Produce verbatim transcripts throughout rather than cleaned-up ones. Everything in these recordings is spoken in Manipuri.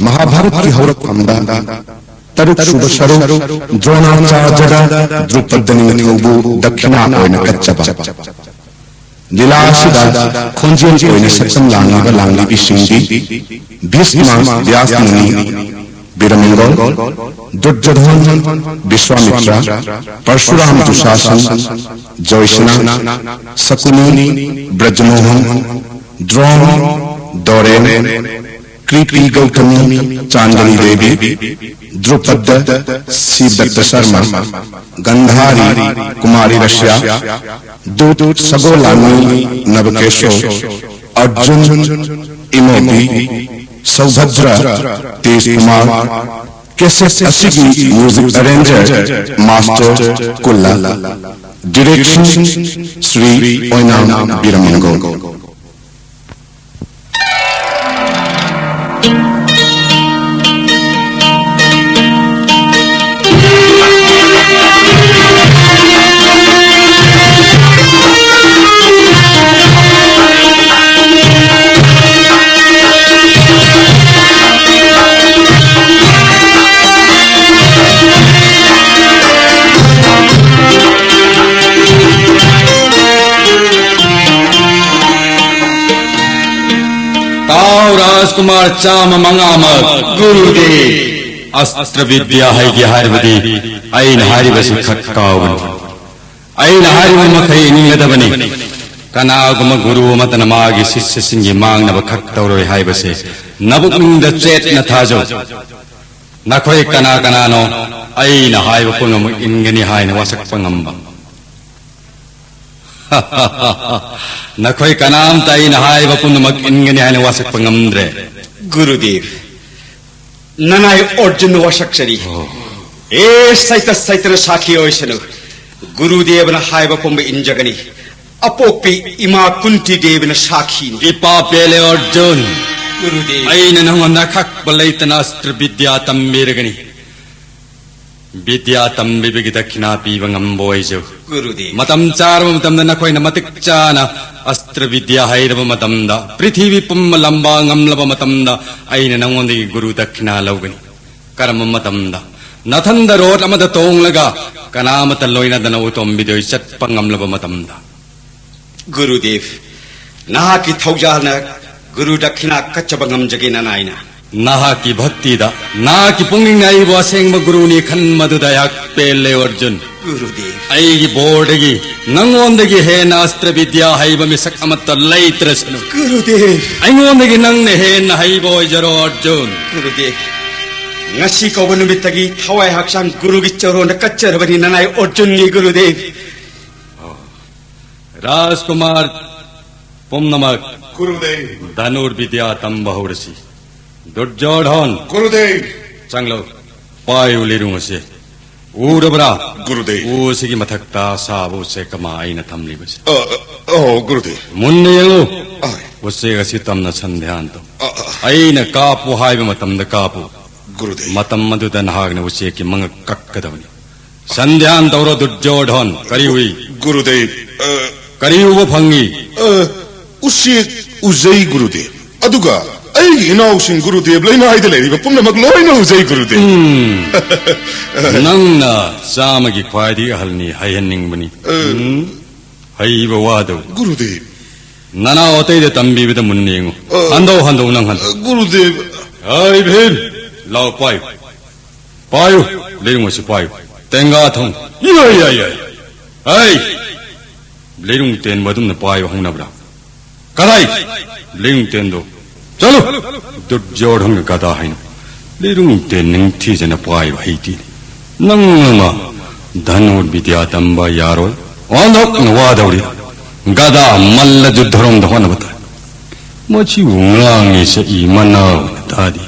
ꯃꯍꯥꯚꯥꯔꯠꯀꯤ ꯍꯧꯔꯛꯐꯝꯗ ꯇꯔꯨꯛ ꯁꯨꯕ ꯁꯔꯨꯛ ꯗ꯭ꯔꯣꯅꯥꯆꯥꯔꯌꯗ ꯗ꯭ꯔꯨꯄꯗ ꯅꯤꯡꯊꯧꯕꯨ ꯗꯛꯈꯤꯅꯥ ꯑꯣꯏꯅ ꯀꯠꯆꯕ꯫ ꯂꯤꯂꯥ ꯑꯁꯤꯗ ꯈꯣꯟꯖꯦꯜ ꯑꯣꯏꯅ ꯁꯛꯇꯝ ꯂꯥꯡꯂꯤꯕ ꯂꯥꯡꯂꯤꯕꯤꯁꯤꯡꯗꯤ ꯚꯤꯁꯃ, ꯚ꯭ꯌꯥꯁ ꯃꯨꯅꯤ, ꯕꯤꯔꯃꯪꯒꯣꯜ, ꯗꯨꯔꯖꯣꯙꯟ, ꯕꯤꯁ꯭ꯋꯥꯃꯤꯇ꯭ꯔ, ꯄꯔꯁꯨꯔꯥꯝ, ꯗꯨꯁꯥꯁꯟ, ꯖꯣꯏꯁꯅꯥ, ꯁꯀꯨꯅꯤ, ꯕ꯭ꯔꯖꯃꯣꯍꯟ, ꯗ꯭ꯔꯣꯟ, ꯗꯣꯔꯦꯟ, ꯀ꯭ꯔꯤꯄꯤ ꯒꯧꯇꯃꯤ, ꯆꯥꯟꯗꯅꯤ ꯗꯦꯕꯤ, ꯗ꯭ꯔꯨꯄꯗ, ꯁꯤꯕꯗꯠꯇ ꯁꯔꯃ, ꯒꯟꯙꯥꯔꯤ, ꯀꯨꯃꯥꯔꯤ ꯔꯁ꯭ꯌꯥ, ꯗꯨꯠ, ꯁꯒꯣꯜ ꯂꯥꯟꯃꯤ, ꯅꯕꯀꯦꯁꯣ, ꯑꯔꯖꯨꯟ, ꯏꯃꯣꯕꯤ, ꯁꯧꯚꯗ꯭ꯔ, ꯇꯦꯖ ꯀꯨꯃꯥꯔ꯫ ꯀꯦꯁꯦꯠ ꯑꯁꯤꯒꯤ ꯃ꯭ꯌꯨꯖꯤꯛ ꯑꯦꯔꯦꯟꯖꯔ ꯃꯥꯁꯇꯔ ꯀꯨꯜꯂ꯫ ꯗꯤꯔꯦꯛꯁꯟ ꯁ꯭ꯔꯤ ꯑꯣꯏꯅꯥꯝ ꯕꯤꯔꯃꯪꯒꯣꯜ꯫ ꯇꯥꯎ ꯔꯥꯖꯀꯨꯃꯥꯔ ꯆꯥꯝꯃ ꯃꯉꯥꯃꯛ꯫ ꯒꯨꯔꯨꯗꯦꯕ꯫ ꯑꯁꯇ꯭ꯔ ꯕꯤꯗ꯭ꯌꯥ ꯍꯩꯒꯦ ꯍꯥꯏꯔꯕꯗꯤ ꯑꯩꯅ ꯍꯥꯏꯔꯤꯕꯁꯤ ꯈꯛ ꯀꯥꯎꯒꯅꯨ꯫ ꯑꯩꯅ ꯍꯥꯏꯔꯤꯕ ꯃꯈꯩ ꯏꯟꯒꯗꯕꯅꯤ꯫ ꯀꯅꯥꯒꯨꯝꯕ ꯒꯨꯔꯨ ꯑꯃꯠꯇꯅ ꯃꯥꯒꯤ ꯁꯤꯁ꯭ꯌꯁꯤꯡꯒꯤ ꯃꯥꯡꯅꯕ ꯈꯛ ꯇꯧꯔꯣꯏ ꯍꯥꯏꯕꯁꯦ ꯅꯕꯨꯛꯅꯤꯡꯗ ꯆꯦꯠꯅ ꯊꯥꯖꯧ꯫ ꯅꯈꯣꯏ ꯀꯅꯥ ꯀꯅꯥꯅꯣ ꯑꯩꯅ ꯍꯥꯏꯕ ꯄꯨꯝꯅꯃꯛ ꯏꯟꯒꯅꯤ ꯍꯥꯏꯅ ꯋꯥꯁꯛꯄ ꯉꯝꯕ? ꯅꯈꯣꯏ ꯀꯅꯥꯝꯇ ꯑꯩꯅ ꯍꯥꯏꯕ ꯄꯨꯝꯅꯃꯛ ꯏꯟꯒꯅꯤ ꯍꯥꯏꯅ ꯋꯥꯁꯛꯄ ꯉꯝꯗ꯭ꯔꯦ꯫ ꯒꯨꯔꯨꯗꯦꯕ, ꯅꯅꯥꯏ ꯑꯔꯖꯨꯟ ꯋꯥꯁꯛꯆꯔꯤ꯫ ꯑꯣ꯫ ꯑꯦ ꯁꯩꯇ ꯁꯩꯇꯅ ꯁꯥꯈꯤ ꯑꯣꯏꯁꯅꯨ꯫ ꯒꯨꯔꯨꯗꯦꯕꯅ ꯍꯥꯏꯕ ꯄꯨꯝꯕ ꯏꯟꯖꯒꯅꯤ꯫ ꯑꯄꯣꯛꯄꯤ ꯏꯃꯥ ꯀꯨꯟꯇꯤ ꯗꯦꯕꯤꯅ ꯁꯥꯈꯤꯅꯤ꯫ ꯏꯄꯥ ꯄꯦꯂꯦ ꯑꯔꯖꯨꯟ꯫ ꯒꯨꯔꯨꯗꯦꯕ꯫ ꯑꯩꯅ ꯅꯉꯣꯟꯗ ꯑꯀꯛꯄ ꯂꯩꯇꯅ ꯑꯁꯇ꯭ꯔ ꯕꯤꯗ꯭ꯌꯥ ꯇꯝꯕꯤꯔꯒꯅꯤ꯫ ꯕꯤꯗ꯭ꯌꯥ ꯇꯝꯕꯤꯕꯒꯤ ꯗꯛꯈꯤꯅꯥ ꯄꯤꯕ ꯉꯝꯕ ꯑꯣꯏꯖꯧ꯫ ꯒꯨꯔꯨꯗꯦꯕ꯫ ꯃꯇꯝ ꯆꯥꯔꯕ ꯃꯇꯝꯗ ꯅꯈꯣꯏꯅ ꯃꯇꯤꯛ ꯆꯥꯅ ꯑꯁꯇ꯭ꯔ ꯕꯤꯗ꯭ꯌꯥ ꯍꯩꯔꯕ ꯃꯇꯝꯗ, ꯄ꯭ꯔꯤꯊꯤꯕꯤ ꯄꯨꯝꯕ ꯂꯝꯕꯥ ꯉꯝꯂꯕ ꯃꯇꯝꯗ, ꯑꯩꯅ ꯅꯉꯣꯟꯗꯒꯤ ꯒꯨꯔꯨ ꯗꯛꯈꯤꯅꯥ ꯂꯧꯒꯅꯤ꯫ ꯀꯔꯝꯕ ꯃꯇꯝꯗ? ꯅꯊꯟꯗ ꯔꯣꯠ ꯑꯃꯗ ꯇꯣꯡꯂꯒ ꯀꯅꯥ ꯑꯃꯠꯇ ꯂꯣꯏꯅꯗꯅ ꯎꯇꯣꯝ ꯕꯤꯗꯣꯏ ꯆꯠꯄ ꯉꯝꯂꯕ ꯃꯇꯝꯗ꯫ ꯒꯨꯔꯨꯗꯦꯕ, ꯅꯍꯥꯛꯀꯤ ꯊꯧꯖꯥꯜꯅ ꯒꯨꯔꯨ ꯗꯛꯈꯤꯅꯥ ꯀꯠꯆꯕ ꯉꯝꯖꯒꯦ ꯅꯅꯥꯏꯅ꯫ ꯅꯍꯥꯛꯀꯤ ꯚꯛꯇꯤꯗ, ꯅꯍꯥꯛꯀꯤ ꯄꯨꯛꯅꯤꯡꯅ ꯑꯩꯕꯨ ꯑꯁꯦꯡꯕ ꯒꯨꯔꯨꯅꯤ ꯈꯟꯕꯗꯨꯗ ꯑꯩꯍꯥꯛ ꯄꯦꯜꯂꯦ ꯑꯔꯖꯨꯟ꯫ ꯒꯨꯔꯨꯗꯦꯕ꯫ ꯑꯩꯒꯤ ꯕꯣꯔꯗꯒꯤ ꯅꯉꯣꯟꯗꯒꯤ ꯍꯦꯟꯅ ꯑꯁꯇ꯭ꯔ ꯕꯤꯗ꯭ꯌꯥ ꯍꯩꯕ ꯃꯤꯁꯛ ꯑꯃꯠꯇ ꯂꯩꯇ꯭ꯔꯁꯅꯨ꯫ ꯒꯨꯔꯨꯗꯦꯕ꯫ ꯑꯩꯉꯣꯟꯗꯒꯤ ꯅꯪꯅ ꯍꯦꯟꯅ ꯍꯩꯕ ꯑꯣꯏꯖꯔꯣ ꯑꯔꯖꯨꯟ꯫ ꯒꯨꯔꯨꯗꯦꯕ, ꯉꯁꯤ ꯀꯧꯕ ꯅꯨꯃꯤꯠꯇꯒꯤ ꯊꯋꯥꯏ ꯍꯛꯆꯥꯡ ꯒꯨꯔꯨꯒꯤ ꯆꯔꯣꯟꯗ ꯀꯠꯆꯔꯕꯅꯤ ꯅꯅꯥꯏ ꯑꯔꯖꯨꯟꯒꯤ ꯒꯨꯔꯨꯗꯦꯕ꯫ ꯔꯥꯖꯀꯨꯃꯥꯔ ꯄꯨꯝꯅꯃꯛ, ꯒꯨꯔꯨꯗꯦꯕ꯫ ꯙꯅꯨꯔ ꯕꯤꯗ꯭ꯌꯥ ꯇꯝꯕ ꯍꯧꯔꯁꯤ꯫ ꯗꯨꯔꯖꯣꯙꯟ, ꯒꯨꯔꯨꯗꯦꯕ꯫ ꯆꯪꯂꯣ, ꯄꯥꯏꯌꯨ ꯂꯤꯔꯨꯡ ꯑꯁꯤ꯫ ꯎꯔꯕ꯭ꯔꯥ? ꯒꯨꯔꯨꯗꯦꯕ꯫ ꯎ ꯑꯁꯤꯒꯤ ꯃꯊꯛꯇ ꯑꯁꯥꯕ ꯎꯆꯦꯛ ꯑꯃ ꯑꯩꯅ ꯊꯝꯂꯤꯕꯁꯦ꯫ ꯑ, ꯑ, ꯑꯣ, ꯒꯨꯔꯨꯗꯦꯕ꯫ ꯃꯨꯟꯅ ꯌꯦꯡꯉꯨ꯫ ꯑ꯫ ꯎꯆꯦꯛ ꯑꯁꯤ ꯇꯝꯅ ꯁꯟ ꯙ꯭ꯌꯥꯟ ꯇꯧ꯫ ꯑ, ꯑ꯫ ꯑꯩꯅ ꯀꯥꯞꯄꯨ ꯍꯥꯏꯕ ꯃꯇꯝꯗ ꯀꯥꯞꯄꯨ꯫ ꯒꯨꯔꯨꯗꯦꯕ꯫ ꯃꯇꯝ ꯑꯗꯨꯗ ꯅꯍꯥꯛꯅ ꯎꯆꯦꯛꯀꯤ ꯃꯉꯛ ꯀꯛꯀꯗꯕꯅꯤ꯫ ꯁꯟ ꯙ꯭ꯌꯥꯟ ꯇꯧꯔꯣ, ꯗꯨꯔꯖꯣꯙꯟ꯫ ꯀꯔꯤ ꯎꯏ? ꯒꯨꯔꯨꯗꯦꯕ, ꯑ, ꯀꯔꯤ ꯎꯕ ꯐꯪꯉꯤ? ꯑ, ꯎꯆꯦꯛ ꯎꯖꯩ, ꯒꯨꯔꯨꯗꯦꯕ꯫ ꯑꯗꯨꯒ ꯑꯩꯒꯤ ꯏꯅꯥꯎꯁꯤꯡ, ꯒꯨꯔꯨꯗꯦꯕ, ꯂꯩꯃꯥꯏꯗ ꯂꯩꯔꯤꯕ ꯄꯨꯝꯅꯃꯛ ꯂꯣꯏꯅ ꯎꯖꯩ, ꯒꯨꯔꯨꯗꯦꯕ꯫ ꯎꯝ꯫ ꯅꯪꯅ ꯆꯥꯝꯃꯒꯤ ꯈ꯭ꯋꯥꯏꯗꯒꯤ ꯑꯍꯜꯅꯤ ꯍꯥꯏꯍꯟꯅꯤꯡꯕꯅꯤ꯫ ꯑ꯫ ꯎꯝ꯫ ꯍꯩꯕ ꯋꯥꯗꯧ꯫ ꯒꯨꯔꯨꯗꯦꯕ꯫ ꯅꯅꯥꯎ ꯑꯇꯩꯗ ꯇꯝꯕꯤꯕꯗ ꯃꯨꯟꯅ ꯌꯦꯡꯉꯨ꯫ ꯑ꯫ ꯍꯟꯗꯧ, ꯍꯟꯗꯧ, ꯅꯪ ꯍꯟꯗꯧ꯫ ꯒꯨꯔꯨꯗꯦꯕ꯫ ꯍꯩ ꯚꯤꯝ, ꯂꯥꯎ ꯄꯥꯏꯌꯨ꯫ ꯄꯥꯏꯌꯨ, ꯂꯩꯔꯨꯡ ꯑꯁꯤ ꯄꯥꯏꯌꯨ꯫ ꯇꯦꯡꯒꯥ ꯊꯝꯃꯨ꯫ ꯌꯥꯏ, ꯌꯥꯏ, ꯌꯥꯏ꯫ ꯍꯩ! ꯂꯩꯔꯨꯡ ꯇꯦꯟꯕ ꯑꯗꯨꯝꯅ ꯄꯥꯏꯕ ꯍꯧꯅꯕ꯭ꯔꯥ? ꯀꯗꯥꯏ? ꯂꯩꯔꯨꯡ ꯇꯦꯟꯗꯣ꯫ ꯆꯠꯂꯨ! ꯗꯨꯔꯖꯣꯙꯟꯒ ꯒꯗꯥ ꯍꯥꯏꯅꯨ꯫ ꯂꯩꯔꯨꯡ ꯇꯦꯟ ꯅꯤꯡꯊꯤꯖꯅ ꯄꯥꯏꯕ ꯍꯩꯇꯦ꯫ ꯅꯪ ꯑꯃ ꯙꯅꯨꯔ ꯕꯤꯗ꯭ꯌꯥ ꯇꯝꯕ ꯌꯥꯔꯣꯏ꯫ ꯑꯣꯟꯊꯣꯛꯅ ꯋꯥꯗꯧꯔꯤ꯫ ꯒꯗꯥ ꯃꯜꯂ ꯖꯨꯗ꯭ꯙꯔꯣꯝꯗ ꯍꯣꯠꯅꯕ ꯇꯥꯏ꯫ ꯃꯁꯤꯕꯨ ꯉꯥꯡꯉꯤ ꯁꯛꯏ ꯃꯅꯥ ꯑꯣꯏꯅ ꯇꯥꯗꯦ꯫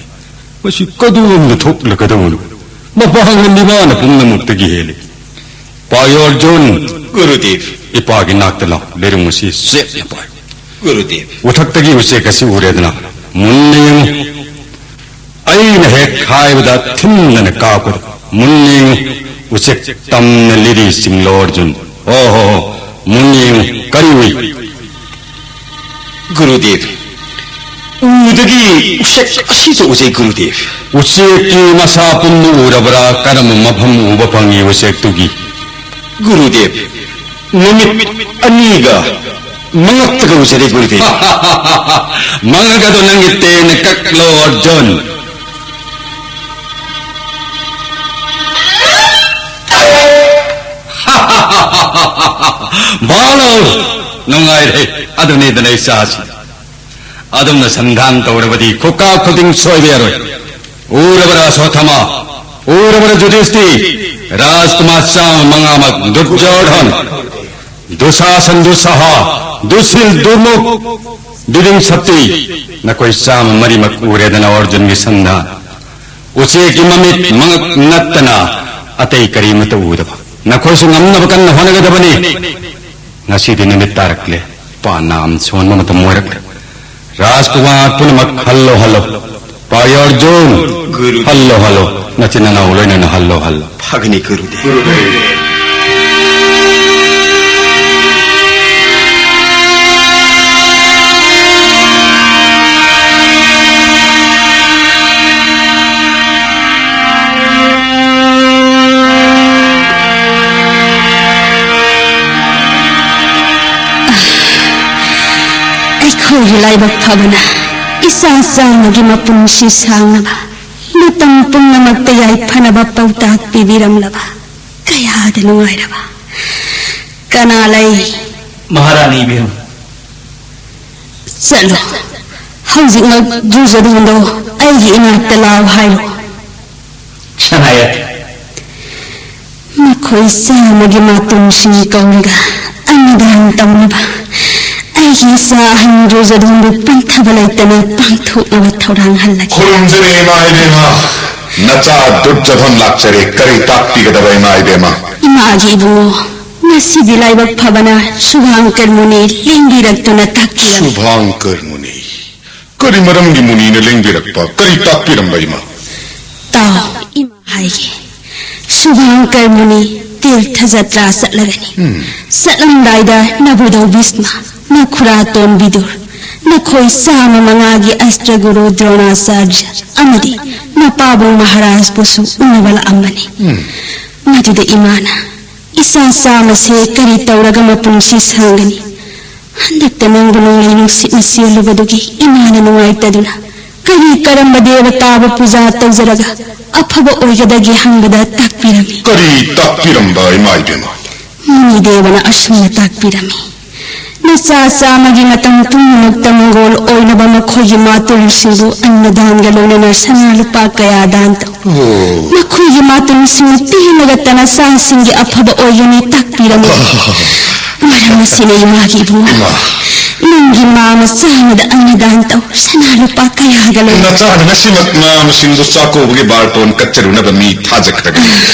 ꯃꯁꯤ ꯀꯗꯣꯝꯗ ꯊꯣꯛꯂꯒꯗꯧꯕꯅꯣ? ꯃꯄꯥꯡꯒꯜꯗꯤ ꯃꯥꯅ ꯄꯨꯝꯅꯃꯛꯇꯒꯤ ꯍꯦꯜꯂꯤ꯫ ꯄꯥꯏꯌꯨ ꯑꯔꯖꯨꯟ꯫ ꯒꯨꯔꯨꯗꯦꯕ꯫ ꯏꯄꯥꯒꯤ ꯅꯥꯛꯇ ꯂꯥꯎ꯫ ꯂꯩꯔꯨꯡ ꯑꯁꯤ ꯆꯦꯠꯅ ꯄꯥꯏꯌꯨ꯫ ꯒꯨꯔꯨꯗꯦꯕ꯫ ꯎꯊꯛꯇꯒꯤ ꯎꯆꯦꯛ ꯑꯁꯤ ꯎꯔꯦꯗꯅ, ꯃꯨꯟꯅ ꯌꯦꯡꯉꯨ꯫ ꯑꯩꯅ ꯍꯦꯛ ꯍꯥꯏꯕꯗ ꯊꯤꯟꯗꯅ ꯀꯥꯞꯀꯗꯕ꯫ ꯃꯨꯟꯅ ꯌꯦꯡꯉꯨ, ꯎꯆꯦꯛ ꯇꯝꯅ ꯂꯤꯔꯤ ꯆꯤꯡꯂꯣ ꯑꯔꯖꯨꯟ꯫ ꯑꯣ ꯍꯣ ꯍꯣ, ꯃꯨꯟꯅ ꯌꯦꯡꯉꯨ, ꯀꯔꯤ ꯎꯏ? ꯒꯨꯔꯨꯗꯦꯕ, ꯎꯗꯒꯤ ꯎꯆꯦꯛ ꯑꯁꯤꯁꯨ ꯎꯖꯩ ꯒꯨꯔꯨꯗꯦꯕ꯫ ꯎꯆꯦꯛꯀꯤ ꯃꯁꯥ ꯄꯨꯝꯕ ꯎꯔꯕ꯭ꯔꯥ? ꯀꯔꯝꯕ ꯃꯐꯝ ꯎꯕ ꯐꯪꯉꯤ ꯎꯆꯦꯛꯇꯨꯒꯤ? ꯒꯨꯔꯨꯗꯦꯕ, ꯅꯨꯃꯤꯠ ꯑꯅꯤꯒ ꯃꯉꯛꯇꯒ ꯎꯖꯔꯦ ꯒꯨꯔꯨꯗꯦꯕ꯫ ꯃꯉꯛ ꯑꯗꯣ ꯅꯪꯒꯤ ꯇꯦꯟꯅ ꯀꯛꯂꯣ ꯑꯔꯖꯨꯟ꯫ ꯕꯥꯂꯣ! ꯅꯨꯡꯉꯥꯏꯔꯦ꯫ ꯑꯗꯨꯅꯤꯗꯅ ꯏꯆꯥꯁꯤ꯫ ꯑꯗꯨꯝꯅ ꯁꯟꯗꯥꯟ ꯇꯧꯔꯕꯗꯤ ꯈꯨꯀꯥ ꯈꯨꯗꯤꯡ ꯁꯣꯏꯕ ꯌꯥꯔꯣꯏ꯫ ꯎꯔꯕꯔꯥ ꯑꯁꯣꯊꯥꯃ? ꯎꯔꯕꯔꯥ ꯌꯨꯙꯤꯁꯇꯤ? ꯔꯥꯖꯀꯨꯃꯥꯔ ꯆꯥꯝꯃ ꯃꯉꯥꯃꯛ ꯗꯨꯔꯖꯣꯙꯟ, ꯗꯨꯁꯥꯁꯟ, ꯗꯨꯁꯁꯥꯍ, ꯗꯨꯁꯤꯜ, ꯗꯨꯔꯃꯨꯛ, ꯗꯨꯔꯤꯡ ꯁꯛꯇꯤ, ꯅꯈꯣꯏ ꯆꯥꯝꯃ ꯃꯔꯤꯃꯛ ꯎꯔꯦꯗꯅ ꯑꯔꯖꯨꯟꯒꯤ ꯁꯟꯗꯥꯟ꯫ ꯎꯆꯦꯛꯀꯤ ꯃꯃꯤꯠ ꯃꯉꯛ ꯅꯠꯇꯅ ꯑꯇꯩ ꯀꯔꯤꯃꯠꯇ ꯎꯗꯕ꯫ ꯅꯈꯣꯏꯁꯨ ꯉꯝꯅꯕ ꯀꯟꯅ ꯍꯣꯠꯅꯒꯗꯕꯅꯤ꯫ ꯉꯁꯤꯗꯤ ꯅꯨꯃꯤꯠ ꯇꯥꯔꯛꯂꯦ꯫ ꯄꯥ ꯅꯥꯝ ꯁꯣꯟꯕ ꯃꯇꯝ ꯑꯣꯏꯔꯛꯂꯦ꯫ ꯔꯥꯖꯀꯨꯃꯥꯔ ꯄꯨꯝꯅꯃꯛ ꯍꯜꯂꯣ, ꯍꯜꯂꯣ꯫ ꯄꯥ ꯑꯔꯖꯨꯟ, ꯒꯨꯔꯨ꯫ Hello, hello. ꯅꯆꯤꯟ ꯅꯅꯥꯎ ꯂꯣꯏꯅꯅ ꯍꯜꯂꯣ, ꯍꯜꯂꯣ꯫ ꯐꯒꯅꯤ ꯒꯨꯔꯨꯗꯦꯕ꯫ ꯑꯩꯈꯣꯏꯒꯤ ꯂꯥꯏꯕꯛ ꯐꯕꯅ ꯏꯆꯥ ꯆꯥꯝꯃꯒꯤ ꯃꯄꯨꯟꯁꯤ ꯁꯥꯡꯅꯕ, ꯃꯇꯝ ꯄꯨꯝꯅꯃꯛꯇ ꯌꯥꯏꯐꯅꯕ ꯄꯥꯎꯇꯥꯛ ꯄꯤꯕꯤꯔꯝꯂꯕ ꯀꯌꯥꯗ ꯅꯨꯡꯉꯥꯏꯔꯕ꯫ ꯀꯅꯥ ꯂꯩ? ꯃꯍꯥꯔꯥꯅꯤ ꯏꯕꯦꯝ꯫ ꯆꯠꯂꯣ꯫ ꯍꯧꯖꯤꯛꯃꯛ ꯗꯨꯔꯖꯣꯙꯟꯗꯣ ꯑꯩꯒꯤ ꯏꯅꯥꯛꯇ ꯂꯥꯛꯑꯣ ꯍꯥꯏꯔꯣ꯫ ꯁꯅꯥꯌꯥ꯫ ꯃꯈꯣꯏ ꯆꯥꯝꯃꯒꯤ ꯃꯇꯨꯡꯁꯤꯡ ꯀꯧꯔꯒ ꯑꯟꯅꯗꯥꯟ ꯇꯧꯅꯕ ꯑꯩꯒꯤ ꯏꯆꯥ ꯑꯍꯟ ꯗꯨꯔꯖꯣꯙꯟꯕꯨ ꯄꯟꯊꯕ ꯂꯩꯇꯅ ꯄꯥꯡꯊꯣꯛꯅꯕ ꯊꯧꯔꯥꯡ ꯍꯜꯂꯒꯦ꯫ ꯈꯨꯔꯨꯝꯖꯔꯦ ꯏꯃꯥ ꯏꯕꯦꯝꯃ꯫ ꯅꯆꯥ ꯗꯨꯔꯖꯣꯙꯟ ꯂꯥꯛꯆꯔꯦ꯫ ꯀꯔꯤ ꯇꯥꯛꯄꯤꯒꯗꯕ ꯏꯃꯥ ꯏꯕꯦꯝꯃ? ꯏꯃꯥꯒꯤ ꯏꯕꯨꯡꯉꯣ, ꯉꯁꯤꯗꯤ ꯂꯥꯏꯕꯛ ꯐꯕꯅ ꯁꯨꯚꯥꯡꯀꯔ ꯃꯨꯅꯤ ꯂꯦꯡꯕꯤꯔꯛꯇꯨꯅ ꯇꯥꯛꯄꯤꯔꯝꯃꯤ꯫ ꯁꯨꯚꯥꯡꯀꯔ ꯃꯨꯅꯤ? ꯀꯔꯤ ꯃꯔꯝꯒꯤ ꯃꯨꯅꯤꯅ ꯂꯦꯡꯕꯤꯔꯛꯄ? ꯀꯔꯤ ꯇꯥꯛꯄꯤꯔꯝꯕ ꯏꯃꯥ? ꯇꯥꯎ, ꯏꯃꯥ ꯍꯥꯏꯒꯦ꯫ ꯆꯨꯚꯥꯡꯀꯔ ꯃꯨꯅꯤ ꯇꯤꯔꯊ ꯖꯇ꯭ꯔꯥ ꯆꯠꯂꯒꯅꯤ꯫ ꯆꯠꯂꯝꯗꯥꯏꯗ ꯅꯕꯨꯙꯧ ꯚꯤꯁꯃ, ꯅꯈꯨꯔꯥꯇꯣꯟ ꯕꯤꯗꯨꯔ, ꯅꯈꯣꯏ ꯆꯥꯝꯃ ꯃꯉꯥꯒꯤ ꯑꯁꯇ꯭ꯔꯒꯨꯔꯨ ꯗ꯭ꯔꯣꯅꯥꯆꯥꯔꯖ ꯑꯃꯗꯤ ꯃꯄꯥꯕꯨꯡ ꯃꯍꯥꯔꯥꯖꯕꯨꯁꯨ ꯎꯅꯕ ꯂꯥꯛꯑꯝꯕꯅꯤ꯫ ꯃꯗꯨꯗ ꯏꯃꯥꯅ, "ꯏꯆꯥ ꯆꯥꯝꯃꯁꯦ ꯀꯔꯤ ꯇꯧꯔꯒ ꯃꯄꯨꯟꯁꯤ ꯁꯥꯡꯒꯅꯤ? ꯍꯟꯗꯛꯇ ꯅꯪꯕꯨ ꯅꯣꯡꯂꯩ ꯅꯨꯡꯁꯤꯠꯅ ꯆꯦꯜꯂꯨꯕꯗꯨꯒꯤ ꯏꯃꯥꯅ ꯅꯨꯡꯉꯥꯏꯇꯗꯨꯅ ꯀꯔꯤ ꯀꯔꯝꯕ ꯗꯦꯕꯇꯥꯕꯨ ꯄꯨꯖꯥ ꯇꯧꯖꯔꯒ ꯑꯐꯕ ꯑꯣꯏꯒꯗꯒꯦ?" ꯍꯪꯕꯗ ꯇꯥꯛꯄꯤꯔꯝꯃꯤ꯫ "ꯀꯔꯤ ꯇꯥꯛꯄꯤꯔꯝꯕ, ꯏꯃꯥ ꯏꯕꯦꯝꯃ?" ꯃꯨꯅꯤꯗꯦꯕꯅ ꯑꯁꯨꯝꯅ ꯇꯥꯛꯄꯤꯔꯝꯃꯤ: "ꯅꯆꯥ ꯆꯥꯝꯃꯒꯤ ꯃꯇꯝ ꯄꯨꯝꯅꯃꯛꯇ ꯃꯪꯒꯣꯜ ꯑꯣꯏꯅꯕ ꯃꯈꯣꯏꯒꯤ ꯃꯥꯇꯨꯜꯁꯤꯡꯕꯨ ꯑꯟꯅꯗꯥꯟꯒ ꯂꯣꯏꯅꯅ ꯁꯅꯥ ꯂꯨꯄꯥ ꯀꯌꯥ ꯗꯥꯟ ꯇꯧ꯫ ꯑꯣ꯫ ꯃꯈꯣꯏꯒꯤ ꯃꯥꯇꯨꯜꯁꯤꯡꯅ ꯄꯦꯜꯂꯒꯇ ꯅꯆꯥꯁꯤꯡꯒꯤ ꯑꯐꯕ ꯑꯣꯏꯒꯅꯤ ꯇꯥꯛꯄꯤꯔꯝꯃꯤ꯫ ꯃꯔꯝ ꯑꯁꯤꯅ ꯏꯃꯥꯒꯤ ꯏꯕꯨꯡꯉꯣ, ꯏꯃꯥ꯫ ꯅꯪꯒꯤ ꯃꯥ ꯃꯆꯥ ꯑꯃꯗ ꯑꯟꯅꯗꯥꯟ ꯇꯧ, ꯁꯅꯥ ꯂꯨꯄꯥ ꯀꯌꯥꯒ ꯂꯣꯏꯅ" ꯅꯆꯥꯅ ꯉꯁꯤꯃꯛ ꯃꯥ ꯃꯁꯤꯡꯕꯨ ꯆꯥꯛꯀꯧꯕꯒꯤ ꯕꯥꯔꯇꯣꯟ ꯀꯠꯆꯔꯨꯅꯕ ꯃꯤ ꯊꯥꯖꯈ꯭ꯔꯒ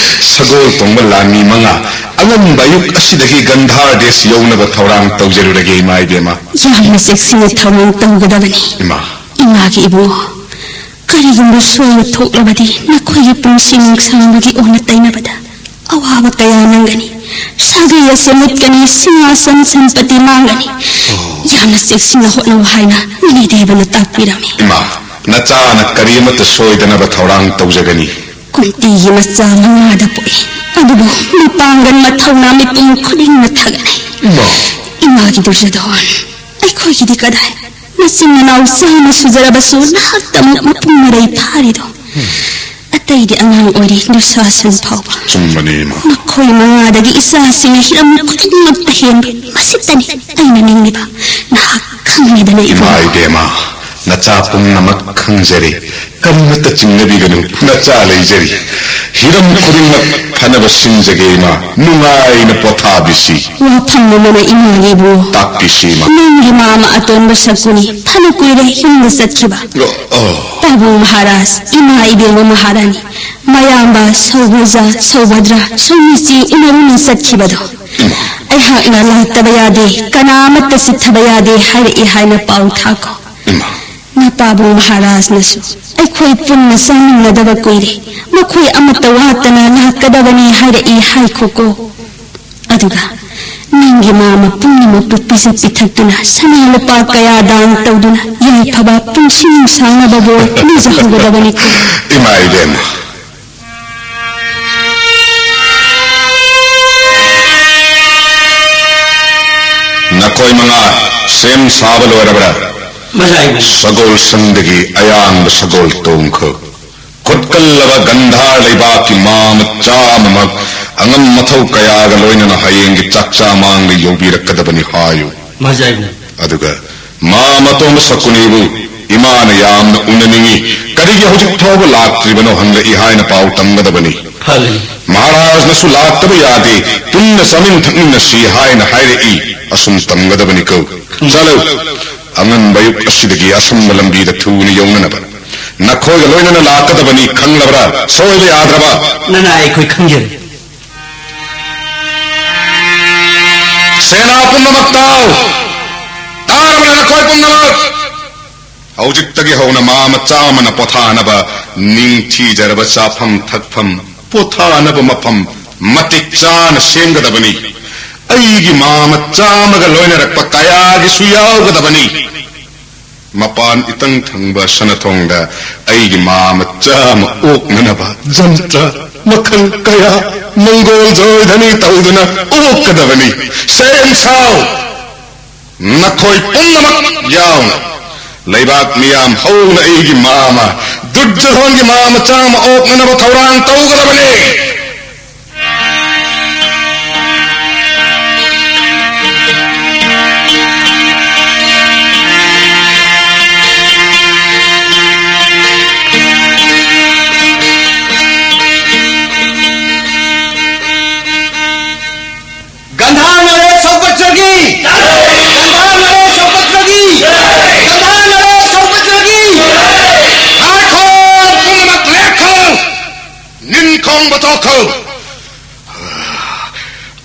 ꯁꯒꯣꯜ ꯇꯣꯡꯕ ꯂꯥꯟꯃꯤ ꯃꯉꯥ ꯑꯉꯟꯕ ꯑꯌꯨꯛ ꯑꯁꯤꯗꯒꯤ ꯒꯟꯙꯥꯔ ꯗꯦꯁ ꯌꯧꯅꯕ ꯊꯧꯔꯥꯡ ꯇꯧꯖꯔꯨꯔꯒꯦ, ꯏꯃꯥ ꯏꯕꯦꯝꯃ꯫ ꯌꯥꯝꯅ ꯆꯦꯛꯁꯤꯟꯅ ꯊꯧꯔꯥꯡ ꯇꯧꯒꯗꯕꯅꯤ꯫ ꯏꯃꯥ꯫ ꯏꯃꯥꯒꯤ ꯏꯕꯨꯡꯉꯣ, ꯀꯔꯤꯒꯨꯝꯕ ꯁꯣꯏꯕ ꯊꯣꯛꯂꯕꯗꯤ ꯅꯈꯣꯏꯒꯤ ꯄꯨꯟꯁꯤ ꯅꯨꯡꯁꯥꯡꯕꯒꯤ ꯑꯣꯟꯅ ꯇꯩꯅꯕꯗ ꯑꯋꯥꯕ ꯀꯌꯥ ꯅꯪꯒꯅꯤ꯫ ꯁꯥꯒꯩ ꯑꯁꯦ ꯃꯨꯠꯀꯅꯤ, ꯁꯤꯡꯍꯥꯁꯟ ꯁꯟꯄꯇꯤ ꯃꯥꯡꯒꯅꯤ꯫ ꯌꯥꯝꯅ ꯆꯦꯛꯁꯤꯟꯅ ꯍꯣꯠꯅꯧ ꯍꯥꯏꯅ ꯃꯨꯅꯤꯗꯦꯕꯅ ꯇꯥꯛꯄꯤꯔꯝꯃꯤ꯫ ꯏꯃꯥ, ꯅꯆꯥꯅ ꯀꯔꯤ ꯑꯃꯠꯇ ꯁꯣꯏꯗꯅꯕ ꯊꯧꯔꯥꯡ ꯇꯧꯖꯒꯅꯤ꯫ ꯀꯨꯟꯇꯤꯒꯤ ꯃꯆꯥ ꯃꯉꯥꯗ ꯄꯣꯛꯏ, ꯑꯗꯨꯕꯨ ꯃꯄꯥꯡꯒꯜ ꯃꯊꯧꯅꯥ ꯃꯤꯄꯨꯝ ꯈꯨꯗꯤꯡꯅ ꯊꯥꯒꯠꯅꯩ꯫ ꯏꯃꯥ꯫ ꯏꯃꯥꯒꯤ ꯗꯨꯔꯖꯣꯙꯣꯟ, ꯑꯩꯈꯣꯏꯒꯤꯗꯤ ꯀꯗꯥꯏ? ꯃꯆꯤꯟ ꯃꯅꯥꯎ ꯆꯥꯝꯃ ꯁꯨꯖꯔꯕꯁꯨ ꯅꯍꯥꯛꯇꯃꯛ ꯃꯄꯨꯡ ꯃꯔꯩ ꯐꯥꯔꯤꯗꯣ꯫ ꯑꯇꯩꯗꯤ ꯑꯉꯥꯡ ꯑꯣꯏꯔꯤ, ꯗꯨꯁꯥꯁꯟ ꯐꯥꯎꯕ꯫ ꯆꯨꯝꯕꯅꯤ, ꯏꯃꯥ꯫ ꯃꯈꯣꯏ ꯃꯉꯥꯗꯒꯤ ꯏꯆꯥꯁꯤꯡꯅ ꯍꯤꯔꯝ ꯈꯨꯗꯤꯡꯃꯛꯇ ꯍꯦꯟꯕ ꯃꯁꯤꯇꯅꯤ ꯑꯩꯅ ꯅꯤꯡꯂꯤꯕ꯫ ꯅꯍꯥꯛ ꯈꯪꯂꯤꯗꯅ, ꯏꯃꯥ ꯏꯕꯨꯡꯉꯣ꯫ ꯏꯕꯦꯝꯃ, ꯅꯆꯥ ꯄꯨꯝꯅꯃꯛ ꯈꯪꯖꯔꯦ꯫ ꯀꯔꯤꯃꯠꯇ ꯆꯤꯡꯅꯕꯤꯒꯅꯨ, ꯅꯆꯥ ꯂꯩꯖꯔꯤ꯫ ꯍꯤꯔꯝ ꯈꯨꯗꯤꯡꯃꯛ ꯐꯅꯕ ꯁꯤꯟꯖꯒꯦ, ꯏꯃꯥ꯫ ꯅꯨꯡꯉꯥꯏꯅ ꯄꯣꯊꯥꯕꯤꯁꯤ꯫ ꯋꯥꯐꯝ ꯑꯃꯅ, ꯏꯃꯥꯒꯤ ꯏꯕꯨꯡꯉꯣ꯫ ꯇꯥꯛꯄꯤꯁꯤ, ꯏꯃꯥ꯫ ꯅꯪꯒꯤ ꯃꯥꯃ ꯑꯇꯣꯟꯕ ꯁꯛꯀꯨꯅꯤ ꯐꯅ ꯀꯨꯏꯔꯦ ꯌꯨꯝꯗ ꯆꯠꯈꯤꯕ꯫ ꯑꯣ, ꯑꯣ꯫ ꯄꯥꯕꯨꯡ ꯃꯍꯥꯔꯥꯖ, ꯏꯃꯥ ꯏꯕꯦꯝꯃ ꯃꯍꯥꯔꯥꯅꯤ, ꯃꯌꯥꯝꯕ ꯁꯧꯚꯖ, ꯁꯧꯚꯗ꯭ꯔ, ꯁꯧꯃꯤꯆꯤ ꯎꯅꯔꯨꯅ ꯆꯠꯈꯤꯕꯗꯣ꯫ ꯏꯃꯥ꯫ ꯑꯩꯍꯥꯛꯅ ꯂꯥꯛꯇꯕ ꯌꯥꯗꯦ, ꯀꯅꯥ ꯑꯃꯠꯇ ꯆꯤꯠꯊꯕ ꯌꯥꯗꯦ ꯍꯥꯏꯔꯛꯏ ꯍꯥꯏꯅ ꯄꯥꯎ ꯊꯥꯈꯣ꯫ ꯏꯃꯥ꯫ ꯄꯥꯕꯨꯡ ꯃꯍꯥꯔꯥꯖꯅꯁꯨ ꯑꯩꯈꯣꯏ ꯄꯨꯟꯅ ꯆꯥꯃꯤꯟꯅꯗꯕ ꯀꯨꯏꯔꯦ, ꯃꯈꯣꯏ ꯑꯃꯠꯇ ꯋꯥꯠꯇꯅ ꯂꯥꯛꯀꯗꯕꯅꯤ ꯍꯥꯏꯔꯛꯏ ꯍꯥꯏꯈꯣꯀꯣ꯫ ꯑꯗꯨꯒ ꯅꯪꯒꯤ ꯃꯥꯃ ꯄꯨꯝꯅꯃꯛꯄꯨ ꯄꯤꯖ ꯄꯤꯊꯛꯇꯨꯅ, ꯁꯅꯥ ꯂꯨꯄꯥ ꯀꯌꯥ ꯗꯥꯟ ꯇꯧꯗꯨꯅ, ꯌꯥꯏꯐꯕ ꯄꯨꯟꯁꯤ ꯅꯨꯡꯁꯥꯡꯅꯕ ꯕꯣꯔ ꯅꯤꯖꯍꯧꯒꯗꯕꯅꯤꯀꯣ꯫ ꯏꯃꯥ ꯏꯕꯦꯝꯃ, ꯅꯈꯣꯏ ꯃꯉꯥ ꯁꯦꯝ ꯁꯥꯕ ꯂꯣꯏꯔꯕ꯭ꯔꯥ? Magi, Magi. ꯁꯒꯣꯜꯁꯪꯗꯒꯤ ꯑꯌꯥꯡꯕ ꯁꯒꯣꯜ ꯇꯣꯡꯈꯣ꯫ ꯈꯨꯠꯀꯜꯂꯕ ꯒꯟꯙꯥꯔ ꯂꯩꯕꯥꯛꯀꯤ ꯃꯥꯃ ꯆꯥꯝꯃꯃꯛ ꯑꯉꯝ ꯃꯊꯧ ꯀꯌꯥꯒ ꯂꯣꯏꯅꯅ ꯍꯌꯦꯡꯒꯤ ꯆꯥꯛꯆꯥ ꯃꯥꯡꯗ ꯌꯧꯕꯤꯔꯛꯀꯗꯕꯅꯤ ꯍꯥꯏꯌꯨ꯫ Magi, Magi. ꯑꯗꯨꯒ ꯃꯥꯃ ꯑꯇꯣꯝꯕ ꯁꯀꯨꯅꯤꯕꯨ ꯏꯃꯥꯅ ꯌꯥꯝꯅ ꯎꯅꯅꯤꯡꯏ, ꯀꯔꯤꯒꯤ ꯍꯧꯖꯤꯛ ꯐꯥꯎꯕ ꯂꯥꯛꯇ꯭ꯔꯤꯕꯅꯣ ꯍꯪꯂꯛꯏ ꯍꯥꯏꯅ ꯄꯥꯎ ꯇꯝꯒꯗꯕꯅꯤ꯫ ꯐꯒꯅꯤ꯫ ꯃꯍꯥꯔꯥꯖꯅꯁꯨ ꯂꯥꯛꯇꯕ ꯌꯥꯗꯦ, ꯄꯨꯟꯅ ꯆꯥꯃꯤꯟ ꯊꯛꯃꯤꯟꯅꯁꯤ ꯍꯥꯏꯅ ꯍꯥꯏꯔꯛꯏ꯫ ꯑꯁꯨꯝ ꯇꯝꯒꯗꯕꯅꯤꯀꯣ꯫ ꯆꯠꯂꯨ, ꯑꯉꯟꯕ ꯑꯌꯨꯛ ꯑꯁꯤꯗꯒꯤ ꯑꯁꯨꯝꯕ ꯂꯝꯕꯤꯗ ꯊꯨꯅ ꯌꯧꯅꯅꯕ ꯅꯈꯣꯏꯒ ꯂꯣꯏꯅꯅ ꯂꯥꯛꯀꯗꯕꯅꯤ, ꯈꯪꯂꯕ꯭ꯔꯥ? ꯁꯣꯏꯕ ꯌꯥꯗ꯭ꯔꯕ? ꯅꯅꯥꯏ ꯑꯩꯈꯣꯏ ꯈꯪꯖꯔꯦ꯫ ꯁꯦꯅꯥ ꯄꯨꯝꯅꯃꯛ ꯇꯥꯎ! ꯇꯥꯔꯕ꯭ꯔꯥ ꯅꯈꯣꯏ ꯄꯨꯝꯅꯃꯛ? ꯍꯧꯖꯤꯛꯇꯒꯤ ꯍꯧꯅ ꯃꯥꯃ ꯆꯥꯝꯃꯅ ꯄꯣꯊꯥꯅꯕ ꯅꯤꯡꯊꯤꯖꯔꯕ ꯆꯥꯐꯝ ꯊꯛꯐꯝ, ꯄꯣꯊꯥꯅꯕ ꯃꯐꯝ ꯃꯇꯤꯛ ꯆꯥꯅ ꯁꯦꯝꯒꯗꯕꯅꯤ꯫ ꯑꯩꯒꯤ ꯃꯥꯃ ꯆꯥꯝꯃꯒ ꯂꯣꯏꯅꯔꯛꯄ ꯀꯌꯥꯒꯤꯁꯨ ꯌꯥꯎꯒꯗꯕꯅꯤ꯫ ꯃꯄꯥꯟ ꯏꯇꯪ ꯊꯪꯕ ꯁꯅꯊꯣꯡꯗ ꯑꯩꯒꯤ ꯃꯥꯃ ꯆꯥꯝꯃ ꯑꯣꯛꯅꯅꯕ ꯖꯟꯇ꯭ꯔ ꯃꯈꯜ ꯀꯌꯥ ꯃꯪꯒꯣꯜ ꯖꯣꯏꯙꯅꯤ ꯇꯧꯗꯨꯅ ꯑꯣꯛꯀꯗꯕꯅꯤ꯫ ꯁꯦꯝ ꯁꯥꯎ! ꯅꯈꯣꯏ ꯄꯨꯝꯅꯃꯛ ꯌꯥꯎꯅ ꯂꯩꯕꯥꯛ ꯃꯤꯌꯥꯝ ꯍꯧꯅ ꯑꯩꯒꯤ ꯃꯥꯃ ꯗꯨꯔꯖꯣꯙꯣꯟꯒꯤ ꯃꯥꯃ ꯆꯥꯝꯃ ꯑꯣꯛꯅꯅꯕ ꯊꯧꯔꯥꯡ ꯇꯧꯒꯗꯕꯅꯤ꯫ ꯒꯟꯙꯥꯔ ꯅꯔꯦꯁ ꯁꯧꯒꯠꯆꯒꯤ! ꯒꯟꯙꯥꯔ ꯅꯔꯦꯁ ꯁꯧꯒꯠꯆꯒꯤ! ꯒꯟꯙꯥꯔ ꯅꯔꯦꯁ ꯁꯧꯒꯠꯆꯒꯤ! ꯉꯥꯏꯈꯣ! ꯄꯨꯝꯅꯃꯛ ꯂꯦꯞꯈꯣ! ꯅꯤꯟ ꯈꯣꯡꯕ ꯇꯣꯛꯈꯣ!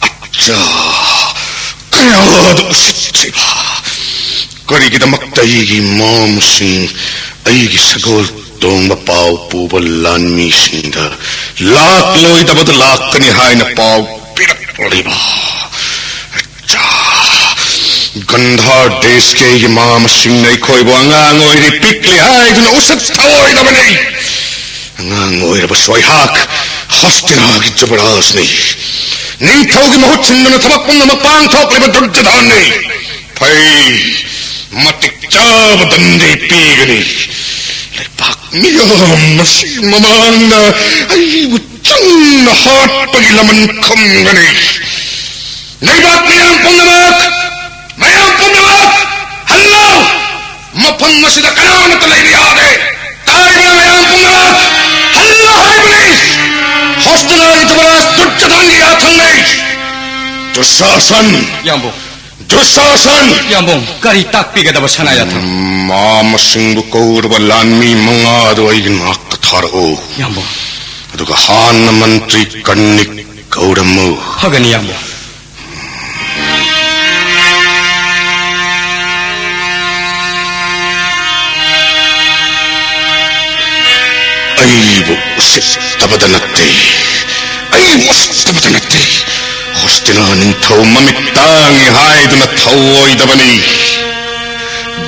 ꯑꯠꯆꯥ! ꯀꯌꯥꯗ ꯎꯁꯤꯠꯇ꯭ꯔꯤꯕ! ꯀꯔꯤꯒꯤꯗꯃꯛꯇ ꯑꯩꯒꯤ ꯏꯃꯥ ꯃꯁꯤꯡ, ꯑꯩꯒꯤ ꯁꯒꯣꯜ ꯇꯣꯡꯕ ꯄꯥꯎ ꯄꯨꯕ ꯂꯥꯟꯃꯤꯁꯤꯡꯗ ꯂꯥꯛꯂꯣꯏꯗꯕꯗ ꯂꯥꯛꯀꯅꯤ ꯍꯥꯏꯅ ꯄꯥꯎ ꯄꯤꯔꯛꯂꯤꯕ? ꯆꯥ! ꯒꯟꯙꯥꯔ ꯗꯦꯁꯀꯤ ꯑꯩꯒꯤ ꯏꯃꯥ ꯃꯁꯤꯡꯅ ꯑꯩꯈꯣꯏꯕꯨ ꯑꯉꯥꯡ ꯑꯣꯏꯔꯤ, ꯄꯤꯛꯂꯤ ꯍꯥꯏꯗꯨꯅ ꯎꯁꯤꯠ ꯊꯑꯣꯏꯗꯕꯅꯤ꯫ ꯑꯉꯥꯡ ꯑꯣꯏꯔꯕꯁꯨ ꯑꯩꯍꯥꯛ ꯍꯣꯁꯇꯤꯅꯥꯒꯤ ꯖꯨꯕꯔꯥꯖꯅꯤ꯫ ꯅꯤꯡꯊꯧꯒꯤ ꯃꯍꯨꯠ ꯁꯤꯟꯗꯨꯅ ꯊꯕꯛ ꯄꯨꯝꯅꯃꯛ ꯄꯥꯡꯊꯣꯛꯂꯤꯕ ꯗꯨꯔꯖꯣꯙꯟꯅꯤ꯫ ꯐꯩ, ꯃꯇꯤꯛ ꯆꯥꯕ ꯗꯟꯗꯤ ꯄꯤꯒꯅꯤ꯫ ꯂꯩꯕꯥꯛ ꯃꯤꯌꯥꯝ ꯑꯁꯤ ꯃꯃꯥꯡꯗ ꯑꯩꯕꯨ ꯆꯨꯝꯅ ꯍꯥꯠꯄꯒꯤ ꯂꯃꯟ ꯈꯨꯝꯒꯅꯤ꯫ ꯂꯩꯕꯥꯛ ꯃꯤꯌꯥꯝ ꯄꯨꯝꯅꯃꯛ, ꯃꯌꯥꯝ ꯄꯨꯝꯅꯃꯛ, ꯍꯜꯂꯣ! ꯃꯐꯝ ꯑꯁꯤꯗ ꯀꯅꯥꯃꯠꯇ ꯂꯩꯕ ꯌꯥꯗꯦ꯫ ꯇꯥꯔꯤꯕ ꯃꯌꯥꯝ ꯄꯨꯝꯅꯃꯛ, ꯍꯜꯂꯣ ꯍꯥꯏꯕꯅꯤ! ꯍꯣꯁꯇꯤꯅꯥꯒꯤ ꯖꯨꯕꯔꯥꯖ ꯗꯨꯔꯖꯣꯙꯟꯒꯤ ꯌꯥꯊꯪꯅꯤ꯫ ꯗꯨꯁꯥꯁꯟ! ꯌꯥꯝꯕꯨꯡ꯫ ꯗꯨꯁꯥꯁꯟ! ꯌꯥꯝꯕꯨꯡ, ꯀꯔꯤ ꯇꯥꯛꯄꯤꯒꯗꯕ ꯁꯅꯥ ꯌꯥꯊꯪ? ꯃꯥ ꯃꯁꯤꯡꯕꯨ ꯀꯧꯔꯕ ꯂꯥꯟꯃꯤ ꯃꯉꯥꯗꯨ ꯑꯩꯒꯤ ꯅꯥꯛꯇ ꯊꯥꯔꯛꯎ꯫ ꯌꯥꯝꯕꯨꯡ꯫ ꯑꯗꯨꯒ ꯍꯥꯟꯅ ꯃꯟꯇ꯭ꯔꯤ ꯀꯔꯅꯤꯛ ꯀꯧꯔꯝꯃꯨ꯫ ꯐꯒꯅꯤ, ꯌꯥꯝꯕꯨꯡ꯫ ꯑꯩꯕꯨ ꯎꯁꯤꯠꯇꯕꯗ ꯅꯠꯇꯦ, ꯑꯩꯕꯨ ꯎꯁꯤꯠꯇꯕꯗ ꯅꯠꯇꯦ꯫ ꯍꯣꯁꯇꯤꯅꯥ ꯅꯤꯡꯊꯧ ꯃꯃꯤꯠ ꯇꯥꯡꯉꯤ ꯍꯥꯏꯗꯨꯅ ꯊꯧꯑꯣꯏꯗꯕꯅꯤ꯫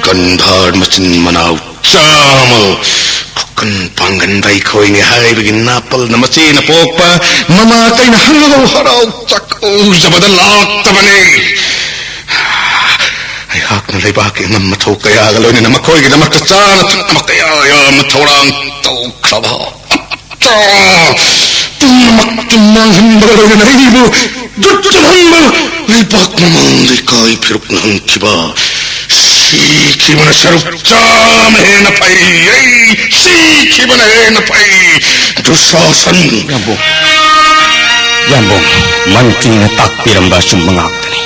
ꯒꯟꯙꯥꯔ ꯃꯆꯤꯟ ꯃꯅꯥꯎ ꯆꯥꯝꯃ ꯈꯨꯀꯟ ꯄꯥꯡꯒꯟꯕ ꯑꯩꯈꯣꯏꯅꯤ ꯍꯥꯏꯕꯒꯤ ꯅꯥꯄꯜꯅ ꯃꯆꯦꯅ ꯄꯣꯛꯄ ꯃꯃꯥ ꯀꯩꯅ ꯍꯔꯥꯎ ꯍꯔꯥꯎ ꯆꯥꯛꯀꯧꯖꯕꯗ ꯂꯥꯛꯇꯕꯅꯤ꯫ ꯑꯩꯍꯥꯛꯅ ꯂꯩꯕꯥꯛꯀꯤ ꯑꯉꯝ ꯃꯊꯧ ꯀꯌꯥꯒ ꯂꯣꯏꯅꯅ ꯃꯈꯣꯏꯒꯤꯗꯃꯛꯇ ꯆꯥꯅ ꯊꯛꯅꯕ ꯀꯌꯥ ꯌꯥꯝꯅ ꯊꯧꯔꯥꯡ ꯇꯧꯈ꯭ꯔꯕ꯫ ꯄꯨꯝꯅꯃꯛꯇꯨ ꯃꯥꯡꯍꯟꯕꯒ ꯂꯣꯏꯅꯅ ꯑꯩꯕꯨ ꯗꯨꯠ ꯆꯠꯍꯟꯕ ꯂꯩꯕꯥꯛ ꯃꯃꯥꯡꯗ ꯏꯀꯥꯏ ꯐꯤꯔꯨꯛꯅ ꯍꯟꯈꯤꯕ꯫ ꯁꯤꯈꯤꯕꯅ ꯁꯔꯨꯛ ꯆꯥꯝꯃ ꯍꯦꯟꯅ ꯐꯩ꯫ ꯑꯩ ꯁꯤꯈꯤꯕꯅ ꯍꯦꯟꯅ ꯐꯩ꯫ ꯗꯨꯁꯥꯁꯟ꯫ ꯌꯥꯝꯕꯨꯡ, ꯌꯥꯝꯕꯨꯡ, ꯃꯟꯇ꯭ꯔꯤꯅ ꯇꯥꯛꯄꯤꯔꯝꯕ ꯑꯆꯨꯝꯕ ꯉꯥꯛꯇꯅꯤ꯫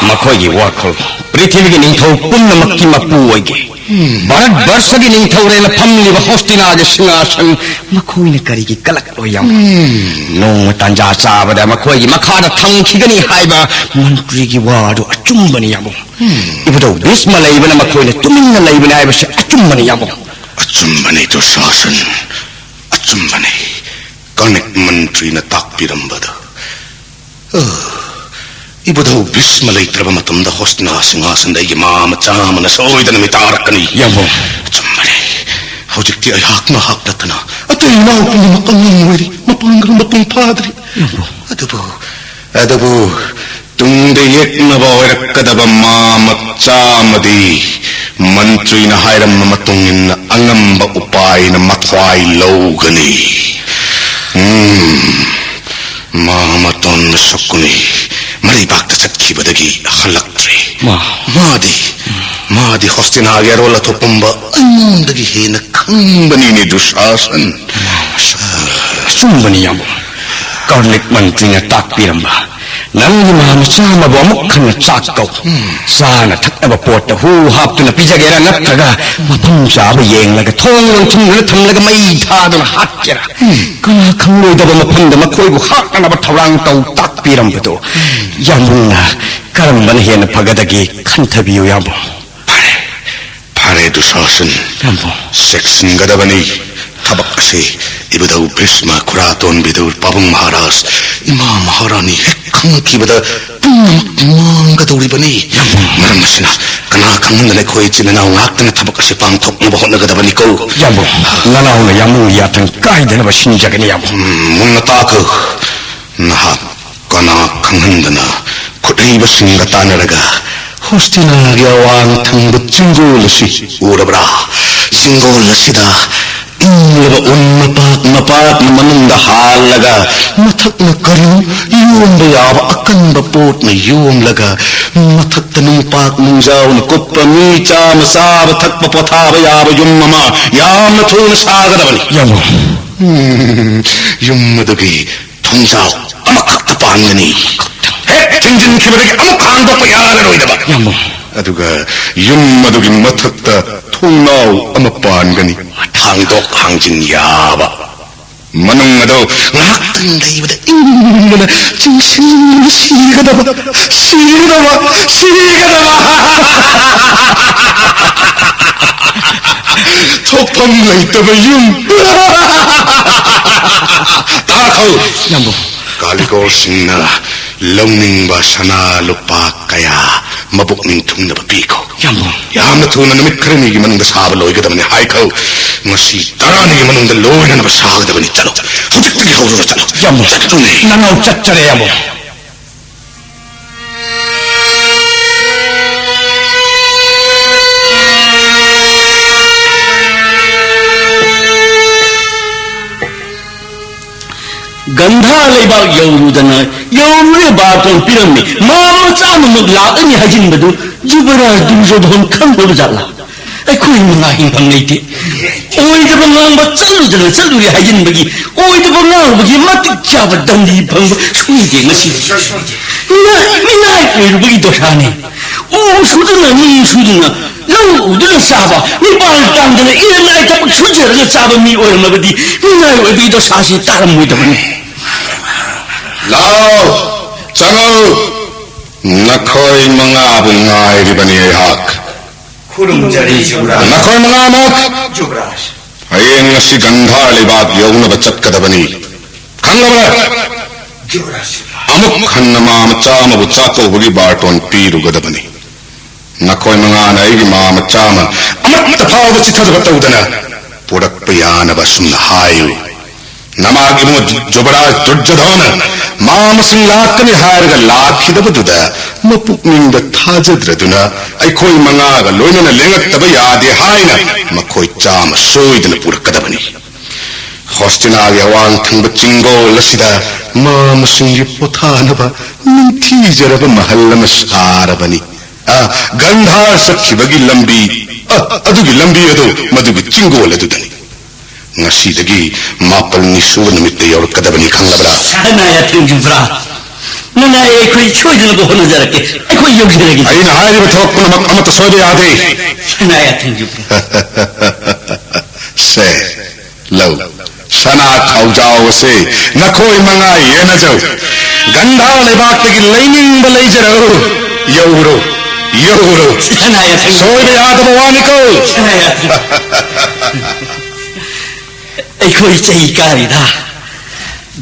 ꯃꯈꯣꯏꯒꯤ ꯋꯥꯈꯜ ꯄ꯭ꯔꯤꯊꯤꯕꯤꯒꯤ ꯅꯤꯡꯊꯧ ꯄꯨꯝꯅꯃꯛꯀꯤ ꯃꯄꯨ ꯑꯣꯏꯒꯦ꯫ ꯚꯥꯔꯠ ꯕꯔꯁꯒꯤ ꯅꯤꯡꯊꯧꯔꯦꯜꯅ ꯐꯝꯂꯤꯕ ꯍꯣꯁꯇꯤꯅꯥꯒꯤ ꯁꯤꯡꯍꯥꯁꯟ ꯃꯈꯣꯏꯅ ꯀꯔꯤꯒꯤ ꯀꯜꯂꯛꯂꯣꯏ, ꯌꯥꯝꯕꯨꯡ? ꯅꯣꯡꯃ ꯇꯥꯟꯖꯥ ꯆꯥꯕꯗ ꯃꯈꯣꯏꯒꯤ ꯃꯈꯥꯗ ꯊꯝꯈꯤꯒꯅꯤ ꯍꯥꯏꯕ ꯃꯟꯇ꯭ꯔꯤꯒꯤ ꯋꯥꯗꯨ ꯑꯆꯨꯝꯕꯅꯤ, ꯌꯥꯝꯕꯨꯡ꯫ ꯏꯕꯨꯙꯧ ꯚꯤꯁꯃ ꯂꯩꯕꯅ ꯃꯈꯣꯏꯅ ꯇꯨꯃꯤꯟꯅ ꯂꯩꯕꯅꯤ ꯍꯥꯏꯕꯁꯤ ꯑꯆꯨꯝꯕꯅꯤ, ꯌꯥꯝꯕꯨꯡ꯫ ꯑꯆꯨꯝꯕꯅꯤ, ꯗꯨꯁꯥꯁꯟ, ꯑꯆꯨꯝꯕꯅꯤ꯫ ꯀꯔꯅꯤꯛ ꯃꯟꯇ꯭ꯔꯤꯅ ꯇꯥꯛꯄꯤꯔꯝꯕꯗꯨ꯫ ꯑ, ꯏꯕꯨꯙꯧ ꯚꯤꯁꯃ ꯂꯩꯇ꯭ꯔꯕ ꯃꯇꯝꯗ ꯍꯣꯁꯇꯤꯅꯥ ꯁꯤꯡꯍꯥꯁꯟꯗ ꯑꯩꯒꯤ ꯃꯥ ꯃꯆꯥ ꯑꯃꯅ ꯁꯣꯏꯗꯅ ꯃꯤꯇꯥꯔꯛꯀꯅꯤ꯫ ꯌꯥꯝꯕꯨꯡ꯫ ꯑꯆꯨꯝꯕꯅꯤ꯫ ꯍꯧꯖꯤꯛꯇꯤ ꯑꯩꯍꯥꯛ ꯃꯍꯥꯛ ꯅꯠꯇꯅ ꯑꯇꯩ ꯏꯅꯥꯎ ꯄꯨꯝꯅꯃꯛ ꯑꯉꯥꯡ ꯑꯣꯏꯔꯤ, ꯃꯄꯥꯡꯒꯜ ꯃꯄꯨꯡ ꯐꯥꯗ꯭ꯔꯤ꯫ ꯌꯥꯝꯕꯨꯡ꯫ ꯑꯗꯨꯕꯨ, ꯑꯗꯨꯕꯨ ꯇꯨꯡꯗ ꯌꯦꯛꯅꯕ ꯑꯣꯏꯔꯛꯀꯗꯕ ꯃꯥ ꯃꯆꯥ ꯑꯃꯗꯤ ꯃꯟꯇ꯭ꯔꯤꯅ ꯍꯥꯏꯔꯝꯕ ꯃꯇꯨꯡ ꯏꯟꯅ ꯑꯉꯝꯕ ꯎꯄꯥꯏꯅ ꯃꯊ꯭ꯋꯥꯏ ꯂꯧꯒꯅꯤ꯫ ꯎꯝ, ꯃꯥ ꯃꯇꯣꯟ ꯃꯁꯛꯀꯨꯅꯤ ꯃꯔꯩꯕꯥꯛꯇ ꯆꯠꯈꯤꯕꯗꯒꯤ ꯍꯜꯂꯛꯇ꯭ꯔꯤ꯫ ꯃꯥ꯫ ꯃꯥꯗꯤ, ꯃꯥꯗꯤ ꯍꯣꯁꯇꯤꯅꯥꯒꯤ ꯑꯔꯣꯜ ꯑꯊꯣꯛ ꯄꯨꯝꯕ ꯑꯩꯉꯣꯟꯗꯒꯤ ꯍꯦꯟꯅ ꯈꯪꯕꯅꯤꯅꯦ, ꯗꯨꯁꯥꯁꯟ꯫ ꯑꯆꯨꯝꯕꯅꯤ, ꯌꯥꯝꯕꯨꯡ꯫ ꯀꯔꯅꯤꯛ ꯃꯟꯇ꯭ꯔꯤꯅ ꯇꯥꯛꯄꯤꯔꯝꯕ ꯅꯪꯒꯤ ꯃꯥ ꯃꯆꯥ ꯑꯃꯕꯨ ꯑꯃꯨꯛ ꯍꯟꯅ ꯆꯥꯛ ꯀꯧ꯫ ꯆꯥꯅ ꯊꯛꯅꯕ ꯄꯣꯠꯇ ꯍꯨ ꯍꯥꯞꯇꯨꯅ ꯄꯤꯖꯒꯦꯔꯥ, ꯅꯠꯇ꯭ꯔꯒ ꯃꯐꯝ ꯆꯥꯕ ꯌꯦꯡꯂꯒ ꯊꯣꯡ ꯂꯣꯟꯁꯤꯟꯗꯨꯅ ꯊꯝꯂꯒ ꯃꯩ ꯊꯥꯗꯨꯅ ꯍꯥꯠꯀꯦꯔꯥ? ꯀꯅꯥ ꯈꯪꯂꯣꯏꯗꯕ ꯃꯐꯝꯗ ꯃꯈꯣꯏꯕꯨ ꯍꯥꯠꯅꯅꯕ ꯊꯧꯔꯥꯡ ꯇꯧ ꯇꯥꯛꯄꯤꯔꯝꯕꯗꯨ ꯌꯥꯝꯕꯨꯡꯅ ꯀꯔꯝꯕꯅ ꯍꯦꯟꯅ ꯐꯒꯗꯒꯦ ꯈꯟꯊꯕꯤꯌꯨ, ꯌꯥꯝꯕꯨꯡ꯫ ꯐꯔꯦ, ꯐꯔꯦ, ꯗꯨꯁꯥꯁꯟ꯫ ꯌꯥꯝꯕꯨꯡ꯫ ꯆꯦꯛꯁꯤꯟꯒꯗꯕꯅꯤ꯫ ꯊꯕꯛ ꯑꯁꯤ ꯏꯕꯨꯙꯧ ꯚꯤꯁꯃ, ꯈꯨꯔꯥꯇꯣꯟ ꯕꯤꯗꯨꯔ, ꯄꯥꯕꯨꯡ ꯃꯍꯥꯔꯥꯖ, ꯏꯃꯥ ꯃꯍꯥꯔꯥꯅꯤ ꯍꯦꯛ ꯈꯪꯂꯛꯈꯤꯕꯗ ꯄꯨꯝꯅꯃꯛ ꯃꯥꯡꯒꯗꯧꯔꯤꯕꯅꯤ꯫ ꯌꯥꯝꯕꯨꯡ꯫ ꯃꯔꯝ ꯑꯁꯤꯅ ꯀꯅꯥ ꯈꯪꯍꯟꯗꯅ ꯑꯩꯈꯣꯏ ꯏꯆꯤꯟ ꯏꯅꯥꯎ ꯉꯥꯛꯇꯅ ꯊꯕꯛ ꯑꯁꯤ ꯄꯥꯡꯊꯣꯛꯅꯕ ꯍꯣꯠꯅꯒꯗꯕꯅꯤꯀꯣ꯫ ꯌꯥꯝꯕꯨꯡ, ꯅꯅꯥꯎꯅ ꯌꯥꯝꯕꯨꯡꯒꯤ ꯌꯥꯊꯪ ꯀꯥꯏꯗꯅꯕ ꯁꯤꯟꯖꯒꯅꯤ, ꯌꯥꯝꯕꯨꯡ꯫ ꯎꯝ, ꯃꯨꯟꯅ ꯇꯥꯈꯣ꯫ ꯅꯍꯥꯛ ꯀꯅꯥ ꯈꯪꯍꯟꯗꯅ ꯈꯨꯠꯍꯩꯕꯁꯤꯡꯒ ꯇꯥꯟꯅꯔꯒ ꯍꯣꯁꯇꯤꯅꯥꯒꯤ ꯑꯋꯥꯡ ꯊꯪꯕ ꯆꯤꯡꯗꯣꯜ ꯑꯁꯤ ꯎꯔꯕ꯭ꯔꯥ? ꯆꯤꯡꯗꯣꯜ ꯑꯁꯤꯗ ꯏꯪꯂꯕ ꯎꯟ ꯃꯄꯥꯛ ꯃꯄꯥꯛꯅ ꯃꯅꯨꯡꯗ ꯍꯥꯜꯂꯒ ꯃꯊꯛꯅ ꯀꯔꯤꯅꯣ ꯌꯣꯝꯕ ꯌꯥꯕ ꯑꯀꯟꯕ ꯄꯣꯠꯅ ꯌꯣꯝꯂꯒ ꯃꯊꯛꯇ ꯅꯨꯡꯄꯥꯛ ꯅꯨꯡꯖꯥꯎꯅ ꯀꯨꯞꯄ ꯃꯤ ꯆꯥꯃ ꯆꯥꯕ ꯊꯛꯄ ꯄꯣꯊꯥꯕ ꯌꯥꯕ ꯌꯨꯝ ꯑꯃ ꯌꯥꯝꯅ ꯊꯨꯅ ꯁꯥꯒꯗꯕꯅꯤ꯫ ꯌꯥꯝꯕꯨꯡ꯫ ꯎꯝ, ꯌꯨꯝ ꯑꯗꯨꯒꯤ ꯊꯣꯡꯖꯥꯎ ꯑꯃꯈꯛꯇ ꯄꯥꯟꯒꯅꯤ꯫ ꯍꯦꯛ ꯊꯤꯡꯖꯤꯟꯈꯤꯕꯗꯒꯤ ꯑꯃꯨꯛ ꯍꯥꯡꯗꯣꯛꯄ ꯌꯥꯔꯔꯣꯏꯗꯕ꯫ ꯌꯥꯝꯕꯨꯡ꯫ ꯑꯗꯨꯒ ꯌꯨꯝ ꯑꯗꯨꯒꯤ ꯃꯊꯛꯇ ꯊꯣꯡꯅꯥꯎ ꯑꯃ ꯄꯥꯟꯒꯅꯤ꯫ ꯍꯥꯡꯗꯣꯛ ꯍꯥꯡꯖꯤꯟ ꯌꯥꯕ꯫ ꯃꯅꯨꯡ ꯑꯗꯨ ꯉꯥꯏꯍꯥꯛꯇꯪ ꯂꯩꯕꯗ ꯏꯪꯕꯅ ꯆꯤꯡꯁꯤꯟꯕꯅ ꯁꯤꯒꯗꯕ, ꯁꯤꯒꯗꯕ, ꯁꯤꯒꯗꯕ꯫ ꯊꯣꯛꯐꯝ ꯂꯩꯇꯕ ꯌꯨꯝ꯫ ꯇꯥꯈꯧ꯫ ꯌꯥꯝꯕꯨꯡ꯫ ꯀꯥꯂꯤꯒꯣꯔꯁꯤꯡꯅ ꯂꯧꯅꯤꯡꯕ ꯁꯅꯥ ꯂꯨꯄꯥ ꯀꯌꯥ ꯃꯕꯨꯛ ꯅꯤꯡꯊꯨꯡꯅꯕ ꯄꯤꯈꯣ꯫ ꯌꯥꯝꯕꯨꯡ꯫ ꯌꯥꯝꯅ ꯊꯨꯅ ꯅꯨꯃꯤꯠ ꯈꯔꯅꯤꯒꯤ ꯃꯅꯨꯡꯗ ꯁꯥꯕ ꯂꯣꯏꯒꯗꯕꯅꯤ ꯍꯥꯏꯈꯧ꯫ ꯉꯁꯤ ꯇꯔꯥꯅꯤꯒꯤ ꯃꯅꯨꯡꯗ ꯂꯣꯏꯅꯅꯕ ꯁꯥꯒꯗꯕꯅꯤ꯫ ꯆꯠꯂꯣ, ꯍꯧꯖꯤꯛꯇꯒꯤ ꯍꯧꯔꯒ ꯆꯠꯂꯣ꯫ ꯌꯥꯝꯕꯨꯡ꯫ ꯆꯠꯂꯨꯅꯦ꯫ ꯅꯅꯥꯎ ꯆꯠꯆꯔꯦ ꯌꯥꯝꯕꯨꯡ꯫ ꯒꯟꯙꯥ ꯂꯩꯕꯥꯛ ꯌꯧꯔꯨꯗꯅ, ꯌꯧꯔꯨꯔꯦ ꯕꯥꯔꯇꯣꯟ ꯄꯤꯔꯝꯃꯤ꯫ ꯃꯥ ꯃꯆꯥ ꯑꯃꯃꯨꯛ ꯂꯥꯛꯂꯅꯤ ꯍꯥꯏꯖꯤꯟꯕꯗꯨ ꯌꯨꯕꯔꯥꯖ ꯗꯨꯔꯖꯣꯙꯣꯟ ꯈꯪꯗꯕ ꯖꯥꯠꯂꯥ? ꯑꯩꯈꯣꯏ ꯃꯉꯥ ꯍꯤꯡꯐꯝ ꯂꯩꯇꯦ꯫ ꯑꯣꯏꯗꯕ ꯉꯥꯡꯕ ꯆꯠꯂꯨꯗꯅ ꯆꯠꯂꯨꯔꯦ ꯍꯥꯏꯖꯤꯟꯕꯒꯤ, ꯑꯣꯏꯗꯕ ꯉꯥꯡꯕꯒꯤ ꯃꯇꯤꯛ ꯆꯥꯕ ꯗꯟꯗꯤ ꯐꯪꯕ ꯁꯣꯏꯗꯦ ꯉꯁꯤꯗꯤ꯫ ꯃꯤꯅꯥꯏ, ꯃꯤꯅꯥꯏ ꯑꯣꯏꯔꯨꯕꯒꯤ ꯗꯣꯁꯥꯅꯦ꯫ ꯎ ꯁꯨꯗꯨꯅ, ꯅꯤꯡ ꯁꯨꯗꯨꯅ, ꯂꯧ ꯎꯗꯨꯅ ꯆꯥꯕ, ꯅꯤꯄꯥꯜ ꯇꯥꯡꯗꯅ ꯏꯔꯟ ꯅꯥꯏ ꯊꯕꯛ ꯁꯨꯖꯔꯒ ꯆꯥꯕ ꯃꯤ ꯑꯣꯏꯔꯝꯂꯕꯗꯤ ꯃꯤꯅꯥꯏ ꯑꯣꯏꯕꯒꯤ ꯗꯣꯁꯥꯁꯤ ꯇꯥꯔꯝꯃꯣꯏꯗꯕꯅꯤ꯫ ꯂꯥꯎ, ꯆꯪꯉꯨ꯫ ꯅꯈꯣꯏ ꯃꯉꯥꯕꯨ ꯉꯥꯏꯔꯤꯕꯅꯤ ꯑꯩꯍꯥꯛ꯫ ꯈꯨꯔꯨꯝꯖꯔꯤ ꯌꯨꯕꯔꯥꯖ꯫ ꯅꯈꯣꯏ ꯃꯉꯥꯃꯛ ꯌꯨꯕꯔꯥꯖ꯫ ꯍꯌꯦꯡ ꯉꯁꯤ ꯒꯟꯙꯥꯔ ꯂꯩꯕꯥꯛ ꯌꯧꯅꯕ ꯆꯠꯀꯗꯕꯅꯤ꯫ ꯈꯪꯂꯕ꯭ꯔꯥ? ꯌꯨꯕꯔꯥꯖ꯫ ꯑꯃꯨꯛ ꯍꯟꯅ ꯃꯥ ꯃꯆꯥ ꯑꯃꯕꯨ ꯆꯥꯛꯀꯧꯕꯒꯤ ꯕꯥꯔꯇꯣꯟ ꯄꯤꯔꯨꯒꯗꯕꯅꯤ꯫ ꯅꯈꯣꯏ ꯃꯉꯥꯅ ꯑꯩꯒꯤ ꯃꯥ ꯃꯆꯥ ꯑꯃ ꯑꯃꯠꯇ ꯐꯥꯎꯕ ꯆꯤꯠꯊꯗꯕ ꯇꯧꯗꯅ ꯄꯨꯔꯛꯄ ꯌꯥꯅꯕ ꯑꯁꯨꯝꯅ ꯍꯥꯏꯌꯨ꯫ ꯅꯃꯥꯒꯤ ꯏꯕꯨꯡ ꯖꯨꯕꯔꯥꯖ ꯗꯨꯔꯖꯣꯙꯅ ꯃꯥ ꯃꯁꯤꯡ ꯂꯥꯛꯀꯅꯤ ꯍꯥꯏꯔꯒ ꯂꯥꯛꯈꯤꯗꯕꯗꯨꯗ ꯃꯄꯨꯛꯅꯤꯡꯗ ꯊꯥꯖꯗ꯭ꯔꯗꯨꯅ ꯑꯩꯈꯣꯏ ꯃꯉꯥꯒ ꯂꯣꯏꯅꯅ ꯂꯦꯡꯉꯛꯇꯕ ꯌꯥꯗꯦ ꯍꯥꯏꯅ ꯃꯈꯣꯏ ꯆꯥꯝꯃ ꯁꯣꯏꯗꯅ ꯄꯨꯔꯛꯀꯗꯕꯅꯤ꯫ ꯍꯣꯁꯇꯤꯅꯥꯒꯤ ꯑꯋꯥꯡ ꯊꯪꯕ ꯆꯤꯡꯒꯣꯜ ꯑꯁꯤꯗ ꯃꯥ ꯃꯁꯤꯡꯒꯤ ꯄꯣꯊꯥꯅꯕ ꯅꯤꯡꯊꯤꯖꯔꯕ ꯃꯍꯜ ꯑꯃ ꯁꯥꯔꯕꯅꯤ꯫ ꯑ, ꯒꯟꯙꯥꯔ ꯆꯠꯈꯤꯕꯒꯤ ꯂꯝꯕꯤ, ꯑ, ꯑꯗꯨꯒꯤ ꯂꯝꯕꯤ ꯑꯗꯨ ꯃꯗꯨꯒꯤ ꯆꯤꯡꯒꯣꯜ ꯑꯗꯨꯗꯅꯤ꯫ ꯉꯁꯤꯗꯒꯤ ꯃꯥꯄꯜꯅꯤ ꯁꯨꯕ ꯅꯨꯃꯤꯠꯇ ꯌꯧꯔꯛꯀꯗꯕꯅꯤ, ꯈꯪꯂꯕ꯭ꯔꯥ? ꯁꯅꯥ ꯌꯥꯊꯦꯡ ꯌꯨꯕꯔꯥꯖ꯫ ꯅꯨꯡꯉꯥꯏ, ꯑꯩꯈꯣꯏ ꯁꯣꯏꯗꯅꯕ ꯍꯣꯠꯅꯖꯔꯛꯀꯦ꯫ ꯑꯩꯈꯣꯏ ꯌꯧꯖꯔꯒꯦ꯫ ꯑꯩꯅ ꯍꯥꯏꯔꯤꯕ ꯊꯕꯛ ꯄꯨꯝꯅꯃꯛ ꯑꯃꯠꯇ ꯁꯣꯏꯕ ꯌꯥꯗꯦ꯫ ꯁꯅꯥ ꯌꯥꯊꯪ ꯌꯨꯝ꯫ ꯁꯦ, ꯂꯧ꯫ ꯁꯅꯥ ꯈꯥꯎꯖꯥꯎ ꯑꯁꯦ ꯅꯈꯣꯏ ꯃꯉꯥ ꯌꯦꯟꯅꯖꯧ꯫ ꯒꯟꯙꯥ ꯂꯩꯕꯥꯛꯇꯒꯤ ꯂꯩꯅꯤꯡꯕ ꯂꯩꯖꯔꯧ꯫ ꯌꯧꯔꯣ, ꯌꯧꯔꯣ꯫ ꯁꯅꯥ ꯌꯥꯊꯪ꯫ ꯁꯣꯏꯕ ꯌꯥꯗꯕ ꯋꯥꯅꯤꯀꯣ꯫ ꯁꯅꯥ ꯌꯥꯊꯪ꯫ ꯑꯩꯈꯣꯏ ꯆꯍꯤ ꯀꯥꯔꯤꯗ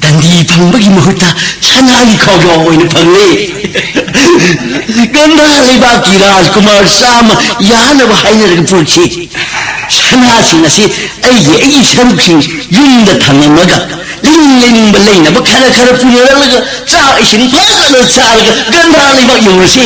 ꯗꯟꯗꯤ ꯐꯪꯕꯒꯤ ꯃꯍꯨꯠꯇ ꯁꯅꯥꯒꯤ ꯈꯥꯎꯖꯥꯎ ꯑꯣꯏꯅ ꯐꯪꯂꯦ꯫ ꯒꯟꯙꯥ ꯂꯩꯕꯥꯛꯀꯤ ꯔꯥꯖꯀꯨꯃꯥꯔ ꯆꯥꯝꯃ ꯌꯥꯅꯕ ꯍꯥꯏꯅꯔꯒ ꯄꯨꯔꯛꯈꯤ꯫ ꯁꯅꯥꯁꯤꯡ ꯑꯁꯤ ꯑꯩꯒꯤ, ꯑꯩꯒꯤ ꯁꯔꯨꯛꯁꯤꯡ ꯌꯨꯝꯗ ꯊꯝꯂꯝꯂꯒ ꯂꯩꯅꯤꯡ ꯂꯩꯅꯤꯡꯕ ꯂꯩꯅꯕ ꯈꯔ ꯈꯔ ꯄꯨꯅꯔꯛꯂꯒ ꯆꯥꯛ ꯏꯁꯤꯡ ꯐꯖꯅ ꯆꯥꯔꯒ ꯒꯟꯙꯥ ꯂꯩꯕꯥꯛ ꯌꯧꯔꯁꯤ꯫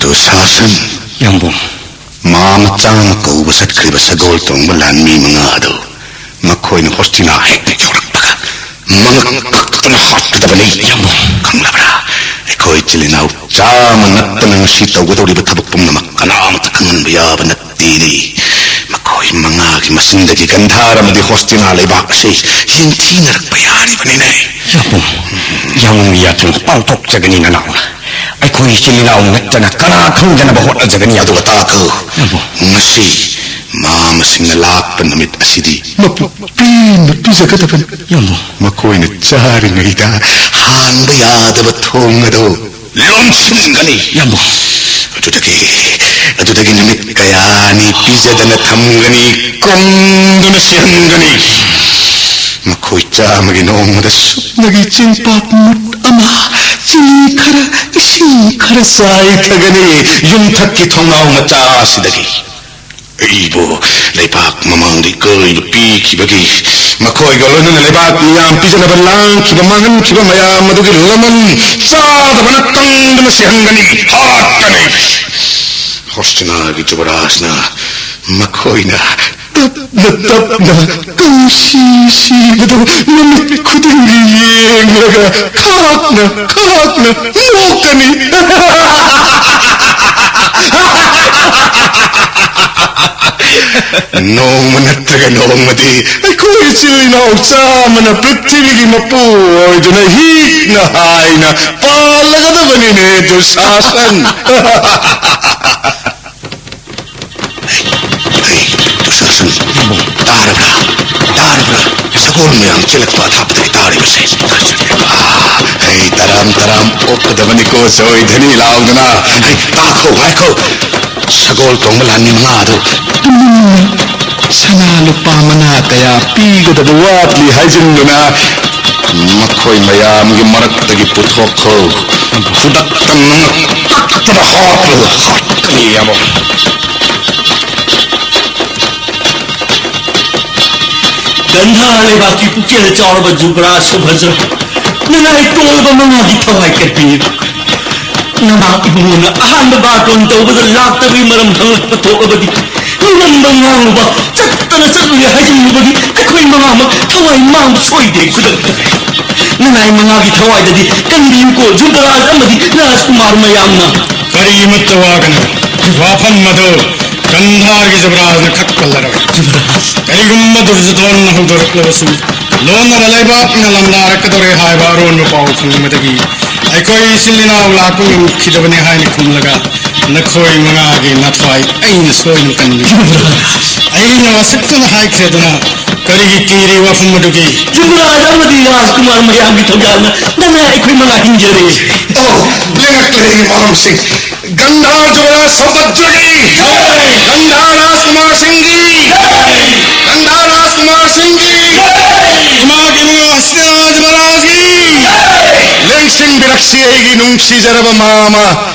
ꯗꯨꯁꯥꯁꯟ꯫ ꯌꯥꯝꯕꯨꯡ꯫ ꯃꯥ ꯃꯆꯥꯅ ꯀꯧꯕ ꯆꯠꯈ꯭ꯔꯤꯕ ꯁꯒꯣꯜ ꯇꯣꯡꯕ ꯂꯥꯟꯃꯤ ꯃꯉꯥ ꯑꯗꯨ ꯃꯈꯣꯏꯅ ꯍꯣꯁꯇꯤꯅꯥ ꯍꯦꯛ ꯌꯧꯔꯛꯄꯒ ꯃꯉꯛ ꯀꯛꯇꯨꯅ ꯍꯥꯠꯀꯗꯕꯅꯤ꯫ ꯌꯥꯝꯕꯨꯡ꯫ ꯈꯪꯂꯕ꯭ꯔꯥ? ꯑꯩꯈꯣꯏ ꯏꯆꯤꯜ ꯏꯅꯥꯎ ꯆꯥꯝꯃ ꯅꯠꯇꯅ ꯉꯁꯤ ꯇꯧꯒꯗꯧꯔꯤꯕ ꯊꯕꯛ ꯄꯨꯝꯅꯃꯛ ꯀꯅꯥꯃꯠꯇ ꯈꯪꯍꯟꯕ ꯌꯥꯕ ꯅꯠꯇꯦꯅꯦ꯫ ꯃꯈꯣꯏ ꯃꯉꯥꯒꯤ ꯃꯁꯤꯡꯗꯒꯤ ꯒꯟꯙꯥꯔ ꯑꯃꯗꯤ ꯍꯣꯁꯇꯤꯅꯥ ꯂꯩꯕꯥꯛ ꯑꯁꯤ ꯌꯦꯡꯊꯤꯅꯔꯛꯄ ꯌꯥꯔꯤꯕꯅꯤꯅꯦ꯫ ꯌꯥꯝꯕꯨꯡ, ꯌꯥꯝꯕꯨꯡꯒꯤ ꯌꯥꯊꯪ ꯄꯥꯡꯊꯣꯛꯆꯒꯅꯤ ꯅꯅꯥꯎꯅ꯫ ꯑꯩꯈꯣꯏ ꯏꯆꯤꯜ ꯏꯅꯥꯎ ꯅꯠꯇꯅ ꯀꯅꯥ ꯈꯪꯗꯅꯕ ꯍꯣꯠꯅꯖꯒꯅꯤ꯫ ꯑꯗꯨꯒ ꯇꯥꯈꯣ꯫ ꯌꯥꯝꯕꯨꯡ꯫ ꯉꯁꯤ ꯃꯥ ꯃꯁꯤꯡꯅ ꯂꯥꯛꯄ ꯅꯨꯃꯤꯠ ꯑꯁꯤꯗꯤ ꯃꯄꯨ ꯄꯦꯟꯅ ꯄꯤꯖꯒꯗꯕꯅꯤ꯫ ꯌꯥꯝꯕꯨꯡ꯫ ꯃꯈꯣꯏꯅ ꯆꯥꯔꯤꯉꯩꯗ ꯍꯥꯡꯕ ꯌꯥꯗꯕ ꯊꯣꯡ ꯑꯗꯨ ꯂꯣꯟꯁꯤꯟꯒꯅꯤ꯫ ꯌꯥꯝꯕꯨꯡ꯫ ꯑꯗꯨꯗꯒꯤ, ꯑꯗꯨꯗꯒꯤ ꯅꯨꯃꯤꯠ ꯀꯌꯥꯅꯤ ꯄꯤꯖꯗꯅ ꯊꯝꯒꯅꯤ, ꯀꯨꯝꯗꯨꯅ ꯁꯤꯍꯟꯒꯅꯤ꯫ ꯃꯈꯣꯏ ꯆꯥꯝꯃꯒꯤ ꯅꯣꯡꯃꯗ ꯁꯨꯞꯅꯒꯤ ꯆꯦꯡꯄꯥꯛ ꯃꯨꯠ ꯑꯃ, ꯆꯤꯅꯤ ꯈꯔ, ꯏꯁꯤꯡ ꯈꯔ ꯆꯥꯏꯊꯒꯅꯤ ꯌꯨꯝꯊꯛꯀꯤ ꯊꯣꯡꯅꯥꯎ ꯃꯆꯥ ꯑꯁꯤꯗꯒꯤ꯫ ꯑꯩꯕꯨ ꯂꯩꯕꯥꯛ ꯃꯃꯥꯡꯗ ꯏꯀꯥꯏꯕ ꯄꯤꯈꯤꯕꯒꯤ, ꯃꯈꯣꯏꯒ ꯂꯣꯏꯅꯅ ꯂꯩꯕꯥꯛ ꯃꯤꯌꯥꯝ ꯄꯤꯖꯅꯕ ꯂꯥꯡꯈꯤꯕ, ꯃꯥꯡꯍꯟꯈꯤꯕ ꯃꯌꯥꯝ ꯑꯗꯨꯒꯤ ꯂꯃꯟ ꯆꯥꯗꯕꯅ ꯀꯪꯗꯨꯅ ꯁꯤꯍꯟꯒꯅꯤ, ꯍꯥꯠꯀꯅꯤ꯫ ꯍꯣꯁꯇꯤꯅꯥꯒꯤ ꯖꯨꯕꯔꯥꯖꯅ ꯃꯈꯣꯏꯅ ꯇꯞꯅ ꯇꯞꯅ ꯀꯪꯁꯤ ꯁꯤꯕꯗꯨ ꯅꯨꯃꯤꯠ ꯈꯨꯗꯤꯡꯒꯤ ꯌꯦꯡꯂꯒ ꯈꯥꯛꯅ ꯈꯥꯛꯅ ꯅꯣꯛꯀꯅꯤ꯫ ꯅꯣꯡꯃ ꯅꯠꯇ꯭ꯔꯒ ꯅꯣꯡꯃꯗꯤ ꯑꯩꯈꯣꯏ ꯏꯆꯤꯜ ꯏꯅꯥꯎ ꯆꯥꯝꯃꯅ ꯄ꯭ꯔꯤꯊꯤꯕꯤꯒꯤ ꯃꯄꯨ ꯑꯣꯏꯗꯨꯅ ꯍꯤꯛꯅ ꯍꯥꯏꯅ ꯄꯥꯜꯂꯒꯗꯕꯅꯤꯅꯦ, ꯗꯨꯁꯥꯁꯟ꯫ ꯍꯩ, ꯗꯨꯁꯥꯁꯟ, ꯇꯥꯔꯕ꯭ꯔꯥ? ꯇꯥꯔꯕ꯭ꯔꯥ? ꯁꯒꯣꯜ ꯃꯌꯥꯝ ꯆꯦꯜꯂꯛꯄ ꯑꯊꯥꯞꯄꯗꯒꯤ ꯇꯥꯔꯤꯕꯁꯦ꯫ ꯑꯥ, ꯍꯩ, ꯇꯔꯥꯝ ꯇꯔꯥꯝ ꯑꯣꯛꯀꯗꯕꯅꯤꯀꯣ, ꯁꯣꯏꯗꯅꯤ ꯂꯥꯎꯗꯅ꯫ ꯍꯩ, ꯇꯥꯈꯣ, ꯉꯥꯏꯈꯣ꯫ ꯁꯒꯣꯜ ꯇꯣꯡꯕ ꯂꯥꯟꯃꯤ ꯃꯉꯥ ꯑꯗꯨ ꯇꯨꯃꯤꯟꯅ ꯁꯅꯥ ꯂꯨꯄꯥ ꯃꯅꯥ ꯀꯌꯥ ꯄꯤꯒꯗꯕ ꯋꯥꯠꯂꯤ ꯍꯥꯏꯖꯤꯟꯗꯨꯅ ꯃꯈꯣꯏ ꯃꯌꯥꯝꯒꯤ ꯃꯔꯛꯇꯒꯤ ꯄꯨꯊꯣꯛꯈꯣ꯫ ꯈꯨꯗꯛꯇ ꯅꯪꯅ ꯀꯛꯇꯅ ꯍꯥꯠꯂꯨ꯫ ꯍꯥꯠꯀꯅꯤ, ꯏꯌꯥꯝꯕ꯫ ꯒꯟꯙꯥꯔ ꯂꯩꯕꯥꯛꯀꯤ ꯄꯨꯛꯆꯦꯜ ꯆꯥꯎꯔꯕ ꯖꯨꯕꯔꯥꯖ ꯁꯨꯚꯗ꯭ꯔ, ꯅꯅꯥꯏ ꯇꯣꯜꯂꯕ ꯃꯉꯥꯒꯤ ꯊꯋꯥꯏ ꯀꯠꯄꯤꯔꯤꯕ ꯅꯃꯥ ꯏꯕꯨꯡꯉꯣꯅ ꯑꯍꯥꯟꯕ ꯕꯥꯔꯇꯣꯟ ꯇꯧꯕꯗ ꯂꯥꯛꯇꯕꯒꯤ ꯃꯔꯝ ꯍꯪꯂꯛꯄ ꯊꯣꯛꯂꯕꯗꯤ, ꯃꯤꯅꯝꯕ ꯉꯥꯡꯂꯨꯕ, ꯆꯠꯇꯅ ꯆꯠꯂꯨꯔꯦ ꯍꯥꯏꯖꯤꯜꯂꯨꯕꯒꯤ ꯑꯩꯈꯣꯏ ꯃꯉꯥꯃꯛ ꯊꯋꯥꯏ ꯃꯥꯡꯕ ꯁꯣꯏꯗꯦ ꯈꯨꯗꯛꯇ꯫ ꯅꯅꯥꯏ ꯃꯉꯥꯒꯤ ꯊꯋꯥꯏꯗꯗꯤ ꯀꯟꯕꯤꯌꯨꯀꯣ ꯖꯨꯕꯔꯥꯖ ꯑꯃꯗꯤ ꯔꯥꯖꯀꯨꯃꯥꯔ ꯃꯌꯥꯝꯅ꯫ ꯀꯔꯤꯃꯠꯇ ꯋꯥꯒꯅꯨ, ꯋꯥꯐꯝ ꯑꯗꯨ ꯒꯟꯙꯥꯔꯒꯤ ꯖꯨꯕꯔꯥꯖꯅ ꯈꯛꯄꯜꯂꯔꯣꯏ꯫ ꯖꯨꯕꯔꯥꯖ꯫ ꯀꯔꯤꯒꯨꯝꯕ ꯗꯨꯔꯖꯣꯙꯟꯅ ꯍꯧꯗꯣꯔꯛꯂꯕꯁꯨ, ꯂꯣꯟꯅꯕ ꯂꯩꯕꯥꯛꯅ ꯂꯥꯟꯗꯥꯔꯛꯀꯗꯧꯔꯦ ꯍꯥꯏꯕ ꯑꯔꯣꯟꯕ ꯄꯥꯎ ꯐꯪꯕꯗꯒꯤ ꯑꯩꯈꯣꯏ ꯏꯆꯤꯜ ꯏꯅꯥꯎ ꯂꯥꯛꯄ ꯉꯝꯈꯤꯗꯕꯅꯤ ꯍꯥꯏꯅ ꯈꯨꯝꯂꯒ, ꯅꯈꯣꯏ ꯃꯉꯥꯒꯤ ꯅꯊ꯭ꯋꯥꯏ ꯑꯩꯅ ꯁꯣꯏꯗꯅ ꯀꯟꯕꯤꯒꯅꯤ꯫ ꯑꯩꯅ ꯋꯥꯁꯛꯇꯨꯅ ꯍꯥꯏꯈ꯭ꯔꯦꯗꯅ, ꯀꯔꯤꯒꯤ ꯀꯤꯔꯤ ꯋꯥꯐꯝ ꯑꯗꯨꯒꯤ? ꯌꯨꯕꯔꯥꯖ ꯑꯃꯗꯤ ꯔꯥꯖꯀꯨꯃꯥꯔ ꯃꯌꯥꯝꯒꯤ ꯊꯧꯖꯥꯜꯅ ꯅꯅꯥꯏ ꯑꯩꯈꯣꯏ ꯃꯉꯥ ꯍꯤꯡꯖꯔꯦ꯫ ꯑꯣ, ꯂꯦꯡꯉꯛꯂꯦ ꯑꯩꯒꯤ ꯃꯔꯝꯁꯤꯡ꯫ ꯒꯟꯙꯥꯔ ꯖꯨꯕꯔꯥꯖ ꯁꯝꯕꯠꯇ꯭ꯔꯒꯤ, ꯒꯟꯙꯥꯔ ꯔꯥꯖꯀꯨꯃꯥꯔ ꯁꯤꯡꯒꯤ, ꯒꯟꯙꯥꯔ ꯔꯥꯖꯀꯨꯃꯥꯔ ꯁꯤꯡꯒꯤ, ꯏꯃꯥꯒꯤ ꯏꯕꯨꯡꯉꯣ ꯍꯁꯤꯅꯥ ꯖꯨꯕꯔꯥꯖꯒꯤ꯫ ꯂꯦꯡꯁꯤꯟꯕꯤꯔꯛꯁꯤ ꯑꯩꯒꯤ ꯅꯨꯡꯁꯤꯖꯔꯕ ꯃꯥꯃ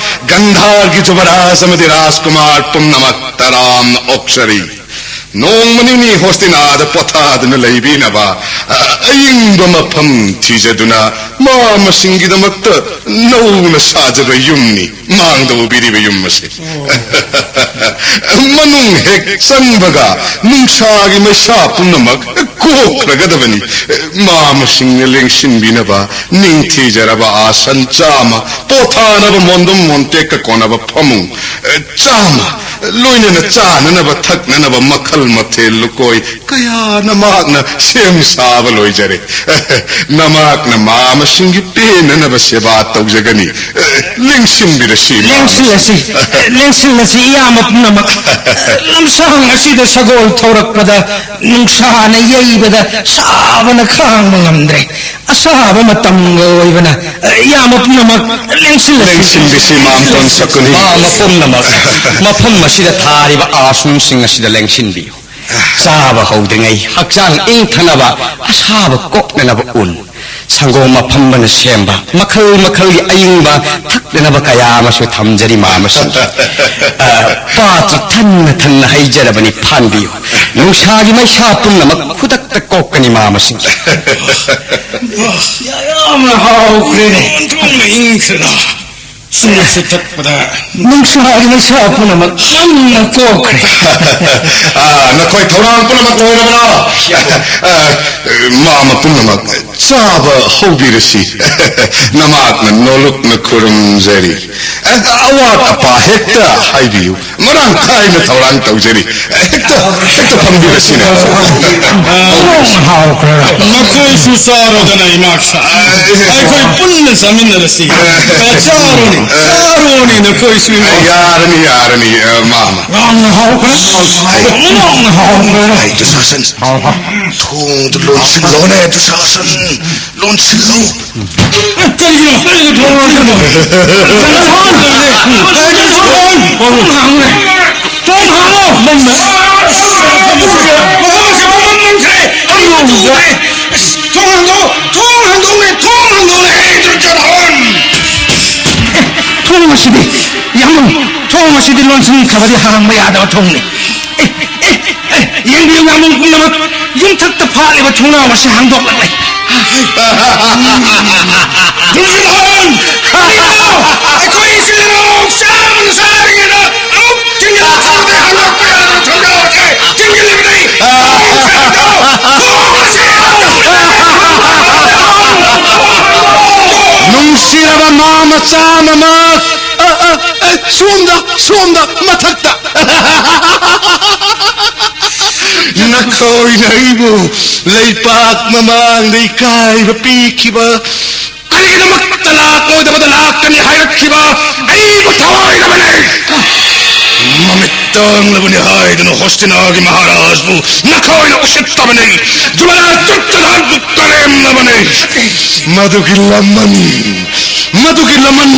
ꯒꯟꯙꯥꯔꯒꯤ ꯖꯨꯕꯔꯥꯖ ꯑꯃꯗꯤ ꯔꯥꯖꯀꯨꯃꯥꯔ ꯄꯨꯝꯅꯃꯛ ꯇꯔꯥꯝꯅ ꯑꯣꯛꯆꯔꯤ꯫ ꯅꯣꯡꯃ ꯅꯤꯅꯤ ꯍꯣꯁꯇꯤꯅꯥꯗ ꯄꯣꯊꯥꯗꯨꯅ ꯂꯩꯕꯤꯅꯕ, ꯑ, ꯑꯏꯪꯕ ꯃꯐꯝ ꯊꯤꯖꯗꯨꯅ ꯃꯥ ꯃꯁꯤꯡꯒꯤꯗꯃꯛꯇ ꯅꯧꯅ ꯁꯥꯖꯕ ꯌꯨꯝꯅꯤ꯫ ꯃꯥꯡꯗ ꯎꯕꯤꯔꯤꯕ ꯌꯨꯝ ꯑꯁꯤ꯫ ꯃꯅꯨꯡ ꯍꯦꯛ ꯆꯪꯕꯒ ꯅꯨꯡꯁꯥꯒꯤ ꯃꯩꯁꯥ ꯄꯨꯝꯅꯃꯛ ꯀꯣꯛꯈ꯭ꯔꯒꯗꯕꯅꯤ꯫ ꯃꯥ ꯃꯁꯤꯡꯅ ꯂꯦꯡꯁꯤꯟꯕꯤꯅꯕ ꯅꯤꯡꯊꯤꯖꯔꯕ ꯑꯥꯁꯟ ꯆꯥꯝꯃ, ꯄꯣꯊꯥꯅꯕ ꯃꯣꯟꯗꯨꯝ ꯃꯣꯟꯇꯦꯛꯀ ꯀꯣꯟꯅꯕ ꯐꯃꯨꯡ, ꯑ, ꯆꯥꯝꯃ, ꯂꯣꯏꯅꯅ ꯆꯥꯅꯅꯕ ꯊꯛꯅꯅꯕ ꯃꯈꯜ ꯃꯊꯦꯜ ꯂꯨꯀꯣꯏ ꯀꯌꯥ ꯅꯃꯥꯛꯅ ꯁꯦꯝ ꯁꯥꯕ ꯂꯣꯏꯖꯔꯦ꯫ ꯅꯃꯥꯛꯅ ꯃꯥ ꯃꯁꯤꯡꯒꯤ ꯄꯦꯟꯅꯅꯕ ꯁꯦꯕꯥ ꯇꯧꯖꯒꯅꯤ꯫ ꯑ, ꯂꯦꯡꯁꯤꯟꯕꯤꯔꯁꯤ, ꯃꯥ ꯂꯦꯡꯁꯤꯜꯂꯁꯤ, ꯃꯁꯤꯡ꯫ ꯂꯦꯡꯁꯤꯜꯂꯁꯤ, ꯏꯌꯥꯝꯕ ꯄꯨꯝꯅꯃꯛ꯫ ꯂꯝꯁꯥꯡ ꯑꯁꯤꯗ ꯁꯒꯣꯜ ꯊꯧꯔꯛꯄꯗ ꯅꯨꯡꯁꯥꯅ ꯌꯩꯕꯗ ꯁꯥꯕꯅ ꯈꯥꯡꯕ ꯉꯝꯗ꯭ꯔꯦ꯫ ꯑꯁꯥꯕ ꯃꯇꯝꯒ ꯑꯣꯏꯕꯅ, ꯏꯌꯥꯝꯕ ꯄꯨꯝꯅꯃꯛ ꯂꯦꯡꯁꯤꯜꯂꯁꯤ꯫ ꯂꯦꯡꯁꯤꯟꯕꯤꯁꯤ, ꯃꯥꯝꯇꯣꯟ ꯁꯀꯨꯅꯤ꯫ ꯏꯌꯥꯝꯕ ꯄꯨꯝꯅꯃꯛ ꯃꯐꯝ ꯑꯁꯤꯗ ꯊꯥꯔꯤꯕ ꯑꯥꯁꯨꯡꯁꯤꯡ ꯑꯁꯤꯗ ꯂꯦꯡꯁꯤꯟꯕꯤꯌꯨ꯫ ꯆꯥꯕ ꯍꯧꯗ꯭ꯔꯤꯉꯩ ꯍꯛꯆꯥꯡ ꯏꯪꯊꯅꯕ ꯑꯁꯥꯕ ꯀꯣꯛꯅꯅꯕ ꯎꯟ, ꯁꯪꯒꯣꯝ ꯑꯐꯝꯕꯅ ꯁꯦꯝꯕ ꯃꯈꯜ ꯃꯈꯜꯒꯤ ꯑꯏꯪꯕ ꯊꯛꯅꯅꯕ ꯀꯌꯥ ꯑꯃꯁꯨ ꯊꯝꯖꯔꯤ, ꯃꯥꯃꯁꯤꯡ꯫ ꯑ, ꯄꯥꯇ꯭ꯔ ꯊꯟꯅ ꯊꯟꯅ ꯍꯩꯖꯔꯕꯅꯤ, ꯐꯥꯟꯕꯤꯌꯨ꯫ ꯅꯨꯡꯁꯥꯒꯤ ꯃꯩꯁꯥ ꯄꯨꯝꯅꯃꯛ ꯈꯨꯗꯛꯇ ꯀꯣꯛꯀꯅꯤ, ꯃꯥꯃꯁꯤꯡ꯫ ꯌꯥꯝꯅ ꯍꯥꯎꯈ꯭ꯔꯦꯅꯦ꯫ ꯑꯣꯟꯊꯣꯛꯅ ꯏꯪꯈ꯭ꯔꯦꯗ꯫ ꯁꯨꯝꯅꯁꯨ ꯊꯛꯄꯗ ꯅꯨꯡꯁꯥꯒꯤ ꯃꯩꯁꯥ ꯄꯨꯝꯅꯃꯛ ꯌꯥꯝꯅ ꯀꯣꯛꯈ꯭ꯔꯦ꯫ ꯑꯥ, ꯅꯈꯣꯏ ꯊꯧꯔꯥꯡ ꯄꯨꯝꯅꯃꯛ ꯂꯣꯏꯔꯕ꯭ꯔꯥ? ꯑꯥ, ꯃꯥꯃ ꯄꯨꯝꯅꯃꯛ ꯆꯥꯕ ꯍꯧꯕꯤꯔꯁꯤ꯫ ꯅꯃꯥꯛꯅ ꯅꯣꯂꯨꯛꯅ ꯈꯨꯔꯨꯝꯖꯔꯤ꯫ ꯑꯦ, ꯑꯋꯥꯠ ꯑꯄꯥ ꯍꯦꯛꯇ ꯍꯥꯏꯕꯤꯌꯨ꯫ ꯃꯔꯥꯡ ꯀꯥꯏꯅ ꯊꯧꯔꯥꯡ ꯇꯧꯖꯔꯤ꯫ ꯍꯦꯛꯇ, ꯍꯦꯛꯇ ꯐꯝꯕꯤꯔꯁꯤꯅꯦ꯫ ꯍꯥꯎꯈ꯭ꯔꯦ꯫ ꯅꯈꯣꯏꯁꯨ ꯆꯥꯔꯣꯗꯅ, ꯏꯃꯥꯛꯁꯥ꯫ ꯑꯩꯈꯣꯏ ꯄꯨꯟꯅ ꯆꯥꯃꯤꯟꯅꯔꯁꯤ꯫ ꯆꯥꯔꯣꯅꯦ, ꯆꯥꯔꯣꯅꯦ ꯅꯈꯣꯏꯁꯨ, ꯏꯃꯥꯛꯁꯥ꯫ ꯌꯥꯔꯅꯤ, ꯌꯥꯔꯅꯤ, ꯑ, ꯃꯥꯃ꯫ ꯌꯥꯝꯅ ꯍꯥꯎꯈ꯭ꯔꯦ꯫ ꯌꯥꯝꯅ ꯍꯥꯎꯈ꯭ꯔꯦ꯫ ꯑꯩ ꯗꯨꯁꯥꯁꯟ꯫ ꯍꯥꯎ, ꯍꯥꯎ꯫ ꯊꯣꯡꯗꯨ ꯂꯣꯟꯁꯤꯜꯂꯣꯅꯦ, ꯗꯨꯁꯥꯁꯟ꯫ ꯂꯣꯟꯁꯤꯜꯂꯨ꯫ ꯀꯔꯤꯒꯤꯅꯣ? ꯀꯔꯤꯒꯤꯅꯣ ꯊꯣꯡ ꯂꯣꯟꯁꯤꯟꯕ? ꯀꯩꯅꯣ ꯊꯣꯡ ꯂꯣꯟꯁꯤꯟꯕ? ꯀꯩꯅꯣ ꯊꯣꯡ ꯂꯣꯟ-, ꯊꯣꯡ ꯍꯥꯡꯉꯨꯅꯦ꯫ ꯊꯣꯡ ꯍꯥꯡꯉꯣ! ꯃꯝꯃꯦ꯫ ꯃꯐꯝ ꯑꯁꯤ ꯄꯨꯝꯃꯝ ꯃꯝꯈ꯭ꯔꯦ꯫ ꯑꯩ ꯃꯇꯨ ꯎꯔꯦ꯫ ꯊꯣꯡ ꯍꯥꯡꯗꯣꯛꯑꯣ! ꯊꯣꯡ ꯍꯥꯡꯗꯣꯛꯑꯣꯅꯦ! ꯊꯣꯡ ꯍꯥꯡꯗꯣꯛꯑꯣꯅꯦ! ꯑꯩ ꯗꯨꯔꯖꯣꯙꯟ! ꯑꯦ, ꯊꯣꯡ ꯑꯁꯤꯗꯤ, ꯌꯥꯝꯕꯨꯡ, ꯊꯣꯡ ꯑꯁꯤꯗꯤ ꯂꯣꯟꯁꯤꯟꯈ꯭ꯔꯕꯗꯤ ꯍꯥꯡꯕ ꯌꯥꯗꯕ ꯊꯣꯡꯅꯤ꯫ ꯑꯦ, ꯑꯦ, ꯑꯦ, ꯌꯦꯡꯕꯤꯌꯨ, ꯌꯥꯝꯕꯨꯡ ꯄꯨꯝꯅꯃꯛ, ꯌꯨꯝꯊꯛꯇ ꯐꯥꯠꯂꯤꯕ ꯊꯣꯡꯅꯥꯎ ꯑꯁꯤ ꯍꯥꯡꯗꯣꯛꯂꯛꯂꯦ꯫ ꯅꯨꯡꯁꯤꯠ ꯍꯣꯟ! ꯀꯔꯤꯅꯣ? ꯑꯩꯈꯣꯏ ꯏꯆꯤꯜ ꯏꯅꯥꯎ ꯆꯥꯕꯅ ꯆꯥꯔꯤꯉꯩꯗ ꯑꯃꯨꯛ ꯊꯤꯡꯖꯤꯜꯂꯛꯄꯗ ꯍꯥꯡꯗꯣꯛꯄ ꯌꯥꯗꯕ ꯊꯣꯡꯅꯥꯎ ꯑꯁꯤ ꯊꯤꯡꯖꯤꯜꯂꯤꯕꯅꯤ꯫ ꯊꯣꯡ ꯑꯁꯤ ꯍꯥꯡꯗꯣꯛꯂꯛꯂꯦ! ꯅꯨꯡꯁꯤꯔꯕ ꯃꯥ ꯃꯆꯥ ꯃꯃꯥ, ꯑ, ꯑ, ꯑ, ꯁꯣꯝꯗ, ꯁꯣꯝꯗ, ꯃꯊꯛꯇ꯫ ꯅꯈꯣꯏꯅ ꯑꯩꯕꯨ ꯂꯩꯄꯥꯛ ꯃꯃꯥꯡꯗ ꯏꯀꯥꯏꯕ ꯄꯤꯈꯤꯕ, ꯀꯔꯤꯒꯤꯗꯃꯛꯇ ꯂꯥꯛꯂꯣꯏꯗꯕꯗ ꯂꯥꯛꯀꯅꯤ ꯍꯥꯏꯔꯛꯈꯤꯕ ꯑꯩꯕꯨ ꯊꯋꯥꯏꯗꯕꯅꯤ? ꯃꯃꯤꯠ ꯇꯥꯡꯂꯕꯅꯤ ꯍꯥꯏꯗꯨꯅ ꯍꯣꯁꯇꯤꯅꯥꯒꯤ ꯃꯍꯥꯔꯥꯖꯕꯨ ꯅꯈꯣꯏꯅ ꯎꯁꯤꯠꯇꯕꯅꯤ꯫ ꯖꯨꯕꯔꯥꯖ ꯆꯨꯞꯆꯗꯥꯟꯕꯨ ꯀꯔꯦꯝꯅꯕꯅꯤ꯫ ꯃꯗꯨꯒꯤ ꯂꯃꯟ, ꯃꯗꯨꯒꯤ ꯂꯃꯟ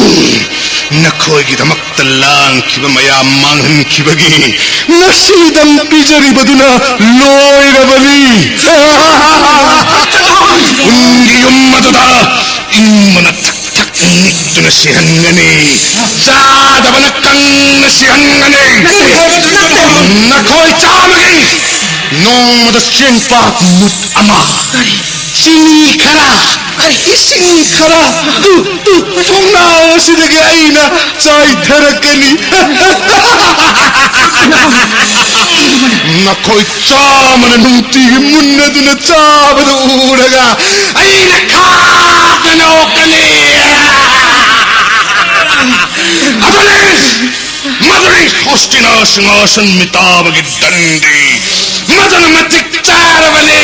ꯅꯈꯣꯏꯒꯤꯗꯃꯛꯇ ꯂꯥꯡꯈꯤꯕ ꯃꯌꯥꯝ ꯃꯥꯡꯍꯟꯈꯤꯕꯒꯤ ꯉꯁꯤꯗꯪ ꯄꯤꯖꯔꯤꯕꯗꯨꯅ ꯂꯣꯏꯔꯕꯅꯤ꯫ ꯎꯟꯒꯤ ꯌꯨꯝ ꯑꯗꯨꯗ ꯏꯪꯕꯅ ꯊꯛ ꯊꯛ ꯅꯤꯛꯇꯨꯅ ꯁꯤꯍꯟꯒꯅꯤ꯫ ꯆꯥꯗꯕꯅ ꯀꯪꯅ ꯁꯤꯍꯟꯒꯅꯤ꯫ ꯅꯈꯣꯏ ꯆꯥꯕꯒꯤ ꯅꯣꯡꯃꯗ ꯆꯦꯡꯄꯥꯛ ꯃꯨꯠ ꯑꯃ, ꯆꯤꯅꯤ ꯈꯔ, ꯏꯁꯤꯡ ꯈꯔ, ꯇꯨ, ꯇꯨ, ꯊꯣꯡꯅꯥꯎ ꯑꯁꯤꯗꯒꯤ ꯑꯩꯅ ꯆꯥꯏꯊꯔꯛꯀꯅꯤ꯫ ꯅꯈꯣꯏ ꯆꯥꯃꯅ ꯅꯨꯡꯇꯤꯒꯤ ꯃꯨꯟꯅꯗꯨꯅ ꯆꯥꯕꯗꯨ ꯎꯔꯒ ꯑꯩꯅ ꯈꯥꯛꯇ ꯅꯣꯛꯀꯅꯤ꯫ ꯑꯗꯨꯅꯤ, ꯃꯗꯨꯅꯤ ꯍꯣꯁꯇꯤꯅꯥ ꯁꯤꯡꯍꯥꯁꯟ ꯃꯤꯇꯥꯕꯒꯤ ꯗꯟꯗꯤ꯫ ꯃꯗꯨꯅ ꯃꯇꯤꯛ ꯆꯥꯔꯕꯅꯤ꯫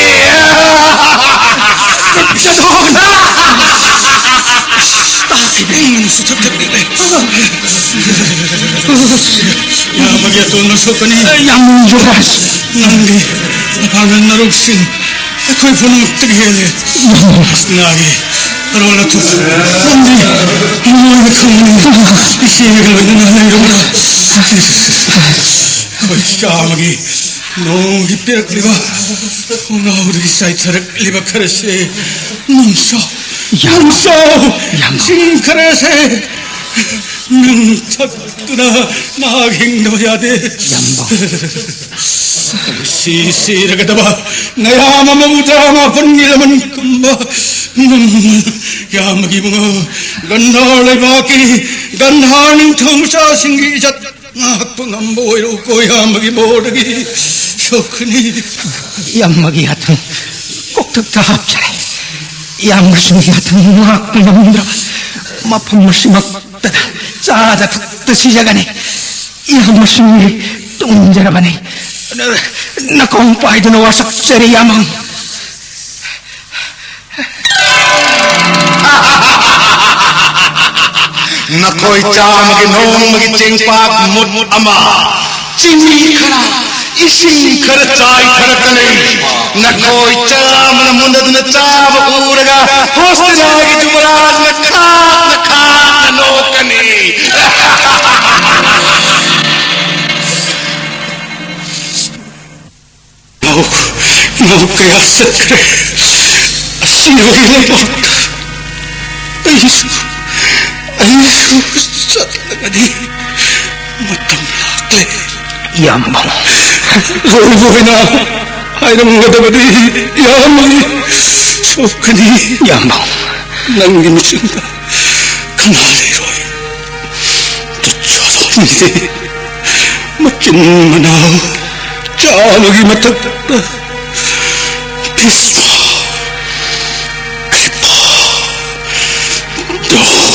ꯌꯥꯝꯅꯁꯨ ꯊꯛꯊꯛꯅꯤꯡꯂꯦ꯫ ꯌꯥꯕꯒꯤ ꯑꯇꯣꯟꯕ ꯁꯣꯛꯀꯅꯤ꯫ ꯌꯥꯝ ꯅꯨꯡꯖꯔꯦ꯫ ꯅꯪꯗꯤ ꯅꯄꯥꯡꯒꯜ ꯅꯔꯣꯛꯁꯤꯡ ꯑꯩꯈꯣꯏ ꯄꯨꯝꯅꯃꯛꯇꯒꯤ ꯍꯦꯜꯂꯦ꯫ ꯉꯥꯒꯤ ꯑꯔꯣꯜ ꯑꯊꯨꯞ ꯄꯨꯝꯗꯤ ꯃꯣꯏꯅ ꯈꯪꯕꯅꯤ꯫ ꯏꯆꯦꯒ ꯂꯣꯏꯅꯅ ꯂꯩꯔꯨꯕ꯭ꯔꯥ? ꯑꯩꯈꯣꯏ ꯆꯥꯕꯒꯤ ꯅꯣꯡꯒꯤ ꯄꯤꯔꯛꯂꯤꯕ ꯈꯣꯡꯅꯥꯎꯗꯒꯤ ꯆꯥꯏꯊꯔꯛꯂꯤꯕ ꯈꯔꯁꯦ ꯅꯪꯁꯨ, ꯌꯥꯝ, ꯅꯪꯁꯨ ꯌꯥꯝ꯫ ꯏꯁꯤꯡ ꯈꯔꯁꯦ ꯅꯪ ꯊꯛꯇꯨꯅ ꯅꯍꯥꯛ ꯍꯤꯡꯗꯕ ꯌꯥꯗꯦ꯫ ꯌꯥꯝꯕ꯫ ꯁꯤ ꯁꯤꯔꯒꯗꯕ ꯅꯌꯥꯝ ꯑꯃꯕꯨ ꯇꯔꯥꯃꯥꯄꯟꯒꯤ ꯂꯃꯟ ꯀꯨꯝꯕ ꯉꯝ-, ꯏꯌꯥꯝꯕꯒꯤ ꯏꯕꯨꯡꯉꯣ, ꯒꯟꯙꯥꯔ ꯂꯩꯕꯥꯛꯀꯤ ꯒꯟꯙꯥꯔ ꯅꯤꯡꯊꯧ ꯃꯆꯥꯁꯤꯡꯒꯤ ꯏꯖꯠ ꯉꯥꯛꯄ ꯉꯝꯕ ꯑꯣꯏꯔꯣꯀꯣ, ꯏꯌꯥꯝꯕꯒꯤ ꯕꯣꯔꯗꯒꯤ ꯁꯣꯛꯀꯅꯤ꯫ ꯏꯌꯥꯝꯕꯒꯤ ꯍꯥꯊꯨꯡ ꯀꯣꯛꯊꯛꯇ ꯍꯥꯞꯆꯔꯦ꯫ ꯏꯌꯥꯝꯕꯁꯤꯡꯒꯤ ꯍꯥꯊꯨꯡ ꯉꯥꯛꯄ ꯉꯝꯗ꯭ꯔꯕ ꯃꯐꯝ ꯑꯁꯤꯃꯛꯇꯗ ꯆꯥꯗ ꯊꯛꯇ ꯁꯤꯖꯒꯅꯤ꯫ ꯏꯌꯥꯝꯕꯁꯤꯡꯒꯤ ꯇꯨꯡꯖꯔꯕꯅꯤ꯫ ꯅꯀꯣꯡ ꯄꯥꯏꯗꯨꯅ ꯋꯥꯁꯛꯆꯔꯤ, ꯏꯌꯥꯝꯕ꯫ ꯅꯈꯣꯏ ꯆꯥꯝꯃꯒꯤ ꯅꯣꯡꯃꯒꯤ ꯆꯦꯡꯄꯥꯛ ꯃꯨꯠ ꯑꯃ, ꯆꯤꯅꯤ ꯈꯔ, ꯏꯁꯤꯡ ꯈꯔ ꯆꯥꯏꯊꯔꯛꯀꯅꯤ꯫ ꯅꯈꯣꯏ ꯆꯥꯝꯃꯅ ꯃꯨꯟꯅꯗꯨꯅ ꯆꯥꯕ ꯎꯔꯒ ꯍꯣꯁꯇꯤꯅꯥꯒꯤ ꯖꯨꯕꯔꯥꯖꯅ ꯈꯥꯛꯅ ꯈꯥꯛꯅ ꯅꯣꯛꯀꯅꯤ꯫ ꯅꯥꯎ, ꯅꯥꯎ ꯀꯌꯥ ꯆꯠꯈ꯭ꯔꯦ ꯑꯁꯤꯕꯒꯤ ꯂꯩꯕꯥꯛꯇ꯫ ꯑꯩꯁꯨ, ꯑꯩꯁꯨ ꯆꯠꯂꯒꯅꯤ꯫ ꯃꯇꯝ ꯂꯥꯛꯂꯦ꯫ ꯏꯌꯥꯝꯕ꯫ ꯂꯣꯏꯕ ꯑꯣꯏꯅ ꯍꯥꯏꯔꯝꯒꯗꯕꯗꯤ ꯏꯌꯥꯝꯕꯒꯤ ꯁꯣꯛꯀꯅꯤ꯫ ꯏꯌꯥꯝꯕ꯫ ꯅꯪꯒꯤ ꯃꯤꯆꯪꯗ ꯀꯅꯥ ꯂꯩꯔꯣꯏ? ꯇꯨꯠꯁꯣꯂꯣꯝꯒꯤ ꯃꯆꯤꯟ ꯃꯅꯥꯎ ꯆꯥꯕꯒꯤ ꯃꯊꯛꯇ ꯚꯤꯁꯃ, ꯀ꯭ꯔꯤꯄꯥ, ꯗ꯭ꯔꯣꯟ,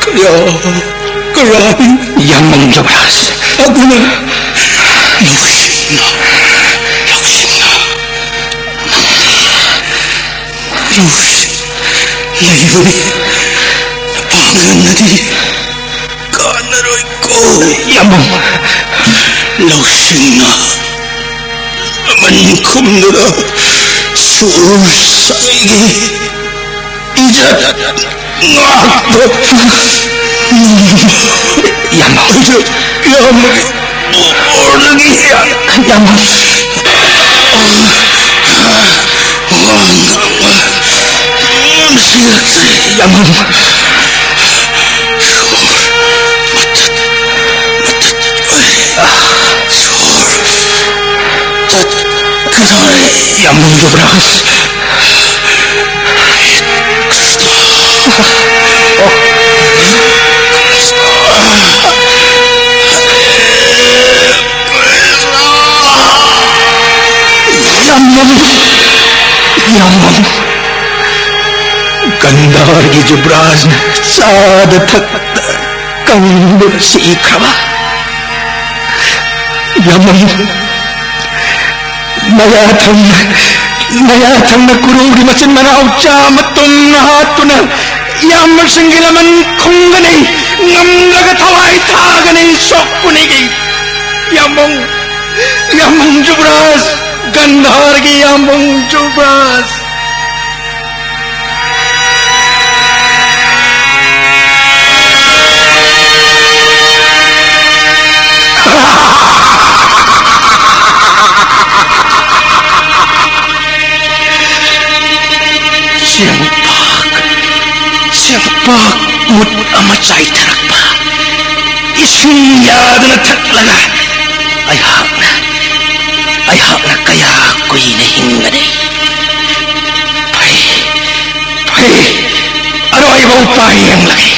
ꯀꯌꯥ ꯀꯔꯥꯏ ꯌꯥꯝꯃꯝ ꯖꯕꯔꯥꯖ꯫ ꯑꯗꯨꯅ ꯂꯧꯁꯤꯡꯅ, ꯂꯧꯁꯤꯡꯅ ꯂꯧꯁꯤꯡ ꯂꯩꯕꯅꯤ꯫ ꯄꯥꯡꯒꯜꯅꯗꯤ ꯀꯥꯟꯅꯔꯣꯏꯀꯣ꯫ ꯌꯥꯝꯕꯨꯡ꯫ ꯂꯧꯁꯤꯡꯅ ꯃꯃꯟ ꯈꯨꯝꯗꯨꯅ ꯁꯨꯔ ꯁꯥꯏꯒꯤ ꯏꯖꯠ ꯉꯥꯛꯄ ꯉꯝꯕ ꯌꯥꯝꯕ꯫ ꯏꯖꯠ ꯌꯥꯝꯕꯒꯤ ꯕꯣꯔꯗꯒꯤ ꯌꯥꯝꯕ꯫ ꯋꯥ ꯉꯥꯡꯕ ꯉꯝꯁꯤꯜꯂꯛꯇ꯭ꯔꯦ꯫ ꯌꯥꯝꯕ꯫ ꯁꯣꯔ ꯃꯊꯛ, ꯃꯊꯛ, ꯁꯣꯔ ꯌꯥꯝꯕꯨꯡ ꯌꯨꯕꯔꯥꯖ꯫ ꯌꯥꯝꯕꯨꯡ! ꯌꯥꯝꯕꯨꯡ! ꯒꯟꯙꯥꯔꯒꯤ ꯌꯨꯕꯔꯥꯖꯅ ꯆꯥꯗ ꯊꯛꯇ ꯀꯪꯗꯨꯅ ꯁꯤꯈ꯭ꯔꯕ꯫ ꯌꯥꯝꯕꯨꯡ! ꯃꯌꯥ ꯊꯪꯅ, ꯃꯌꯥ ꯊꯪꯅ ꯀꯨꯔꯨꯒꯤ ꯃꯆꯤꯟ ꯃꯅꯥꯎ ꯆꯥꯝꯃ ꯇꯨꯝꯅ ꯍꯥꯠꯇꯨꯅ ꯏꯌꯥꯝꯕꯁꯤꯡꯒꯤ ꯂꯃꯟ ꯈꯨꯝꯒꯅꯤ, ꯉꯝꯂꯒ ꯊꯋꯥꯏ ꯊꯥꯒꯅꯤ, ꯁꯣꯛꯀꯅꯤ꯫ ꯌꯥꯝꯕꯨꯡ, ꯌꯥꯝꯕꯨꯡ ꯖꯨꯕ꯭ꯔꯥꯖ, ꯒꯟꯙꯥꯔꯒꯤ ꯌꯥꯝꯕꯨꯡ ꯖꯨꯕ꯭ꯔꯥꯖ꯫ ꯆꯦꯡꯄꯥꯛ, ꯆꯦꯡꯄꯥꯛ ꯃꯨꯠ ꯑꯃ ꯆꯥꯏꯊꯔꯛꯄ, ꯏꯁꯤꯡ ꯌꯥꯗꯅ ꯊꯛꯂꯒ ꯑꯩꯍꯥꯛꯅ, ꯑꯩꯍꯥꯛꯅ ꯀꯌꯥ ꯀꯨꯏꯅ ꯍꯤꯡꯒꯅꯤ? ꯐꯩ, ꯐꯩ, ꯑꯔꯣꯏꯕ ꯎꯄꯥꯏ ꯌꯦꯡꯂꯒꯦ꯫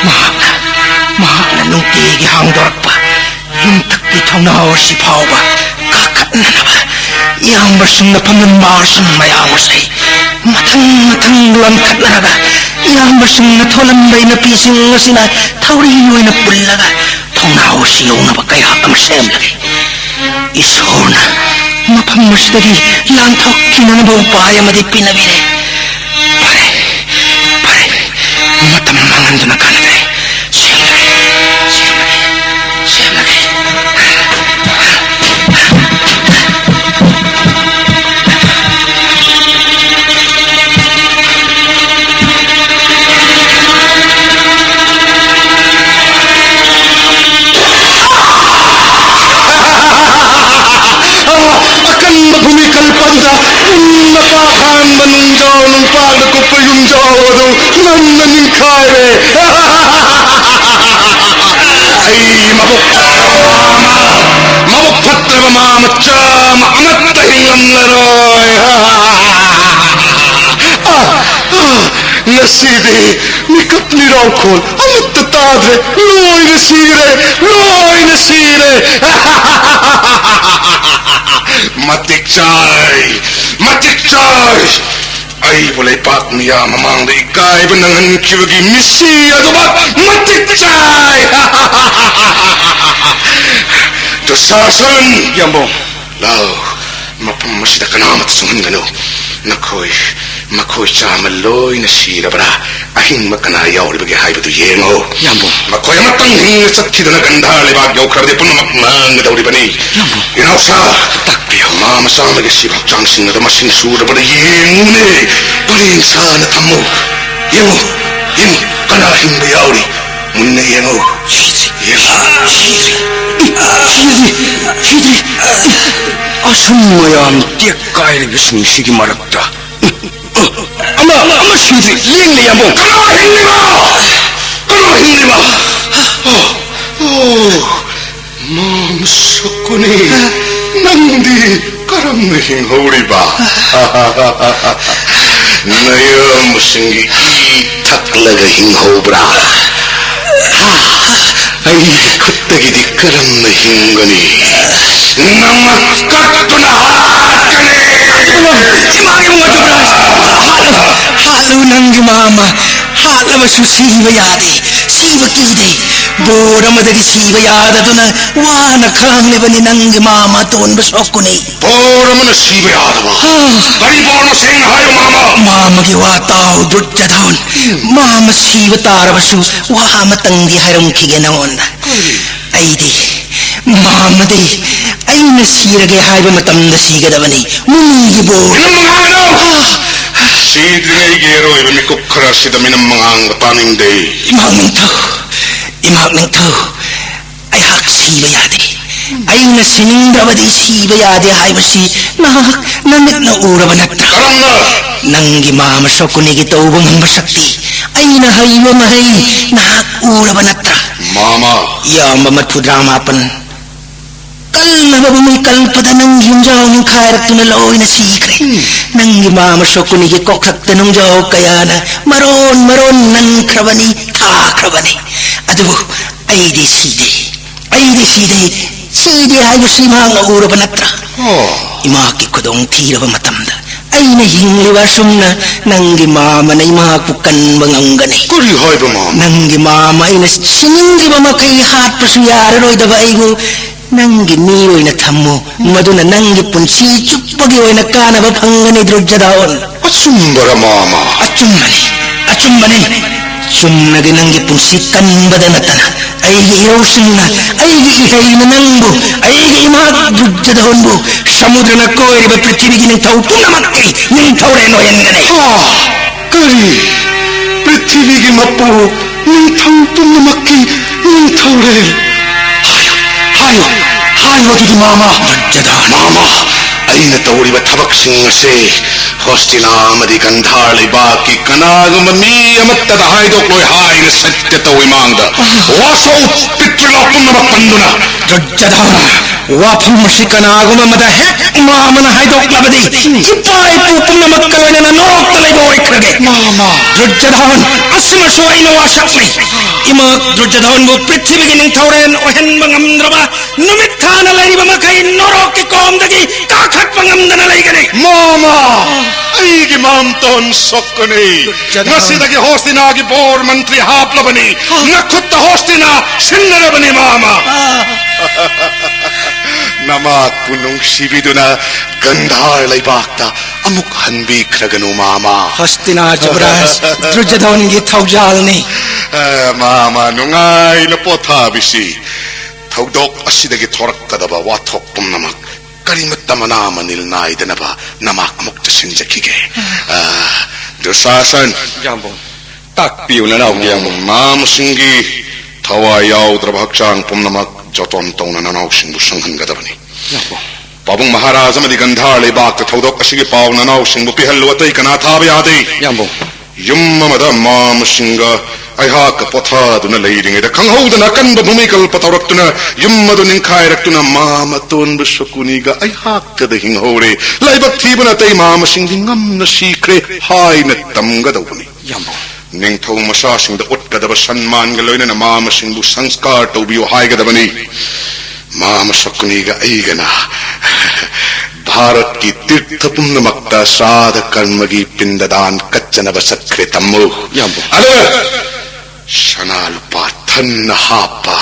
ꯃꯍꯥꯛꯅ, ꯃꯍꯥꯛꯅ ꯅꯨꯡꯇꯤꯒꯤ ꯍꯥꯡꯗꯣꯔꯛꯄ ꯌꯨꯝꯊꯛꯀꯤ ꯊꯣꯡꯅꯥꯎ ꯑꯁꯤ ꯐꯥꯎꯕ ꯀꯥꯈꯠꯅꯅꯕ ꯏꯌꯥꯝꯕꯁꯤꯡꯅ ꯐꯝꯂꯝꯕ ꯑꯥꯁꯟ ꯃꯌꯥꯝ ꯑꯁꯤ ꯃꯊꯪ ꯃꯊꯪ ꯂꯣꯟꯈꯠꯅꯔꯒ ꯏꯌꯥꯝꯕꯁꯤꯡꯅ ꯊꯣꯜꯂꯝꯕ ꯏꯅꯄꯤꯁꯤꯡ ꯑꯁꯤꯅ ꯊꯧꯔꯤ ꯑꯣꯏꯅ ꯄꯨꯜꯂꯒ ꯊꯣꯡꯅꯥꯎ ꯑꯁꯤ ꯌꯧꯅꯕ ꯀꯌꯥ ꯑꯃ ꯁꯦꯝꯂꯒꯦ꯫ ꯏꯁꯣꯔꯅ ꯃꯐꯝ ꯑꯁꯤꯗꯒꯤ ꯂꯥꯟꯊꯣꯛꯈꯤꯅꯅꯕ ꯎꯄꯥꯏ ꯑꯃꯗꯤ ꯄꯤꯅꯕꯤꯔꯦ꯫ ꯐꯔꯦ, ꯐꯔꯦ, ꯃꯇꯝ ꯃꯥꯡꯍꯟꯗꯨꯅ ꯀꯥꯟꯅꯗ꯭ꯔꯦ꯫ ꯁꯦꯝꯂꯒꯦ, ꯁꯦꯝꯂꯒꯦ, ꯁꯦꯝꯂꯒꯦ꯫ ꯑꯀꯟꯕ ꯐꯨꯝꯃꯤ ꯀꯜꯄ ꯑꯗꯨꯗ ꯎꯟ ꯃꯀꯥ ꯈꯥꯡꯕ ꯅꯨꯡꯖꯥꯎ ꯅꯨꯡꯄꯥꯛꯅ ꯀꯨꯞꯄ ꯌꯨꯝꯖꯥꯎ ꯑꯗꯨ ꯉꯝꯅ ꯅꯤꯡꯈꯥꯏꯔꯦ꯫ ꯑꯩ ꯃꯕꯨꯛ, ꯃꯕꯨꯛ ꯐꯠꯇ ꯃꯃꯥ ꯃꯆꯥ ꯑꯃ ꯑꯃꯠꯇ ꯍꯤꯡꯂꯝꯂꯔꯣꯏ꯫ ꯑꯥ, ꯑꯥ, ꯉꯁꯤꯗꯤ ꯃꯤꯀꯞ ꯃꯤꯔꯥꯎꯈꯣꯜ ꯑꯃꯠꯇ ꯇꯥꯗ꯭ꯔꯦ꯫ ꯂꯣꯏꯅ ꯁꯤꯔꯦ, ꯂꯣꯏꯅ ꯁꯤꯔꯦ꯫ ꯃꯇꯤꯛ ꯆꯥꯏ, ꯃꯇꯤꯛ ꯆꯥꯏ꯫ ꯑꯩꯕꯨ ꯂꯩꯄꯥꯛ ꯃꯤꯌꯥꯝ ꯃꯃꯥꯡꯗ ꯏꯀꯥꯏꯕ ꯅꯪꯍꯟꯈꯤꯕꯒꯤ ꯃꯤꯁꯤ ꯑꯗꯨꯃꯛ ꯃꯇꯤꯛ ꯆꯥꯏ꯫ ꯗꯨꯁꯥꯁꯟ! ꯌꯥꯝꯕꯨꯡ꯫ ꯂꯥꯎ, ꯃꯐꯝ ꯑꯁꯤꯗ ꯀꯅꯥꯃꯠꯇ ꯆꯪꯍꯟꯒꯅꯨ꯫ ꯅꯈꯣꯏ, ꯃꯈꯣꯏ ꯆꯥꯝꯃ ꯂꯣꯏꯅ ꯁꯤꯔꯕ꯭ꯔꯥ? ꯑꯍꯤꯡꯕ ꯀꯅꯥ ꯌꯥꯎꯔꯤꯕꯒꯦ ꯍꯥꯏꯕꯗꯨ ꯌꯦꯡꯉꯨ꯫ ꯌꯥꯝꯕꯨꯡ꯫ ꯃꯈꯣꯏ ꯑꯃꯇꯪ ꯍꯤꯡꯅ ꯆꯠꯈꯤꯗꯨꯅ ꯒꯟꯙꯥꯔ ꯂꯩꯕꯥꯛ ꯌꯧꯈ꯭ꯔꯕꯗꯤ ꯄꯨꯝꯅꯃꯛ ꯃꯥꯡꯒꯗꯧꯔꯤꯕꯅꯤ꯫ ꯌꯥꯝꯕꯨꯡ꯫ ꯏꯅꯥꯎꯁꯥ, ꯇꯥꯛꯄꯤꯌꯨ꯫ ꯃꯥ ꯃꯆꯥ ꯑꯃꯒꯤ ꯁꯤꯕ ꯍꯛꯆꯥꯡꯁꯤꯡ ꯑꯗꯨ ꯃꯁꯤꯡ ꯁꯨꯗꯕꯗ ꯌꯦꯡꯉꯨꯅꯦ꯫ ꯄꯔꯦꯡ ꯁꯥꯅ ꯊꯝꯃꯨ꯫ ꯌꯦꯡꯉꯨ, ꯌꯦꯡꯉꯨ, ꯀꯅꯥ ꯍꯤꯡꯕ ꯌꯥꯎꯔꯤ? ꯃꯨꯟꯅ ꯌꯦꯡꯉꯨ꯫ ꯁꯤꯗ꯭ꯔꯤ꯫ ꯌꯦꯡꯉꯨ꯫ ꯁꯤꯗ꯭ꯔꯤ꯫ ꯁꯤꯗ꯭ꯔꯤ꯫ ꯁꯤꯗ꯭ꯔꯤ꯫ ꯑꯁꯨꯝ ꯃꯌꯥꯝ ꯇꯦꯛ ꯀꯥꯏꯔꯤꯕꯁꯤꯡꯁꯤꯒꯤ ꯃꯔꯛꯇ ꯑꯃ, ꯑꯃ ꯁꯤꯗ꯭ꯔꯤ꯫ ꯂꯦꯡꯂꯦ, ꯌꯥꯝꯕꯨꯡ꯫ ꯀꯅꯥ ꯍꯤꯡꯂꯤꯕ? ꯀꯅꯥ ꯍꯤꯡꯂꯤꯕ? ꯑꯣ, ꯑꯣ, ꯃꯥꯝ ꯁꯛꯀꯨꯅꯤ꯫ ꯅꯪꯗꯤ ꯀꯔꯝꯅ ꯍꯤꯡꯍꯧꯔꯤꯕ? ꯅꯌꯥꯝꯕꯁꯤꯡꯒꯤ ꯏ ꯊꯛꯂꯒ ꯍꯤꯡꯍꯧꯕ꯭ꯔꯥ? ꯑꯩꯒꯤ ꯈꯨꯠꯇꯒꯤꯗꯤ ꯀꯔꯝꯅ ꯍꯤꯡꯒꯅꯤ? ꯅꯃꯛ ꯀꯠꯇꯨꯅ ꯍꯥꯠꯀꯅꯤ! ꯏꯃꯥꯒꯤ ꯃꯉꯛꯇ ꯍꯥꯠꯂꯨ, ꯍꯥꯠꯂꯨ ꯅꯪꯒꯤ ꯃꯥꯝꯃ꯫ ꯍꯥꯠꯂꯕꯁꯨ ꯁꯤꯕ ꯌꯥꯗꯦ, ꯁꯤꯕ ꯀꯤꯗꯦ꯫ ꯕꯣꯔ ꯑꯃꯗꯒꯤ ꯁꯤꯕ ꯌꯥꯗꯗꯨꯅ ꯋꯥꯅ ꯈꯥꯡꯂꯤꯕꯅꯤ ꯅꯪꯒꯤ ꯃꯥꯝꯃ ꯑꯇꯣꯟꯕ ꯁꯛꯀꯨꯅꯤ꯫ ꯕꯣꯔ ꯑꯃꯅ ꯁꯤꯕ ꯌꯥꯗꯕ? ꯑꯥ꯫ ꯀꯔꯤ ꯕꯣꯔꯅꯣ, ꯁꯦꯡꯅ ꯍꯥꯏꯌꯨ, ꯃꯥꯝꯃ꯫ ꯃꯥꯝꯃꯒꯤ ꯋꯥ ꯇꯥꯎ, ꯗꯨꯔꯖꯣꯙꯟ꯫ ꯃꯥꯝꯃ ꯁꯤꯕ ꯇꯥꯔꯕꯁꯨ ꯋꯥ ꯑꯃꯇꯪꯗꯤ ꯍꯥꯏꯔꯝꯈꯤꯒꯦ ꯅꯉꯣꯟꯗ꯫ ꯀꯔꯤ? ꯑꯩꯗꯤ, ꯃꯥꯝꯃꯗꯤ ꯑꯩꯅ ꯁꯤꯔꯒꯦ ꯍꯥꯏꯕ ꯃꯇꯝꯗ ꯁꯤꯒꯗꯕꯅꯤ꯫ ꯃꯨꯅꯤꯒꯤ ꯕꯣꯔ꯫ ꯃꯤꯅꯝ ꯃꯉꯥꯡꯒꯅꯨ! ꯑꯥ! ꯁꯤꯗ꯭ꯔꯤꯉꯩꯒꯤ ꯑꯔꯣꯏꯕ ꯃꯤꯀꯨꯞ ꯈꯔ ꯑꯁꯤꯗ ꯃꯤꯅꯝ ꯃꯉꯥꯡꯕ ꯇꯥꯅꯤꯡꯗꯦ꯫ ꯏꯃꯥ ꯅꯤꯡꯊꯧ, ꯏꯃꯥ ꯅꯤꯡꯊꯧ, ꯑꯩꯍꯥꯛ ꯁꯤꯕ ꯌꯥꯗꯦ꯫ ꯑꯩꯅ ꯁꯤꯅꯤꯡꯗ꯭ꯔꯕꯗꯤ ꯁꯤꯕ ꯌꯥꯗꯦ ꯍꯥꯏꯕꯁꯤ ꯅꯍꯥꯛ ꯅꯃꯤꯠꯅ ꯎꯔꯕ ꯅꯠꯇ꯭ꯔꯥ? ꯀꯔꯝꯅ? ꯅꯪꯒꯤ ꯃꯥꯝꯃ ꯁꯛꯀꯨꯅꯤꯒꯤ ꯇꯧꯕ ꯉꯝꯕ ꯁꯛꯇꯤ, ꯑꯩꯅ ꯍꯩꯕ ꯃꯍꯩ ꯅꯍꯥꯛ ꯎꯔꯕ ꯅꯠꯇ꯭ꯔꯥ? ꯃꯥꯝꯃ꯫ ꯏꯌꯥꯝꯕ ꯃꯔꯐꯨꯇꯔꯥ ꯃꯥꯄꯟ꯫ ꯀꯜꯂꯕ ꯃꯩ ꯀꯜꯄꯗ ꯅꯪꯒꯤ ꯌꯨꯝꯖꯥꯎ ꯅꯤꯡꯈꯥꯏꯔꯛꯇꯨꯅ ꯂꯣꯏꯅ ꯁꯤꯈ꯭ꯔꯦ꯫ ꯅꯪꯒꯤ ꯃꯥꯃ ꯁꯣꯀꯨꯅꯤꯒꯤ ꯀꯣꯛꯊꯛꯇ ꯅꯨꯡꯖꯥꯎ ꯀꯌꯥꯅ ꯃꯔꯣꯟ ꯃꯔꯣꯟ ꯅꯟꯈ꯭ꯔꯕꯅꯤ, ꯊꯥꯈ꯭ꯔꯕꯅꯤ꯫ ꯑꯗꯨꯕꯨ ꯑꯩꯗꯤ ꯁꯤꯗꯦ, ꯑꯩꯗꯤ ꯁꯤꯗꯦ, ꯁꯤꯗꯦ ꯍꯥꯏꯕꯁꯤ ꯃꯍꯥꯛꯅ ꯎꯔꯕ ꯅꯠꯇ꯭ꯔꯥ? ꯑꯣ꯫ ꯏꯃꯥꯒꯤ ꯈꯨꯗꯣꯡ ꯊꯤꯔꯕ ꯃꯇꯝꯗ ꯑꯩꯅ ꯍꯤꯡꯂꯤꯕ ꯑꯁꯨꯝꯅ ꯅꯪꯒꯤ ꯃꯥꯃꯅ ꯏꯃꯥꯕꯨ ꯀꯟꯕ ꯉꯝꯒꯅꯤ꯫ ꯀꯔꯤ ꯍꯥꯏꯕ ꯃꯥꯃ? ꯅꯪꯒꯤ ꯃꯥꯃ ꯑꯩꯅ ꯁꯤꯅꯤꯡꯗ꯭ꯔꯤꯕ ꯃꯈꯩ ꯍꯥꯠꯄꯁꯨ ꯌꯥꯔꯔꯣꯏꯗꯕ ꯑꯩꯕꯨ ꯅꯪꯒꯤ ꯃꯤ ꯑꯣꯏꯅ ꯊꯝꯃꯨ, ꯃꯗꯨꯅ ꯅꯪꯒꯤ ꯄꯨꯟꯁꯤ ꯆꯨꯞꯄꯒꯤ ꯑꯣꯏꯅ ꯀꯥꯟꯅꯕ ꯐꯪꯒꯅꯤ, ꯗꯨꯔꯖꯗꯥꯋꯟ꯫ ꯑꯆꯨꯝꯕꯔ, ꯃꯥꯃ? ꯑꯆꯨꯝꯕꯅꯤ, ꯑꯆꯨꯝꯕꯅꯤ꯫ ꯆꯨꯝꯅꯒꯤ ꯅꯪꯒꯤ ꯄꯨꯟꯁꯤ ꯀꯟꯕꯗ ꯅꯠꯇꯅ ꯑꯩꯒꯤ ꯏꯔꯧꯁꯤꯡꯅ, ꯑꯩꯒꯤ ꯏꯍꯩꯅ ꯅꯪꯕꯨ, ꯑꯩꯒꯤ ꯏꯃꯥ ꯗꯨꯔꯖꯗꯥꯋꯟꯕꯨ ꯁꯃꯨꯗ꯭ꯔꯅ ꯀꯣꯏꯔꯤꯕ ꯄ꯭ꯔꯤꯊꯤꯕꯤꯒꯤ ꯅꯤꯡꯊꯧ ꯄꯨꯝꯅꯃꯛꯀꯤ ꯅꯤꯡꯊꯧꯔꯦꯜ ꯑꯣꯏꯍꯟꯒꯅꯤ꯫ ꯍꯥ? ꯀꯔꯤ? ꯄ꯭ꯔꯤꯊꯤꯕꯤꯒꯤ ꯃꯄꯨ, ꯅꯤꯡꯊꯧ ꯄꯨꯝꯅꯃꯛꯀꯤ ꯅꯤꯡꯊꯧꯔꯦꯜ? ꯍꯥꯏꯌꯨ, ꯍꯥꯏꯌꯨ, ꯍꯥꯏꯌꯨ ꯑꯗꯨꯗꯤ, ꯃꯥꯃ꯫ ꯗꯨꯔꯖꯗꯥꯟ꯫ ꯃꯥꯃ, ꯑꯩꯅ ꯇꯧꯔꯤꯕ ꯊꯕꯛꯁꯤꯡ ꯑꯁꯤ ꯍꯣꯁꯇꯤꯅꯥ ꯑꯃꯗꯤ ꯒꯟꯙꯥꯔ ꯂꯩꯕꯥꯛꯀꯤ ꯀꯅꯥꯒꯨꯝꯕ ꯃꯤ ꯑꯃꯠꯇꯗ ꯍꯥꯏꯗꯣꯛꯂꯣꯏ ꯍꯥꯏꯅ ꯁꯠꯌ ꯇꯧꯏ ꯃꯥꯡꯗ꯫ ꯋꯥꯁꯧ, ꯄꯤꯇ꯭ꯔꯤꯂꯣꯛ ꯄꯨꯝꯅꯃꯛ ꯄꯟꯗꯨꯅ꯫ ꯗꯨꯔꯖꯗꯥꯟ, ꯋꯥꯐꯝ ꯑꯁꯤ ꯀꯅꯥꯒꯨꯝꯕ ꯑꯃꯗ ꯍꯦꯛ ꯃꯥꯃꯅ ꯍꯥꯏꯗꯣꯛꯂꯕꯗꯤ, ꯏꯄꯥ ꯏꯄꯨ ꯄꯨꯝꯅꯃꯛꯀ ꯂꯣꯏꯅꯅ ꯅꯣꯔꯣꯛꯇ ꯂꯩꯕ ꯑꯣꯏꯈ꯭ꯔꯒꯦ꯫ ꯃꯥꯃ꯫ ꯗꯨꯔꯖꯗꯥꯟ, ꯑꯁꯤꯃꯁꯨ ꯑꯩꯅ ꯋꯥꯁꯛꯅꯤ꯫ ꯏꯃꯥ ꯗꯨꯔꯖꯗꯥꯟꯕꯨ ꯄ꯭ꯔꯤꯊꯤꯕꯤꯒꯤ ꯅꯤꯡꯊꯧꯔꯦꯜ ꯑꯣꯏꯍꯟꯕ ꯉꯝꯗ꯭ꯔꯕ, ꯅꯨꯃꯤꯠ ꯊꯥꯅ ꯂꯩꯔꯤꯕ ꯃꯈꯩ ꯅꯣꯔꯣꯛꯀꯤ ꯀꯣꯝꯗꯒꯤ ꯀꯥꯈꯠꯄ ꯉꯝꯗꯅ ꯂꯩꯒꯅꯤ꯫ ꯃꯥꯃ, ꯑꯩꯒꯤ ꯃꯥꯝꯇꯣꯟ ꯁꯣꯛꯀꯅꯤ꯫ ꯗꯨꯔꯖꯗꯥꯟ꯫ ꯉꯁꯤꯗꯒꯤ ꯍꯣꯁꯇꯤꯅꯥꯒꯤ ꯕꯣꯔ ꯃꯟꯇ꯭ꯔꯤ ꯍꯥꯞꯂꯕꯅꯤ꯫ ꯅꯈꯨꯠꯇ ꯍꯣꯁꯇꯤꯅꯥ ꯁꯤꯟꯅꯔꯕꯅꯤ, ꯃꯥꯃ꯫ ꯅꯃꯥꯛꯄꯨ ꯅꯨꯡꯁꯤꯕꯤꯗꯨꯅ ꯒꯟꯙꯥꯔ ꯂꯩꯕꯥꯛꯇ ꯑꯃꯨꯛ ꯍꯟꯕꯤꯈ꯭ꯔꯒꯅꯨ, ꯃꯥꯃ꯫ ꯍꯣꯁꯇꯤꯅꯥ ꯖꯨꯕꯔꯥꯖ ꯗꯨꯔꯖꯗꯥꯟꯒꯤ ꯊꯧꯖꯥꯜꯅꯤ꯫ ꯑ, ꯃꯥꯃ, ꯅꯨꯡꯉꯥꯏꯅ ꯄꯣꯊꯥꯕꯤꯁꯤ꯫ ꯊꯧꯗꯣꯛ ꯑꯁꯤꯗꯒꯤ ꯊꯣꯔꯛꯀꯗꯕ ꯋꯥꯊꯣꯛ ꯄꯨꯝꯅꯃꯛ ꯀꯔꯤꯃꯠꯇ ꯃꯅꯥ ꯃꯅꯤꯜ ꯅꯥꯏꯗꯅꯕ ꯅꯃꯥꯛ ꯑꯃꯨꯛ ꯆꯠꯁꯤꯟꯖꯈꯤꯒꯦ꯫ ꯑ, ꯗꯨꯁꯥꯁꯟ꯫ ꯌꯥꯝꯕꯨꯡ, ꯇꯥꯛꯄꯤꯌꯨ ꯅꯅꯥꯎꯒꯤ ꯌꯥꯝꯕꯨꯡ꯫ ꯃꯥꯝꯁꯤꯡꯒꯤ ꯊꯋꯥꯏ ꯌꯥꯎꯗ꯭ꯔꯕ ꯍꯛꯆꯥꯡ ꯄꯨꯝꯅꯃꯛ ꯖꯣꯇꯣꯟ ꯇꯧꯅ ꯅꯅꯥꯎꯁꯤꯡꯕꯨ ꯁꯪꯍꯟꯒꯗꯕꯅꯤ꯫ ꯌꯥꯝꯕꯨꯡ꯫ ꯄꯥꯕꯨꯡ ꯃꯍꯥꯔꯥꯖ ꯑꯃꯗꯤ ꯒꯟꯙꯥꯔ ꯂꯩꯕꯥꯛꯇ ꯊꯧꯗꯣꯛ ꯑꯁꯤꯒꯤ ꯄꯥꯎ ꯅꯅꯥꯎꯁꯤꯡꯕꯨ ꯄꯤꯍꯜꯂꯨ, ꯑꯇꯩ ꯀꯅꯥ ꯊꯥꯕ ꯌꯥꯗꯦ꯫ ꯌꯥꯝꯕꯨꯡ꯫ ꯌꯨꯝ ꯑꯃꯗ ꯃꯥꯝꯁꯤꯡꯒ ꯑꯩꯍꯥꯛꯀ ꯄꯣꯊꯥꯗꯨꯅ ꯂꯩꯔꯤꯉꯩꯗ ꯈꯪꯍꯧꯗꯅ ꯑꯀꯟꯕ ꯚꯨꯃꯤꯀꯜꯄ ꯇꯧꯔꯛꯇꯨꯅ ꯌꯨꯝ ꯑꯗꯨ ꯅꯤꯡꯈꯥꯏꯔꯛꯇꯨꯅ ꯃꯥꯝꯃ ꯑꯇꯣꯟꯕ ꯁꯀꯨꯅꯤꯒ ꯑꯩꯍꯥꯛꯀꯗ ꯍꯤꯡꯍꯧꯔꯦ꯫ ꯂꯥꯏꯕꯛ ꯊꯤꯕꯅ ꯑꯇꯩ ꯃꯥꯝꯃꯁꯤꯡꯗꯤ ꯉꯝꯅ ꯁꯤꯈ꯭ꯔꯦ ꯍꯥꯏꯅ ꯇꯝꯒꯗꯧꯕꯅꯤ꯫ ꯏꯌꯥꯝꯕ꯫ ꯅꯤꯡꯊꯧ ꯃꯆꯥꯁꯤꯡꯗ ꯎꯠꯀꯗꯕ ꯁꯟꯃꯥꯟꯒ ꯂꯣꯏꯅꯅ ꯃꯥꯝꯃꯁꯤꯡꯕꯨ ꯁꯪꯁꯀꯥꯔ ꯇꯧꯕꯤꯌꯨ ꯍꯥꯏꯒꯗꯕꯅꯤ꯫ ꯃꯥꯝꯃ ꯁꯀꯨꯅꯤꯒ ꯑꯩꯒꯅ ꯚꯥꯔꯠꯀꯤ ꯇꯤꯔꯊ ꯄꯨꯝꯅꯃꯛꯇ ꯁ꯭ꯔꯥꯗ ꯀꯔꯃꯒꯤ ꯄꯤꯟꯗꯗꯥꯟ ꯀꯠꯆꯅꯕ ꯆꯠꯈ꯭ꯔꯦ, ꯇꯝꯃꯨ꯫ ꯏꯌꯥꯝꯕ꯫ ꯑꯗꯨꯒ ꯁꯅꯥ ꯂꯨꯄꯥ ꯊꯟꯅ ꯍꯥꯞꯄ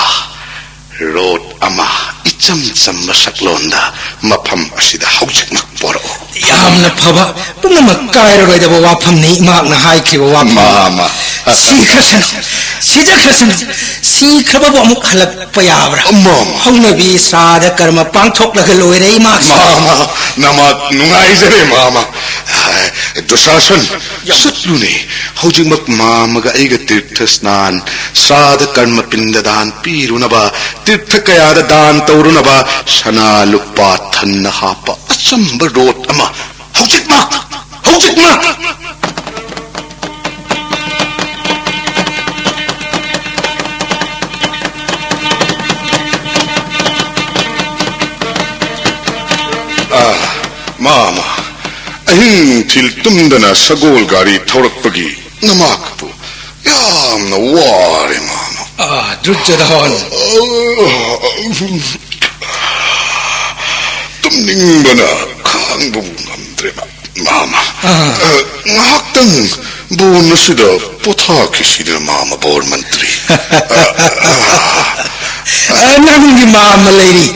ꯔꯣꯠ ꯑꯃ ꯏꯆꯝ ꯆꯝꯕ ꯁꯛꯂꯣꯟꯗ ꯃꯐꯝ ꯑꯁꯤꯗ ꯍꯧꯖꯤꯛꯃꯛ ꯄꯣꯔꯛꯎ꯫ ꯌꯥꯝꯅ ꯐꯕ, ꯄꯨꯝꯅꯃꯛ ꯀꯥꯏꯔꯔꯣꯏꯗꯕ ꯋꯥꯐꯝꯅꯤ ꯏꯃꯥꯛꯅ ꯍꯥꯏꯈꯤꯕ ꯋꯥꯐꯝ꯫ ꯃꯥ, ꯃꯥ꯫ ꯁꯤꯈ꯭ꯔꯁꯅꯨ, ꯁꯤꯖꯈ꯭ꯔꯁꯅꯨ, ꯁꯤꯈ꯭ꯔꯕꯕꯨ ꯑꯃꯨꯛ ꯍꯜꯂꯛꯄ ꯌꯥꯕ꯭ꯔꯥ? ꯃꯥ, ꯃꯥ꯫ ꯍꯧꯅꯕꯤ ꯁ꯭ꯔꯥꯗ ꯀꯔꯃ ꯄꯥꯡꯊꯣꯛꯂꯒ ꯂꯣꯏꯔꯦ ꯏꯃꯥꯛꯁꯨ꯫ ꯃꯥ, ꯃꯥ, ꯅꯃꯥꯛ ꯅꯨꯡꯉꯥꯏꯖꯔꯦ, ꯃꯥ, ꯃꯥ꯫ ꯗꯨꯁꯥꯁꯟ, ꯆꯠꯂꯨꯅꯦ꯫ ꯍꯧꯖꯤꯛꯃꯛ ꯃꯥꯝꯃꯒ ꯑꯩꯒ ꯇꯤꯔꯊ ꯁ꯭ꯅꯥꯟ, ꯁ꯭ꯔꯥꯗ ꯀꯔꯃ ꯄꯤꯟꯗ ꯗꯥꯟ ꯄꯤꯔꯨꯅꯕ, ꯇꯤꯔꯊ ꯀꯌꯥꯗ ꯗꯥꯟ ꯇꯧꯔꯨꯅꯕ ꯁꯅꯥ ꯂꯨꯄꯥ ꯊꯟꯅ ꯍꯥꯞꯄ ꯑꯆꯝꯕ ꯔꯣꯠ ꯑꯃ ꯍꯧꯖꯤꯛꯃꯛ, ꯍꯧꯖꯤꯛꯃꯛ! ꯑꯥ, ꯃꯥꯃ, ꯑꯍꯤꯡ ꯅꯨꯡꯊꯤꯜ ꯇꯨꯝꯗꯅ ꯁꯒꯣꯜ ꯒꯥꯔꯤ ꯊꯧꯔꯛꯄꯒꯤ ꯅꯃꯥꯛꯄꯨ ꯌꯥꯝꯅ ꯋꯥꯔꯦ, ꯃꯥꯃ꯫ ꯑꯥ, ꯗꯨꯔꯖꯣꯙꯟ꯫ ꯇꯨꯝꯅꯤꯡꯕꯅ ꯈꯥꯡꯕꯕꯨ ꯉꯝꯗ꯭ꯔꯦ, ꯃꯥꯃ꯫ ꯑꯥ꯫ ꯑ, ꯉꯥꯏꯍꯥꯛꯇꯪ ꯕꯣꯟ ꯑꯁꯤꯗ ꯄꯣꯊꯥꯈꯤꯁꯤꯗꯅ, ꯃꯥꯃ ꯕꯣꯔ ꯃꯟꯇ꯭ꯔꯤ꯫ ꯑ, ꯅꯪꯒꯤ ꯃꯥꯃ ꯂꯩꯔꯤ꯫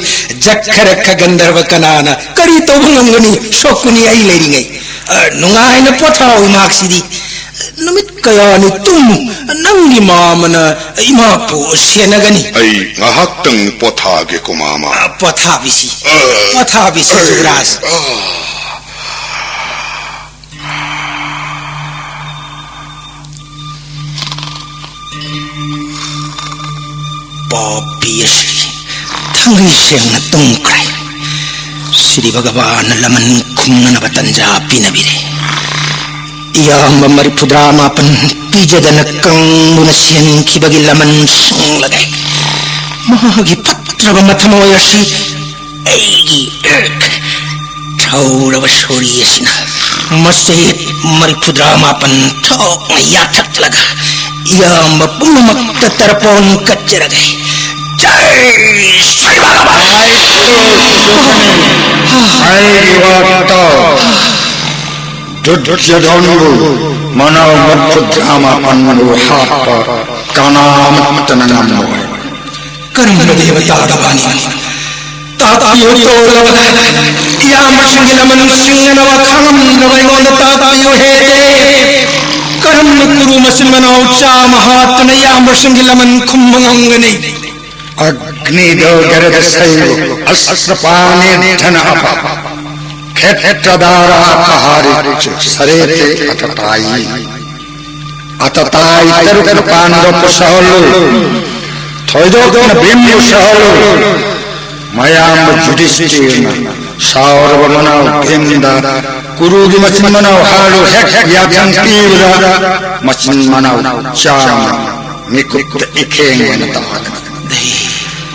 ꯖꯛꯈꯔꯛꯈ ꯒꯟꯙꯔꯕ ꯀꯅꯥꯅ ꯀꯔꯤ ꯇꯧꯕ ꯉꯝꯒꯅꯤ? ꯁꯣꯛꯀꯅꯤ ꯑꯩ ꯂꯩꯔꯤꯉꯩ꯫ ꯑ, ꯅꯨꯡꯉꯥꯏꯅ ꯄꯣꯊꯥꯎ ꯏꯃꯥꯛꯁꯤꯗꯤ꯫ ꯅꯨꯃꯤꯠ ꯀꯌꯥꯅꯤ ꯇꯨꯝꯃꯨ꯫ ꯅꯪꯒꯤ ꯃꯥꯃꯅ ꯏꯃꯥꯕꯨ ꯁꯦꯟꯅꯒꯅꯤ꯫ ꯑꯩ ꯉꯥꯏꯍꯥꯛꯇꯪ ꯄꯣꯊꯥꯒꯦꯀꯣ, ꯃꯥꯃ꯫ ꯑ, ꯄꯣꯊꯥꯕꯤꯁꯤ꯫ ꯑ, ꯄꯣꯊꯥꯕꯤꯁꯤ, ꯑ, ꯌꯨꯕꯔꯥꯖ꯫ ꯑ꯫ ꯄꯥꯄꯤ ꯑꯁꯤ ꯊꯃꯣꯏ ꯁꯦꯡꯅ ꯇꯨꯝꯈ꯭ꯔꯦ꯫ ꯁ꯭ꯔꯤ ꯚꯒꯕꯥꯟꯅ ꯂꯃꯟ ꯈꯨꯝꯅꯅꯕ ꯇꯟꯖꯥ ꯄꯤꯅꯕꯤꯔꯦ꯫ ꯏꯌꯥꯝꯕ ꯃꯔꯤꯐꯨꯇꯔꯥ ꯃꯥꯄꯟ ꯄꯤꯖꯗꯅ ꯀꯪꯗꯨꯅ ꯁꯤꯍꯟꯈꯤꯕꯒꯤ ꯂꯃꯟ ꯁꯨꯡꯂꯒꯦ꯫ ꯃꯍꯥꯛꯀꯤ ꯐꯠꯇ꯭ꯔꯕ ꯃꯊꯃꯣꯏ ꯑꯁꯤ ꯑꯩꯒꯤ ꯊꯧꯔꯕ ꯁꯣꯔꯤ ꯑꯁꯤꯅ ꯃꯆꯦꯠ ꯃꯔꯤꯐꯨꯇꯔꯥ ꯃꯥꯄꯟ ꯊꯣꯛꯅ ꯌꯥꯊꯠꯂꯒ ꯏꯌꯥꯝꯕ ꯄꯨꯝꯅꯃꯛꯇ ꯇꯔꯄꯣꯟ ꯀꯠꯆꯔꯒꯦ꯫ ꯖꯩ ꯁ꯭ꯔꯤ ꯚꯒꯕꯥꯟ! ꯑꯩꯒꯤ ꯋꯥ ꯇꯥꯎ꯫ ꯗꯨꯔꯖꯣꯙꯟꯕꯨ ꯃꯅꯥꯎ ꯃꯔꯤꯐꯨꯇꯔꯥ ꯃꯥꯄꯟꯕꯨ ꯍꯥꯠꯄ ꯀꯅꯥꯃꯠꯇꯅ ꯉꯝꯃꯣꯏ꯫ ꯀꯔꯝꯕ ꯗꯦꯕꯇꯥꯗ ꯐꯅꯤ? ꯇꯥꯛꯄꯤꯌꯨ ꯇꯣꯜꯂꯕꯗ ꯏꯌꯥꯝꯕꯁꯤꯡꯒꯤ ꯂꯃꯟ ꯁꯤꯡꯅꯅꯕ ꯈꯪꯉꯝꯗ꯭ꯔꯕ ꯑꯩꯉꯣꯟꯗ ꯇꯥꯛꯄꯤꯌꯨ ꯍꯦ ꯗꯦꯕ꯫ ꯀꯔꯝꯅ ꯀꯨꯔꯨ ꯃꯆꯤꯟ ꯃꯅꯥꯎ ꯆꯥꯝꯃ ꯍꯥꯠꯇꯨꯅ ꯏꯌꯥꯝꯕꯁꯤꯡꯒꯤ ꯂꯃꯟ ꯈꯨꯝꯕ ꯉꯝꯒꯅꯤ? ꯑꯒ꯭ꯅꯤꯗꯣ ꯒꯔꯗ ꯁꯩꯕꯨ ꯑꯁ꯭ꯇ꯭ꯔꯄꯥꯅꯤ ꯙꯅ ꯑꯄ ꯈꯦꯇ꯭ꯔꯗꯥꯔ ꯑꯄꯍꯥꯔꯤꯆ ꯁꯔꯦꯇꯦ ꯑꯇꯇꯥꯌꯤ꯫ ꯑꯇꯇꯥꯏ ꯇꯔꯨꯛꯅ ꯄꯥꯟꯗꯣꯞꯄꯨ ꯁꯍꯜꯂꯨ, ꯊꯣꯏꯗꯣꯛꯅ ꯚꯤꯝꯕꯨ ꯁꯍꯜꯂꯨ꯫ ꯃꯌꯥꯝꯕ ꯌꯨꯙꯤꯁꯊꯤꯔꯅ ꯁꯥꯎꯔꯕ ꯃꯅꯥꯎ ꯚꯤꯝꯗ ꯀꯨꯔꯨꯒꯤ ꯃꯆꯤꯟ ꯃꯅꯥꯎ ꯍꯥꯠꯂꯨ ꯍꯦꯛ ꯌꯥꯊꯪ ꯄꯤꯕꯗ ꯃꯆꯤꯟ ꯃꯅꯥꯎ ꯆꯥꯝꯃ ꯃꯤꯀꯨꯞꯇ ꯏꯈꯦꯡ ꯑꯣꯏꯅ ꯇꯥꯗꯅ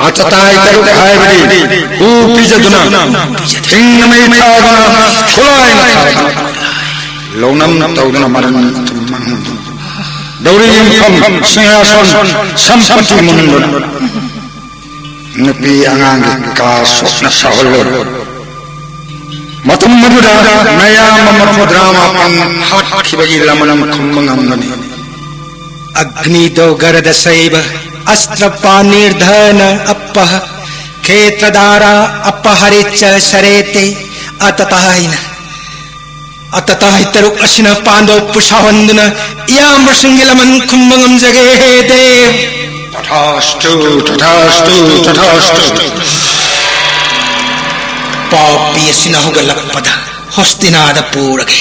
ꯑꯇꯇꯥꯏ ꯇꯔꯨꯛ ꯍꯥꯏꯕꯗꯤ ꯍꯨ ꯄꯤꯖꯗꯨꯅ, ꯍꯤꯡꯅ ꯃꯩ ꯊꯥꯗꯨꯅ, ꯈꯨꯠꯂꯥꯏꯅ ꯊꯥꯗꯨꯅ, ꯂꯧꯅꯝ ꯇꯧꯗꯨꯅ ꯃꯔꯟ ꯑꯗꯨꯝ ꯃꯥꯡꯍꯟꯗꯨꯅ, ꯗꯧꯔꯤ ꯌꯨꯝꯐꯝ, ꯁꯤꯡꯍꯥꯁꯣꯟ, ꯁꯝꯄꯇꯤ ꯃꯨꯟꯗꯨꯅ, ꯅꯨꯄꯤ ꯑꯉꯥꯡꯒꯤ ꯀꯥ ꯁꯣꯛꯅ ꯁꯥꯍꯜꯂꯨ꯫ ꯃꯇꯝ ꯑꯗꯨꯗ ꯅꯌꯥꯝꯕ ꯃꯔꯤꯐꯨꯇꯔꯥ ꯃꯥꯄꯟ ꯍꯥꯠꯈꯤꯕꯒꯤ ꯂꯃꯟ ꯈꯨꯝꯕ ꯉꯝꯒꯅꯤ꯫ ꯑꯒ꯭ꯅꯤꯗꯣ ꯒꯔꯗ ꯁꯩꯕ ꯑꯁ꯭ꯇ꯭ꯔ ꯄꯥꯅꯤꯔ ꯙꯅ ꯑꯞꯄ ꯈꯦꯇ꯭ꯔꯗꯥꯔ ꯑꯞꯄ ꯍꯔꯤꯆ ꯁꯔꯦꯇꯦ ꯑꯇꯇꯥꯏꯅ꯫ ꯑꯇꯇꯥꯏ ꯇꯔꯨꯛ ꯑꯁꯤꯅ ꯄꯥꯟꯗꯣꯞꯄꯨ ꯁꯥꯎꯍꯟꯗꯨꯅ ꯏꯌꯥꯝꯕꯁꯤꯡꯒꯤ ꯂꯃꯟ ꯈꯨꯝꯕ ꯉꯝꯖꯒꯦ ꯍꯦ ꯗꯦꯕ꯫ ꯇꯊꯥꯁꯇꯨ, ꯇꯊꯥꯁꯇꯨ, ꯇꯊꯥꯁꯇꯨ꯫ ꯄꯥꯄꯤ ꯑꯁꯤꯅ ꯍꯧꯒꯠꯂꯛꯄꯗ ꯍꯣꯁꯇꯤꯅꯥꯗ ꯄꯨꯔꯒꯦ꯫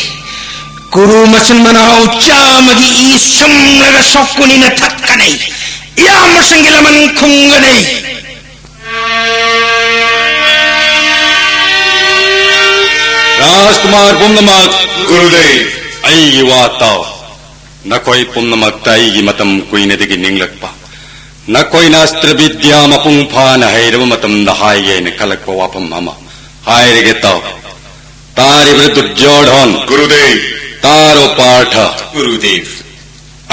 ꯀꯨꯔꯨ ꯃꯆꯤꯟ ꯃꯅꯥꯎ ꯆꯥꯝꯃꯒꯤ ꯏ ꯁꯨꯝꯂꯒ ꯁꯣꯛꯀꯨꯅꯤꯅ ꯊꯛꯀꯅꯤ꯫ ꯏꯌꯥꯝꯕꯁꯤꯡꯒꯤ ꯂꯃꯟ ꯈꯨꯝꯒꯅꯤ꯫ ꯔꯥꯖꯀꯨꯃꯥꯔ ꯄꯨꯝꯅꯃꯛ, ꯒꯨꯔꯨꯗꯦꯕ, ꯑꯩꯒꯤ ꯋꯥ ꯇꯥꯎ꯫ ꯅꯈꯣꯏ ꯄꯨꯝꯅꯃꯛꯇ ꯑꯩꯒꯤ ꯃꯇꯝ ꯀꯨꯏꯅꯗꯒꯤ ꯅꯤꯡꯂꯛꯄ, ꯅꯈꯣꯏꯅ ꯑꯁꯇ꯭ꯔ ꯕꯤꯗ꯭ꯌꯥ ꯃꯄꯨꯡ ꯐꯥꯅ ꯍꯩꯔꯕ ꯃꯇꯝꯗ ꯍꯥꯏꯒꯦ ꯍꯥꯏꯅ ꯈꯜꯂꯛꯄ ꯋꯥꯐꯝ ꯑꯃ ꯍꯥꯏꯔꯒꯦ ꯇꯥꯎ꯫ ꯇꯥꯔꯤꯕ꯭ꯔꯥ ꯗꯨꯔꯖꯣꯙꯟ? ꯒꯨꯔꯨꯗꯦꯕ꯫ ꯇꯥꯔꯣ ꯄꯥꯔꯊ꯫ ꯒꯨꯔꯨꯗꯦꯕ꯫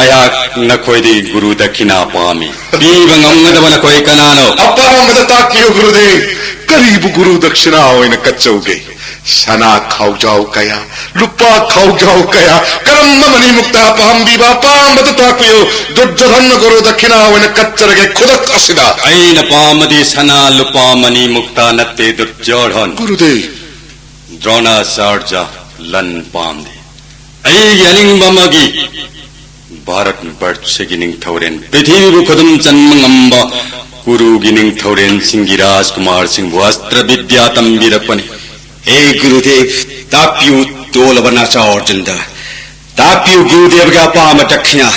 ꯑꯩꯍꯥꯛ ꯅꯈꯣꯏꯗꯒꯤ ꯒꯨꯔꯨ ꯗꯈꯤꯅꯥ ꯄꯥꯝꯃꯤ꯫ ꯄꯤꯕ ꯉꯝꯒꯗꯕ ꯅꯈꯣꯏ ꯀꯅꯥꯅꯣ? ꯑꯄꯥꯝꯕꯗ ꯇꯥꯛꯄꯤꯌꯨ ꯒꯨꯔꯨꯗꯦꯕ꯫ ꯀꯔꯤꯕꯨ ꯒꯨꯔꯨ ꯗꯛꯁꯤꯅꯥ ꯑꯣꯏꯅ ꯀꯠꯆꯧꯒꯦ? ꯁꯅꯥ ꯈꯥꯎꯖꯥꯎ ꯀꯌꯥ, ꯂꯨꯄꯥ ꯈꯥꯎꯖꯥꯎ ꯀꯌꯥ, ꯀꯔꯝꯕ ꯃꯅꯤ ꯃꯨꯛꯇꯥ ꯄꯥꯝꯕꯤꯕ? ꯑꯄꯥꯝꯕꯗꯨ ꯇꯥꯛꯄꯤꯌꯨ꯫ ꯗꯨꯔꯖꯣꯙꯟꯅ ꯒꯨꯔꯨ ꯗꯛꯈꯤꯅꯥ ꯑꯣꯏꯅ ꯀꯠꯆꯔꯒꯦ ꯈꯨꯗꯛ ꯑꯁꯤꯗ꯫ ꯑꯩꯅ ꯄꯥꯝꯕꯗꯤ ꯁꯅꯥ ꯂꯨꯄꯥ ꯃꯅꯤ ꯃꯨꯛꯇꯥ ꯅꯠꯇꯦ ꯗꯨꯔꯖꯣꯙꯟ꯫ ꯒꯨꯔꯨꯗꯦꯕ꯫ ꯗ꯭ꯔꯣꯅꯥꯆꯥꯔꯖ ꯂꯟ ꯄꯥꯝꯗꯦ꯫ ꯑꯩꯒꯤ ꯑꯅꯤꯡꯕ ꯑꯃꯒꯤ ꯚꯥꯔꯠ ꯕꯔꯠꯁꯤꯒꯤ ꯅꯤꯡꯊꯧꯔꯦꯟ, ꯄ꯭ꯔꯤꯊꯤꯕꯤꯕꯨ ꯈꯨꯗꯨꯝ ꯆꯟꯕ ꯉꯝꯕ ꯀꯨꯔꯨꯒꯤ ꯅꯤꯡꯊꯧꯔꯦꯟꯁꯤꯡꯒꯤ ꯔꯥꯖꯀꯨꯃꯥꯔꯁꯤꯡꯕꯨ ꯑꯁꯇ꯭ꯔ ꯕꯤꯗ꯭ꯌꯥ ꯇꯝꯕꯤꯔꯛꯄꯅꯤ꯫ ꯍꯦ ꯒꯨꯔꯨꯗꯦꯕ, ꯇꯥꯛꯄꯤꯌꯨ ꯇꯣꯜꯂꯕ ꯅꯆꯥ ꯑꯔꯖꯨꯟꯗ꯫ ꯇꯥꯛꯄꯤꯌꯨ ꯒꯨꯔꯨꯗꯦꯕꯒꯤ ꯑꯄꯥꯝꯕ ꯗꯛꯈꯤꯅꯥ꯫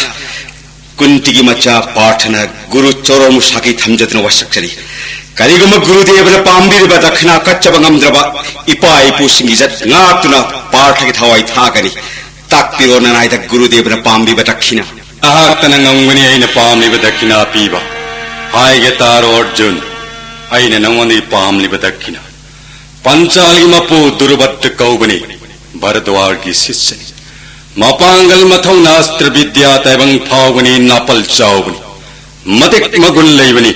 ꯀꯨꯟꯇꯤꯒꯤ ꯃꯆꯥ ꯄꯥꯔꯊꯅ ꯒꯨꯔꯨ ꯆꯣꯔꯣꯃꯨꯁꯥꯒꯤ ꯊꯝꯖꯗꯨꯅ ꯋꯥꯁꯛꯆꯔꯤ꯫ ꯀꯔꯤꯒꯨꯝꯕ ꯒꯨꯔꯨꯗꯦꯕꯅ ꯄꯥꯝꯕꯤꯔꯤꯕ ꯗꯛꯈꯤꯅꯥ ꯀꯠꯆꯕ ꯉꯝꯗ꯭ꯔꯕ ꯏꯄꯥ ꯏꯄꯨꯁꯤꯡꯒꯤ ꯏꯖꯠ ꯉꯥꯛꯇꯨꯅ ꯄꯥꯔꯊꯒꯤ ꯊꯋꯥꯏ ꯊꯥꯒꯅꯤ꯫ ꯇꯥꯛꯄꯤꯔꯣ ꯅꯅꯥꯏꯗ ꯒꯨꯔꯨꯗꯦꯕꯅ ꯄꯥꯝꯂꯤꯕ ꯗꯛꯈꯤꯅꯥ꯫ ꯑꯩꯍꯥꯛꯇꯅ ꯉꯝꯒꯅꯤ ꯑꯩꯅ ꯄꯥꯝꯂꯤꯕ ꯗꯛꯈꯤꯅꯥ ꯄꯤꯕ꯫ ꯍꯥꯏꯒꯦ ꯇꯥꯔꯣ ꯑꯔꯖꯨꯟ, ꯑꯩꯅ ꯅꯉꯣꯟꯗꯒꯤ ꯄꯥꯝꯂꯤꯕ ꯗꯛꯈꯤꯅꯥ꯫ ꯄꯟꯆꯥꯜꯒꯤ ꯃꯄꯨ ꯗꯨꯔꯨꯕꯠꯇ ꯀꯧꯕꯅꯤ, ꯚꯔꯗ꯭ꯋꯥꯖꯒꯤ ꯁꯤꯁ꯭ꯌꯅꯤ꯫ ꯃꯄꯥꯡꯒꯜ ꯃꯊꯧꯅꯥ ꯑꯁꯇ꯭ꯔ ꯕꯤꯗ꯭ꯌꯥ ꯇꯥꯏꯕꯪ ꯐꯥꯎꯕꯅꯤ, ꯅꯥꯄꯜ ꯆꯥꯎꯕꯅꯤ, ꯃꯇꯤꯛ ꯃꯒꯨꯟ ꯂꯩꯕꯅꯤ꯫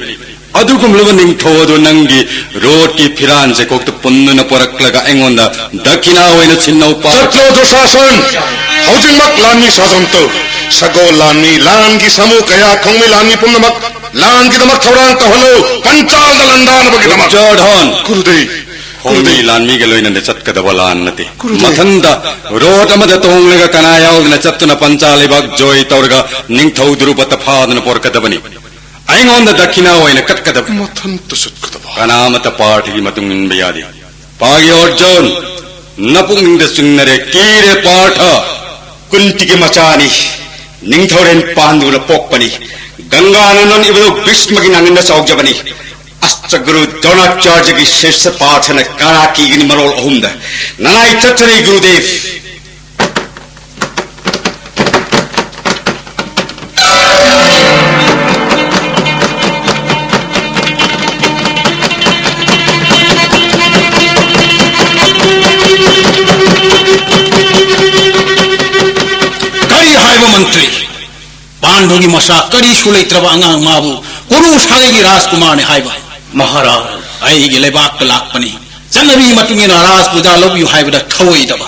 ꯑꯗꯨꯒꯨꯝꯂꯕ ꯅꯤꯡꯊꯧ ꯑꯗꯨ ꯅꯪꯒꯤ ꯔꯣꯠꯀꯤ ꯐꯤꯔꯥꯟ ꯆꯦꯀꯣꯛꯇ ꯄꯨꯟꯗꯨꯅ ꯄꯨꯔꯛꯂꯒ ꯑꯩꯉꯣꯟꯗ ꯗꯈꯤꯅꯥ ꯑꯣꯏꯅ ꯁꯤꯟꯅꯧ ꯄꯥꯎ꯫ ꯆꯠꯂꯣ ꯗꯨꯁꯥꯁꯟ! ꯍꯧꯖꯤꯛꯃꯛ ꯂꯥꯟꯃꯤ ꯁꯥꯖꯝ ꯇꯧ꯫ ꯁꯒꯣꯜ ꯂꯥꯟꯃꯤ, ꯂꯥꯟꯒꯤ ꯁꯥꯃꯨ ꯀꯌꯥ, ꯈꯣꯡꯃꯤ ꯂꯥꯟꯃꯤ ꯄꯨꯝꯅꯃꯛ ꯂꯥꯟꯒꯤꯗꯃꯛ ꯊꯧꯔꯥꯡ ꯇꯧꯍꯜꯂꯨ꯫ ꯄꯟꯆꯥꯜꯗ ꯂꯥꯟꯗꯥꯅꯕꯒꯤꯗꯃꯛ꯫ ꯗꯨꯔꯖꯣꯙꯟ! ꯒꯨꯔꯨꯗꯦꯕ! ꯈꯣꯡꯃꯤ ꯂꯥꯟꯃꯤꯒ ꯂꯣꯏꯅꯅ ꯆꯠꯀꯗꯕ ꯂꯥꯟ ꯅꯠꯇꯦ꯫ ꯒꯨꯔꯨꯗꯦꯕ! ꯃꯊꯟꯗ ꯔꯣꯠ ꯑꯃꯗ ꯇꯣꯡꯂꯒ ꯀꯅꯥ ꯌꯥꯎꯗꯅ ꯆꯠꯇꯨꯅ ꯄꯟꯆꯥ ꯂꯩꯕꯥꯛ ꯖꯣꯏ ꯇꯧꯔꯒ ꯅꯤꯡꯊꯧ ꯗꯨꯔꯨꯕꯠꯇ ꯐꯥꯗꯨꯅ ꯄꯣꯔꯛꯀꯗꯕꯅꯤ꯫ ꯑꯩꯉꯣꯟꯗ ꯗꯈꯤꯅꯥ ꯑꯣꯏꯅ ꯀꯠꯀꯗꯕ꯫ ꯃꯊꯟꯇ ꯆꯠꯀꯗꯕ꯫ ꯀꯅꯥꯃꯠꯇ ꯄꯥꯔꯊꯒꯤ ꯃꯇꯨꯡ ꯏꯟꯕ ꯌꯥꯗꯦ꯫ ꯄꯥꯒꯤ ꯑꯔꯖꯨꯟ, ꯅꯄꯨꯛꯅꯤꯡꯗ ꯆꯤꯡꯅꯔꯦ, ꯀꯤꯔꯦ ꯄꯥꯔꯊ꯫ ꯀꯨꯟꯇꯤꯒꯤ ꯃꯆꯥꯅꯤ, ꯅꯤꯡꯊꯧꯔꯦꯟ ꯄꯥꯟꯗꯨꯅ ꯄꯣꯛꯄꯅꯤ꯫ ꯒꯪꯒꯥꯅ ꯅꯣꯟ ꯏꯕꯗꯨ ꯚꯤꯁꯃꯒꯤ ꯅꯥꯉꯟꯗ ꯆꯥꯎꯖꯕꯅꯤ꯫ ꯑꯁꯇ꯭ꯔꯒꯨꯔꯨ ꯗ꯭ꯔꯣꯅꯥꯆꯥꯔꯖꯒꯤ ꯁꯤꯁ꯭ꯌ ꯄꯥꯔꯊꯅ ꯀꯅꯥ ꯀꯤꯒꯅꯤ ꯃꯔꯣꯜ ꯑꯍꯨꯝꯗ꯫ ꯅꯅꯥꯏ ꯆꯠꯆꯔꯤ ꯒꯨꯔꯨꯗꯦꯕ꯫ ꯅꯣꯒꯤ ꯃꯆꯥ ꯀꯔꯤꯁꯨ ꯂꯩꯇ꯭ꯔꯕ ꯑꯉꯥꯡ ꯃꯥꯕꯨ ꯀꯨꯔꯨ ꯁꯥꯒꯩꯒꯤ ꯔꯥꯖꯀꯨꯃꯥꯔꯅꯤ ꯍꯥꯏꯕ꯫ ꯃꯍꯥꯔꯥꯖ꯫ ꯑꯩꯒꯤ ꯂꯩꯕꯥꯛꯇ ꯂꯥꯛꯄꯅꯤ꯫ ꯆꯠꯅꯕꯤ ꯃꯇꯨꯡ ꯏꯟꯅ ꯔꯥꯖ ꯄꯨꯖꯥ ꯂꯧꯕꯤꯌꯨ ꯍꯥꯏꯕꯗ ꯊꯧꯑꯣꯏꯗꯕ꯫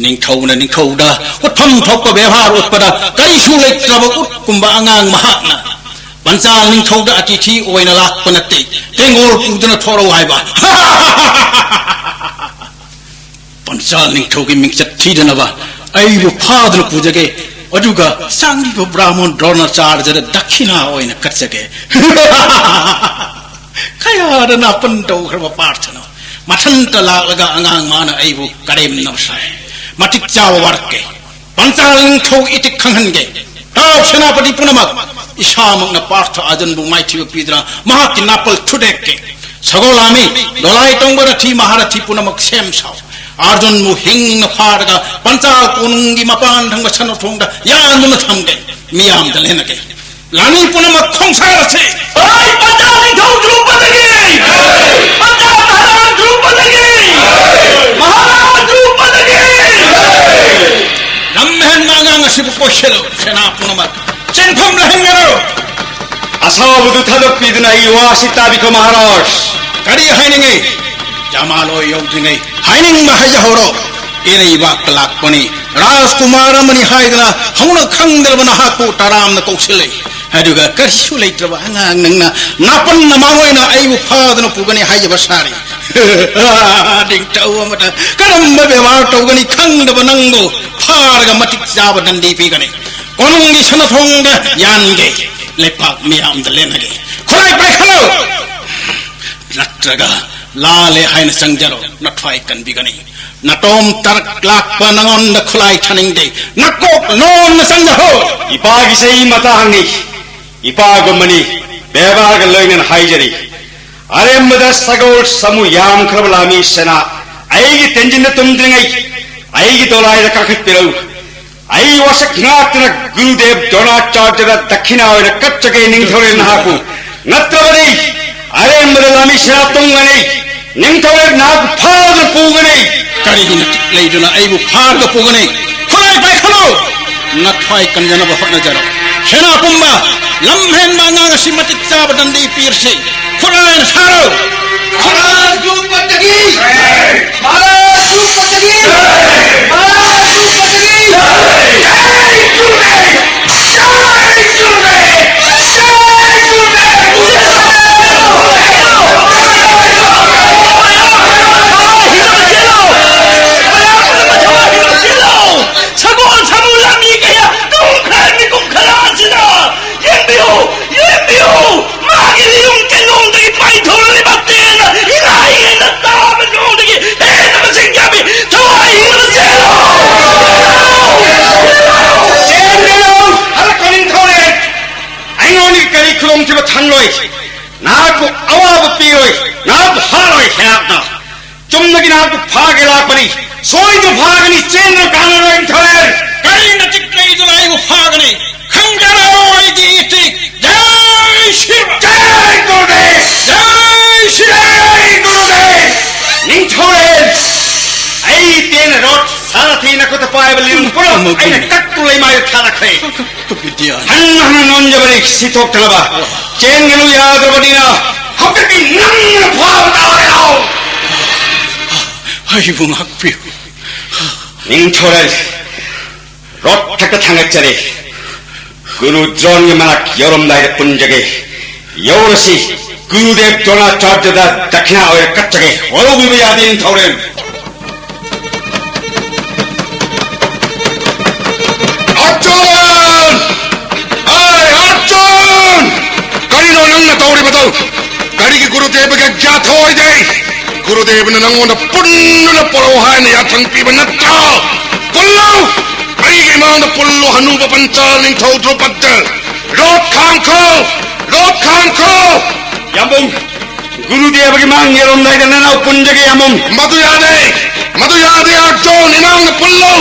ꯅꯤꯡꯊꯧꯅ ꯅꯤꯡꯊꯧꯗ ꯎꯠꯐꯝ ꯊꯣꯛꯄ ꯕꯦꯕꯥꯔ ꯎꯠꯄꯗ ꯀꯔꯤꯁꯨ ꯂꯩꯇ꯭ꯔꯕ ꯎꯠꯀꯨꯝꯕ ꯑꯉꯥꯡ ꯃꯍꯥꯛꯅ ꯄꯟꯆꯥꯜ ꯅꯤꯡꯊꯧꯗ ꯑꯇꯤꯊꯤ ꯑꯣꯏꯅ ꯂꯥꯛꯄ ꯅꯠꯇꯦ, ꯇꯦꯡꯒꯣꯜ ꯄꯨꯗꯨꯅ ꯊꯣꯔꯛꯎ ꯍꯥꯏꯕ꯫ ꯄꯟꯆꯥꯜ ꯅꯤꯡꯊꯧꯒꯤ ꯃꯤꯡꯆꯠ ꯊꯤꯗꯅꯕ ꯑꯩꯕꯨ ꯐꯥꯗꯨꯅ ꯄꯨꯖꯒꯦ, ꯑꯗꯨꯒ ꯆꯥꯡꯂꯤꯕ ꯕ꯭ꯔꯥꯍꯃꯣꯟ ꯗ꯭ꯔꯣꯅꯥꯆꯥꯔꯖꯗ ꯗꯛꯈꯤꯅꯥ ꯑꯣꯏꯅ ꯀꯠꯆꯒꯦ꯫ ꯀꯌꯥꯗ ꯅꯥꯄꯟ ꯇꯧꯈ꯭ꯔꯕ ꯄꯥꯔꯊꯅꯣ꯫ ꯃꯊꯟꯇ ꯂꯥꯛꯂꯒ ꯑꯉꯥꯡ ꯃꯥꯅ ꯑꯩꯕꯨ ꯀꯔꯦꯝꯅꯕ ꯁꯥꯏ꯫ ꯃꯇꯤꯛ ꯆꯥꯕ ꯋꯥꯔꯛꯀꯦ꯫ ꯄꯟꯆꯥꯜ ꯅꯤꯡꯊꯧ ꯏꯇꯤꯛ ꯈꯪꯍꯟꯒꯦ꯫ ꯇꯥꯎ ꯁꯦꯅꯥꯄꯇꯤ ꯄꯨꯝꯅꯃꯛ, ꯏꯁꯥꯃꯛꯅ ꯄꯥꯔꯊ ꯑꯥꯔꯖꯨꯟꯕꯨ ꯃꯥꯏꯊꯤꯕ ꯄꯤꯗꯨꯅ ꯃꯍꯥꯛꯀꯤ ꯅꯥꯄꯜ ꯊꯨꯗꯦꯛꯀꯦ꯫ ꯁꯒꯣꯜ ꯂꯥꯃꯤ, ꯗꯣꯂꯥꯏ ꯇꯣꯡꯕ ꯔꯊꯤ ꯃꯍꯥꯔꯊꯤ ꯄꯨꯝꯅꯃꯛ ꯁꯦꯝ ꯁꯥꯎ꯫ ꯑꯥꯔꯖꯨꯟꯕꯨ ꯍꯤꯡꯅ ꯐꯥꯔꯒ ꯄꯟꯆꯥꯜ ꯀꯣꯅꯨꯡꯒꯤ ꯃꯄꯥꯟ ꯊꯪꯕ ꯁꯅꯥꯊꯣꯡꯗ ꯌꯥꯟꯗꯨꯅ ꯊꯝꯒꯦ꯫ ꯃꯤꯌꯥꯝꯗ ꯂꯦꯟꯅꯒꯦ꯫ ꯂꯥꯟꯃꯤ ꯄꯨꯝꯅꯃꯛ ꯈꯣꯡꯁꯥꯜ ꯑꯁꯤ꯫ ꯍꯣꯏ, ꯄꯟꯆꯥꯜ ꯅꯤꯡꯊꯧ ꯗ꯭ꯔꯨꯄꯗꯒꯤ! ꯄꯟꯆꯥꯜ ꯃꯍꯥꯔꯥꯅꯤ ꯗ꯭ꯔꯨꯄꯗꯒꯤ! ꯃꯍꯥꯔꯥꯅꯤ ꯗ꯭ꯔꯨꯄꯗꯒꯤ! ꯂꯝ ꯍꯦꯟꯕ ꯑꯉꯥꯡ ꯑꯁꯤꯕꯨ ꯀꯣꯏꯁꯤꯜꯂꯨ, ꯁꯦꯅꯥ ꯄꯨꯝꯅꯃꯛ ꯆꯦꯟꯐꯝ ꯂꯩꯍꯟꯒꯅꯨ꯫ ꯑꯁꯥꯎꯕꯗꯨ ꯊꯥꯗꯣꯛꯄꯤꯗꯨꯅ ꯑꯩ ꯋꯥꯁꯤ ꯇꯥꯕꯤꯈꯣ, ꯃꯍꯥꯔꯥꯖ꯫ ꯀꯔꯤ ꯍꯥꯏꯅꯤꯡꯉꯤ? ꯖꯃꯥꯂꯣꯏ ꯌꯧꯗ꯭ꯔꯤꯉꯩ ꯍꯥꯏꯅꯤꯡꯕ ꯍꯥꯏꯖꯍꯧꯔꯣ꯫ ꯏꯔꯩꯕꯥꯛꯇ ꯂꯥꯛꯄꯅꯤ, ꯔꯥꯖꯀꯨꯃꯥꯔ ꯑꯃꯅꯤ ꯍꯥꯏꯗꯅ ꯍꯧꯅ ꯈꯪꯗ꯭ꯔꯕ ꯅꯍꯥꯛꯄꯨ ꯇꯔꯥꯝꯅ ꯀꯧꯁꯤꯜꯂꯤ꯫ ꯑꯗꯨꯒ ꯀꯔꯤꯁꯨ ꯂꯩꯇ꯭ꯔꯕ ꯑꯉꯥꯡ ꯅꯪꯅ ꯅꯥꯄꯟꯅ ꯃꯥꯡꯑꯣꯏꯅ ꯑꯩꯕꯨ ꯐꯥꯗꯅ ꯄꯨꯒꯅꯤ ꯍꯥꯏꯖꯕ ꯁꯥꯔꯤ꯫ ꯅꯤꯡꯊꯧ ꯑꯃꯗ ꯀꯔꯝꯕ ꯕꯦꯕꯥꯔ ꯇꯧꯒꯅꯤ ꯈꯪꯗꯕ ꯅꯪꯕꯨ ꯐꯥꯔꯒ ꯃꯇꯤꯛ ꯆꯥꯕ ꯗꯟꯗꯤ ꯄꯤꯒꯅꯤ꯫ ꯀꯣꯅꯨꯡꯒꯤ ꯁꯅꯥꯊꯣꯡꯗ ꯌꯥꯟꯒꯦ꯫ ꯂꯩꯄꯥꯛ ꯃꯤꯌꯥꯝꯗ ꯂꯦꯟꯅꯒꯦ꯫ ꯈꯨꯠꯂꯥꯏ ꯄꯥꯏꯈꯠꯂꯨ! ꯅꯠꯇ꯭ꯔꯒ ꯂꯥꯜꯂꯦ ꯍꯥꯏꯅ ꯆꯪꯖꯔꯣ, ꯅꯊ꯭ꯋꯥꯏ ꯀꯟꯕꯤꯒꯅꯤ꯫ ꯅꯇꯣꯝ ꯇꯔꯛ ꯂꯥꯛꯄ ꯅꯉꯣꯟꯗ ꯈꯨꯠꯂꯥꯏ ꯊꯥꯅꯤꯡꯗꯦ꯫ ꯅꯀꯣꯛ ꯅꯣꯝꯅ ꯆꯪꯖꯍꯧ! ꯏꯄꯥꯒꯤ ꯆꯍꯤ ꯃꯇꯥꯡꯅꯤ, ꯏꯄꯥꯒꯨꯝꯕꯅꯤ, ꯕꯦꯕꯥꯔꯒ ꯂꯣꯏꯅꯅ ꯍꯥꯏꯖꯔꯤ꯫ ꯑꯔꯦꯝꯕꯗ ꯁꯒꯣꯜ ꯁꯃꯨ ꯌꯥꯝꯈ꯭ꯔꯕ ꯂꯥꯃꯤ ꯁꯦꯅꯥ ꯑꯩꯒꯤ ꯇꯦꯟꯖꯤꯟꯗ ꯇꯨꯝꯗ꯭ꯔꯤꯉꯩ ꯑꯩꯒꯤ ꯗꯣꯂꯥꯏꯗ ꯀꯥꯈꯠꯄꯤꯔꯛꯎ꯫ ꯑꯩ ꯋꯥꯁꯛ ꯉꯥꯛꯇꯨꯅ ꯒꯨꯔꯨꯗꯦꯕ ꯗ꯭ꯔꯣꯅꯥꯆꯥꯔꯖꯗ ꯗꯛꯈꯤꯅꯥ ꯑꯣꯏꯅ ꯀꯠꯆꯒꯦ ꯅꯤꯡꯊꯧꯔꯦꯜ ꯅꯍꯥꯛꯄꯨ꯫ ꯅꯠꯇ꯭ꯔꯕꯗꯤ ꯑꯔꯦꯝꯕꯗ ꯂꯥꯃꯤ ꯁꯦꯅꯥ ꯇꯨꯝꯒꯅꯤ꯫ ꯅꯤꯡꯊꯧꯔꯦꯜ ꯅꯍꯥꯛꯄꯨ ꯐꯥꯔꯒ ꯄꯨꯒꯅꯤ꯫ ꯀꯔꯤꯒꯤ ꯅꯇꯤꯛ ꯂꯩꯗꯨꯅ ꯑꯩꯕꯨ ꯐꯥꯔꯒ ꯄꯨꯒꯅꯤ? ꯈꯨꯠꯂꯥꯏ ꯄꯥꯏꯈꯠꯂꯨ! ꯅꯊ꯭ꯋꯥꯏ ꯀꯟꯖꯅꯕ ꯍꯣꯠꯅꯖꯔꯣ꯫ ꯁꯦꯅꯥ ꯄꯨꯝꯕ, ꯂꯝ ꯍꯦꯟꯕ ꯑꯉꯥꯡ ꯑꯁꯤ ꯃꯇꯤꯛ ꯆꯥꯕ ꯗꯟꯗꯤ ꯄꯤꯔꯁꯤ꯫ ꯈꯨꯠꯂꯥꯏꯅ ꯁꯥꯔꯣ! ꯃꯍꯥꯔꯥꯖ ꯙ꯭ꯔꯨꯄꯗꯒꯤ! ꯃꯍꯥꯔꯥꯖ ꯙ꯭ꯔꯨꯄꯗꯒꯤ! ꯃꯍꯥꯔꯥꯖ ꯙ꯭ꯔꯨꯄꯗꯒꯤ! ꯁꯒꯣꯜ ꯁꯥꯃꯨ ꯂꯝꯕꯤ ꯀꯌꯥ ꯇꯨꯝꯈ꯭ꯔꯦ ꯃꯤꯀꯨꯞ ꯈꯔ ꯑꯁꯤꯗ꯫ ꯌꯦꯡꯕꯤꯌꯨ, ꯌꯦꯡꯕꯤꯌꯨ, ꯃꯥꯒꯤ ꯂꯤꯔꯨꯡ ꯀꯩꯔꯣꯡꯗꯒꯤ ꯄꯥꯏꯊꯣꯔꯛꯂꯤꯕ ꯇꯦꯟꯅ ꯏꯅꯥꯏ ꯍꯦꯟꯅ ꯇꯥꯕ ꯂꯣꯡꯗꯒꯤ ꯍꯦꯟꯅ ꯃꯁꯤꯡ ꯌꯥꯝꯃꯤ꯫ ꯊꯋꯥꯏ ꯍꯤꯡꯅ ꯆꯦꯜꯂꯨ! ꯆꯦꯟꯒꯅꯨ! ꯍꯜꯂꯛꯈꯣ ꯅꯤꯡꯊꯧꯔꯦꯜ! ꯑꯩꯉꯣꯟꯗꯒꯤ ꯀꯔꯤ ꯈꯨꯗꯣꯡꯊꯤꯕ ꯊꯪꯂꯣꯏ? ꯅꯍꯥꯛꯄꯨ ꯑꯋꯥꯕ ꯄꯤꯔꯣꯏ, ꯅꯍꯥꯛꯄꯨ ꯍꯥꯠꯂꯣꯏ ꯁꯦꯅꯥꯄꯇ꯫ ꯆꯨꯝꯅꯒꯤ ꯅꯍꯥꯛꯄꯨ ꯐꯥꯒꯦ ꯂꯥꯛꯄꯅꯤ꯫ ꯁꯣꯏꯗꯅ ꯐꯥꯒꯅꯤ, ꯆꯦꯟꯗꯨꯅ ꯀꯥꯟꯅꯔꯣꯏ ꯅꯤꯡꯊꯧꯔꯦꯜ꯫ ꯀꯔꯤꯅ ꯆꯤꯛ ꯂꯩꯗꯨꯅ ꯑꯩꯕꯨ ꯐꯥꯒꯅꯤ? ꯈꯪꯖꯔꯣ ꯑꯩꯗꯤ ꯏꯇꯤꯛ꯫ ꯖꯥꯏ ꯁꯤꯔꯥ! ꯖꯥꯏ ꯒꯨꯔꯨꯗꯦꯕ! ꯖꯥꯏ ꯁꯤꯔꯥ! ꯖꯥꯏ ꯒꯨꯔꯨꯗꯦꯕ! ꯅꯤꯡꯊꯧꯔꯦꯜ! ꯑꯩ ꯇꯦꯟꯅ ꯔꯣꯠ ꯁꯥꯔꯊꯤ ꯅꯈꯨꯠꯇ ꯄꯥꯏꯕ ꯂꯤꯔꯨꯡ ꯄꯨꯝꯅꯃꯛ ꯑꯩꯅ ꯀꯛꯇꯨ ꯂꯩꯃꯥꯏꯗ ꯊꯥꯔꯛꯈ꯭ꯔꯦ꯫ ꯍꯟꯅ ꯍꯟꯅ ꯅꯣꯟꯖꯕꯅꯤ ꯁꯤꯊꯣꯛꯇꯅꯕ꯫ ꯆꯦꯟꯒꯅꯨ ꯌꯥꯗ꯭ꯔꯕꯅꯤꯅ ꯍꯧꯖꯤꯛꯇꯤ ꯅꯪꯅ ꯐꯥꯕ ꯇꯥꯔꯦ꯫ ꯑꯩꯕꯨ ꯉꯥꯛꯄꯤꯌꯨ꯫ ꯅꯤꯡꯊꯧꯔꯦꯜ! ꯔꯣꯠ ꯊꯛꯇ ꯊꯥꯡꯒꯠꯆꯔꯤ꯫ ꯒꯨꯔꯨ ꯗ꯭ꯔꯣꯟꯒꯤ ꯃꯅꯥꯛ ꯌꯧꯔꯝꯗꯥꯏꯗ ꯄꯨꯟꯖꯒꯦ꯫ ꯌꯧꯔꯁꯤ꯫ ꯒꯨꯔꯨꯗꯦꯕ ꯗ꯭ꯔꯣꯅꯥꯆꯥꯔꯌꯗ ꯗꯈꯤꯅꯥ ꯑꯣꯏꯅ ꯀꯠꯆꯒꯦ꯫ ꯋꯥꯔꯧꯕꯤꯕ ꯌꯥꯗꯦ ꯅꯤꯡꯊꯧꯔꯦꯜ꯫ ꯑꯔꯖꯨꯟ! ꯑꯥꯏ ꯑꯔꯖꯨꯟ! ꯀꯔꯤꯅꯣ ꯅꯪꯅ ꯇꯧꯔꯤꯕꯗꯣ? ꯀꯔꯤꯒꯤ ꯒꯨꯔꯨꯗꯦꯕꯒꯤ ꯑꯒ꯭ꯌꯥ ꯊꯧꯑꯣꯏꯗꯦ? ꯒꯨꯔꯨꯗꯦꯕꯅ ꯅꯪꯉꯣꯟꯗ ꯄꯨꯟꯗꯨꯅ ꯄꯣꯔꯛꯎ ꯍꯥꯏꯅ ꯌꯥꯊꯪ ꯄꯤꯕ ꯅꯠꯇ꯭ꯔꯣ? ꯄꯨꯜꯂꯨ! ꯑꯩꯒꯤ ꯏꯃꯥꯡꯗ ꯄꯨꯜꯂꯨ, ꯍꯅꯨꯕ ꯄꯟꯆꯥꯜ ꯅꯤꯡꯊꯧ ꯗ꯭ꯔꯨꯄꯗ꯫ ꯔꯣꯠ ꯈꯥꯝꯈꯣ! ꯔꯣꯠ ꯈꯥꯝꯈꯣ! ꯌꯥꯝꯕꯨꯡ, ꯒꯨꯔꯨꯗꯦꯕꯒꯤ ꯃꯥꯡ ꯌꯧꯔꯝꯗꯥꯏꯗ ꯅꯅꯥꯎ ꯄꯨꯟꯖꯒꯦ, ꯌꯥꯝꯕꯨꯡ꯫ ꯃꯗꯨ ꯌꯥꯗꯦ! ꯃꯗꯨ ꯌꯥꯗꯦ, ꯑꯔꯖꯨꯟ! ꯏꯃꯥꯡꯗ ꯄꯨꯜꯂꯨ!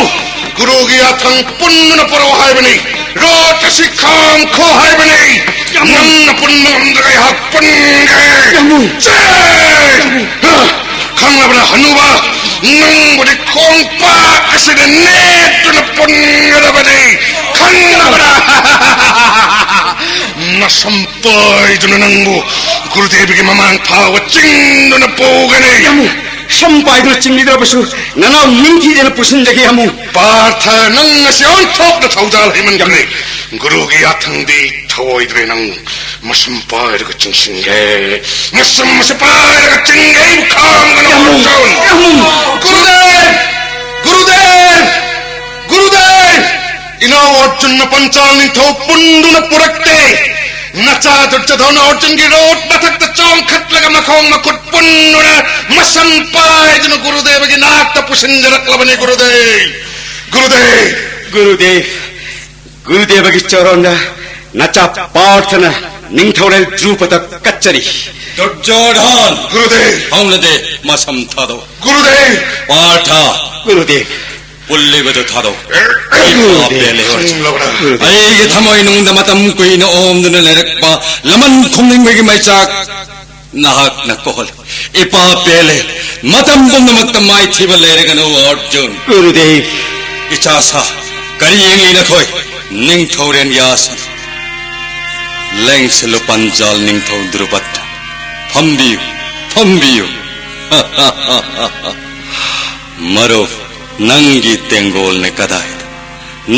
ꯒꯨꯔꯨꯒꯤ ꯌꯥꯊꯪ ꯄꯨꯟꯗꯨꯅ ꯄꯨꯔꯛꯎ ꯍꯥꯏꯕꯅꯤ꯫ ꯔꯣꯠ ꯑꯁꯤ ꯈꯥꯝꯈꯣ ꯍꯥꯏꯕꯅꯤ꯫ ꯌꯥꯝꯕꯨꯡ! ꯅꯪꯅ ꯄꯨꯟꯕ ꯉꯝꯗ꯭ꯔꯒ ꯑꯩꯍꯥꯛ ꯄꯨꯟꯒꯦ꯫ ꯌꯥꯝꯕꯨꯡ! ꯆꯦ! ꯌꯥꯝꯕꯨꯡ! ꯈꯪꯂꯕ꯭ꯔꯥ ꯍꯅꯨꯕ? ꯅꯪꯕꯨꯗꯤ ꯈꯣꯡꯄꯥꯛ ꯑꯁꯤꯗ ꯅꯦꯠꯇꯨꯅ ꯄꯨꯟꯒꯗꯕꯅꯤ꯫ ꯈꯪꯂꯕ꯭ꯔꯥ? ꯁꯝ ꯄꯥꯏꯗꯨꯅ ꯅꯪꯕꯨ ꯒꯨꯔꯨꯗꯦꯕꯒꯤ ꯃꯃꯥꯡ ꯐꯥꯎꯕ ꯆꯤꯡꯗꯨꯅ ꯄꯨꯒꯅꯤ꯫ ꯌꯥꯝꯕꯨꯡ, ꯁꯝ ꯄꯥꯏꯗꯨꯅ ꯆꯤꯡꯂꯤꯗ꯭ꯔꯕꯁꯨ ꯅꯅꯥꯎ ꯅꯤꯡꯊꯤꯖꯅ ꯄꯨꯁꯤꯟꯖꯒꯦ, ꯌꯥꯝꯕꯨꯡ꯫ ꯄꯥꯔꯊ, ꯅꯪ ꯉꯁꯤ ꯑꯣꯟꯊꯣꯛꯅ ꯊꯧꯖꯥꯜ ꯍꯩꯃꯟꯈ꯭ꯔꯦ꯫ ꯒꯨꯔꯨꯒꯤ ꯌꯥꯊꯪꯗꯤ ꯊꯧꯑꯣꯏꯗ꯭ꯔꯦ꯫ ꯅꯪ ꯃꯁꯝ ꯄꯥꯏꯔꯒ ꯆꯤꯡꯁꯤꯟꯒꯦ꯫ ꯃꯁꯝ ꯑꯁꯤ ꯄꯥꯏꯔꯒ ꯆꯤꯡꯒꯦ꯫ ꯑꯩꯕꯨ ꯈꯥꯝꯒꯅꯨ, ꯌꯥꯝꯕꯨꯡ, ꯑꯔꯖꯨꯟ꯫ ꯌꯥꯝꯕꯨꯡ꯫ ꯒꯨꯔꯨꯗꯦꯕ! ꯒꯨꯔꯨꯗꯦꯕ! ꯒꯨꯔꯨꯗꯦꯕ! ꯏꯅꯥꯎ ꯑꯔꯖꯨꯟꯅ ꯄꯟꯆꯥꯜ ꯅꯤꯡꯊꯧ ꯄꯨꯟꯗꯨꯅ ꯄꯨꯔꯛꯇꯦ꯫ ꯅꯆꯥ ꯗꯨꯔꯖꯣꯙꯅ ꯑꯔꯖꯨꯟꯒꯤ ꯔꯣꯠ ꯃꯊꯛꯇ ꯆꯣꯡꯈꯠꯂꯒ ꯃꯈꯣꯡ ꯃꯈꯨꯠ ꯄꯨꯟꯗꯨꯅ ꯃꯁꯝ ꯄꯥꯏꯗꯨꯅ ꯒꯨꯔꯨꯗꯦꯕꯒꯤ ꯅꯥꯛꯇ ꯄꯨꯁꯤꯟꯖꯔꯛꯂꯕꯅꯤ꯫ ꯒꯨꯔꯨꯗꯦꯕ! ꯒꯨꯔꯨꯗꯦꯕ! ꯒꯨꯔꯨꯗꯦꯕ! ꯒꯨꯔꯨꯗꯦꯕꯒꯤ ꯆꯔꯣꯟꯗ ꯅꯆꯥ ꯄꯥꯔꯊꯅ ꯅꯤꯡꯊꯧꯔꯦꯜ ꯗ꯭ꯔꯨꯄꯗ ꯀꯠꯆꯔꯤ꯫ ꯗꯨꯔꯖꯣꯙꯟ! ꯒꯨꯔꯨꯗꯦꯕ! ꯍꯧꯅꯗꯦ, ꯃꯁꯝ ꯊꯥꯗꯣꯛ꯫ ꯒꯨꯔꯨꯗꯦꯕ! ꯄꯥꯔꯊ! ꯒꯨꯔꯨꯗꯦꯕ! ꯄꯨꯜꯂꯤꯕꯗꯨ ꯊꯥꯗꯣꯛ꯫ ꯒꯨꯔꯨꯗꯦꯕ! ꯏꯄꯥ ꯄꯦꯜꯂꯦ, ꯑꯔꯖꯨꯟ꯫ ꯒꯨꯔꯨꯗꯦꯕ! ꯑꯩꯒꯤ ꯊꯃꯣꯏ ꯅꯨꯡꯗ ꯃꯇꯝ ꯀꯨꯏꯅ ꯑꯣꯝꯗꯨꯅ ꯂꯩꯔꯛꯄ ꯂꯃꯟ ꯈꯨꯝꯅꯤꯡꯕꯒꯤ ꯃꯩꯆꯥꯛ ꯅꯍꯥꯛꯅ ꯀꯣꯛꯍꯜꯂꯤ꯫ ꯏꯄꯥ ꯄꯦꯜꯂꯦ꯫ ꯃꯇꯝ ꯄꯨꯝꯅꯃꯛꯇ ꯃꯥꯏꯊꯤꯕ ꯂꯩꯔꯒꯅꯨ, ꯑꯔꯖꯨꯟ꯫ ꯒꯨꯔꯨꯗꯦꯕ! ꯏꯆꯥꯁꯥ, ꯀꯔꯤ ꯌꯦꯡꯂꯤ ꯅꯈꯣꯏ? ꯅꯤꯡꯊꯧꯔꯦꯟ ꯌꯥꯁ꯫ ꯂꯦꯡꯁꯤꯜꯂꯨ ꯄꯟꯖꯥꯜ ꯅꯤꯡꯊꯧ ꯗ꯭ꯔꯨꯄꯗ꯫ ꯐꯝꯕꯤꯌꯨ, ꯐꯝꯕꯤꯌꯨ꯫ ꯃꯔꯨꯞ, ꯅꯪꯒꯤ ꯇꯦꯡꯒꯣꯜꯅ ꯀꯗꯥꯏꯗ?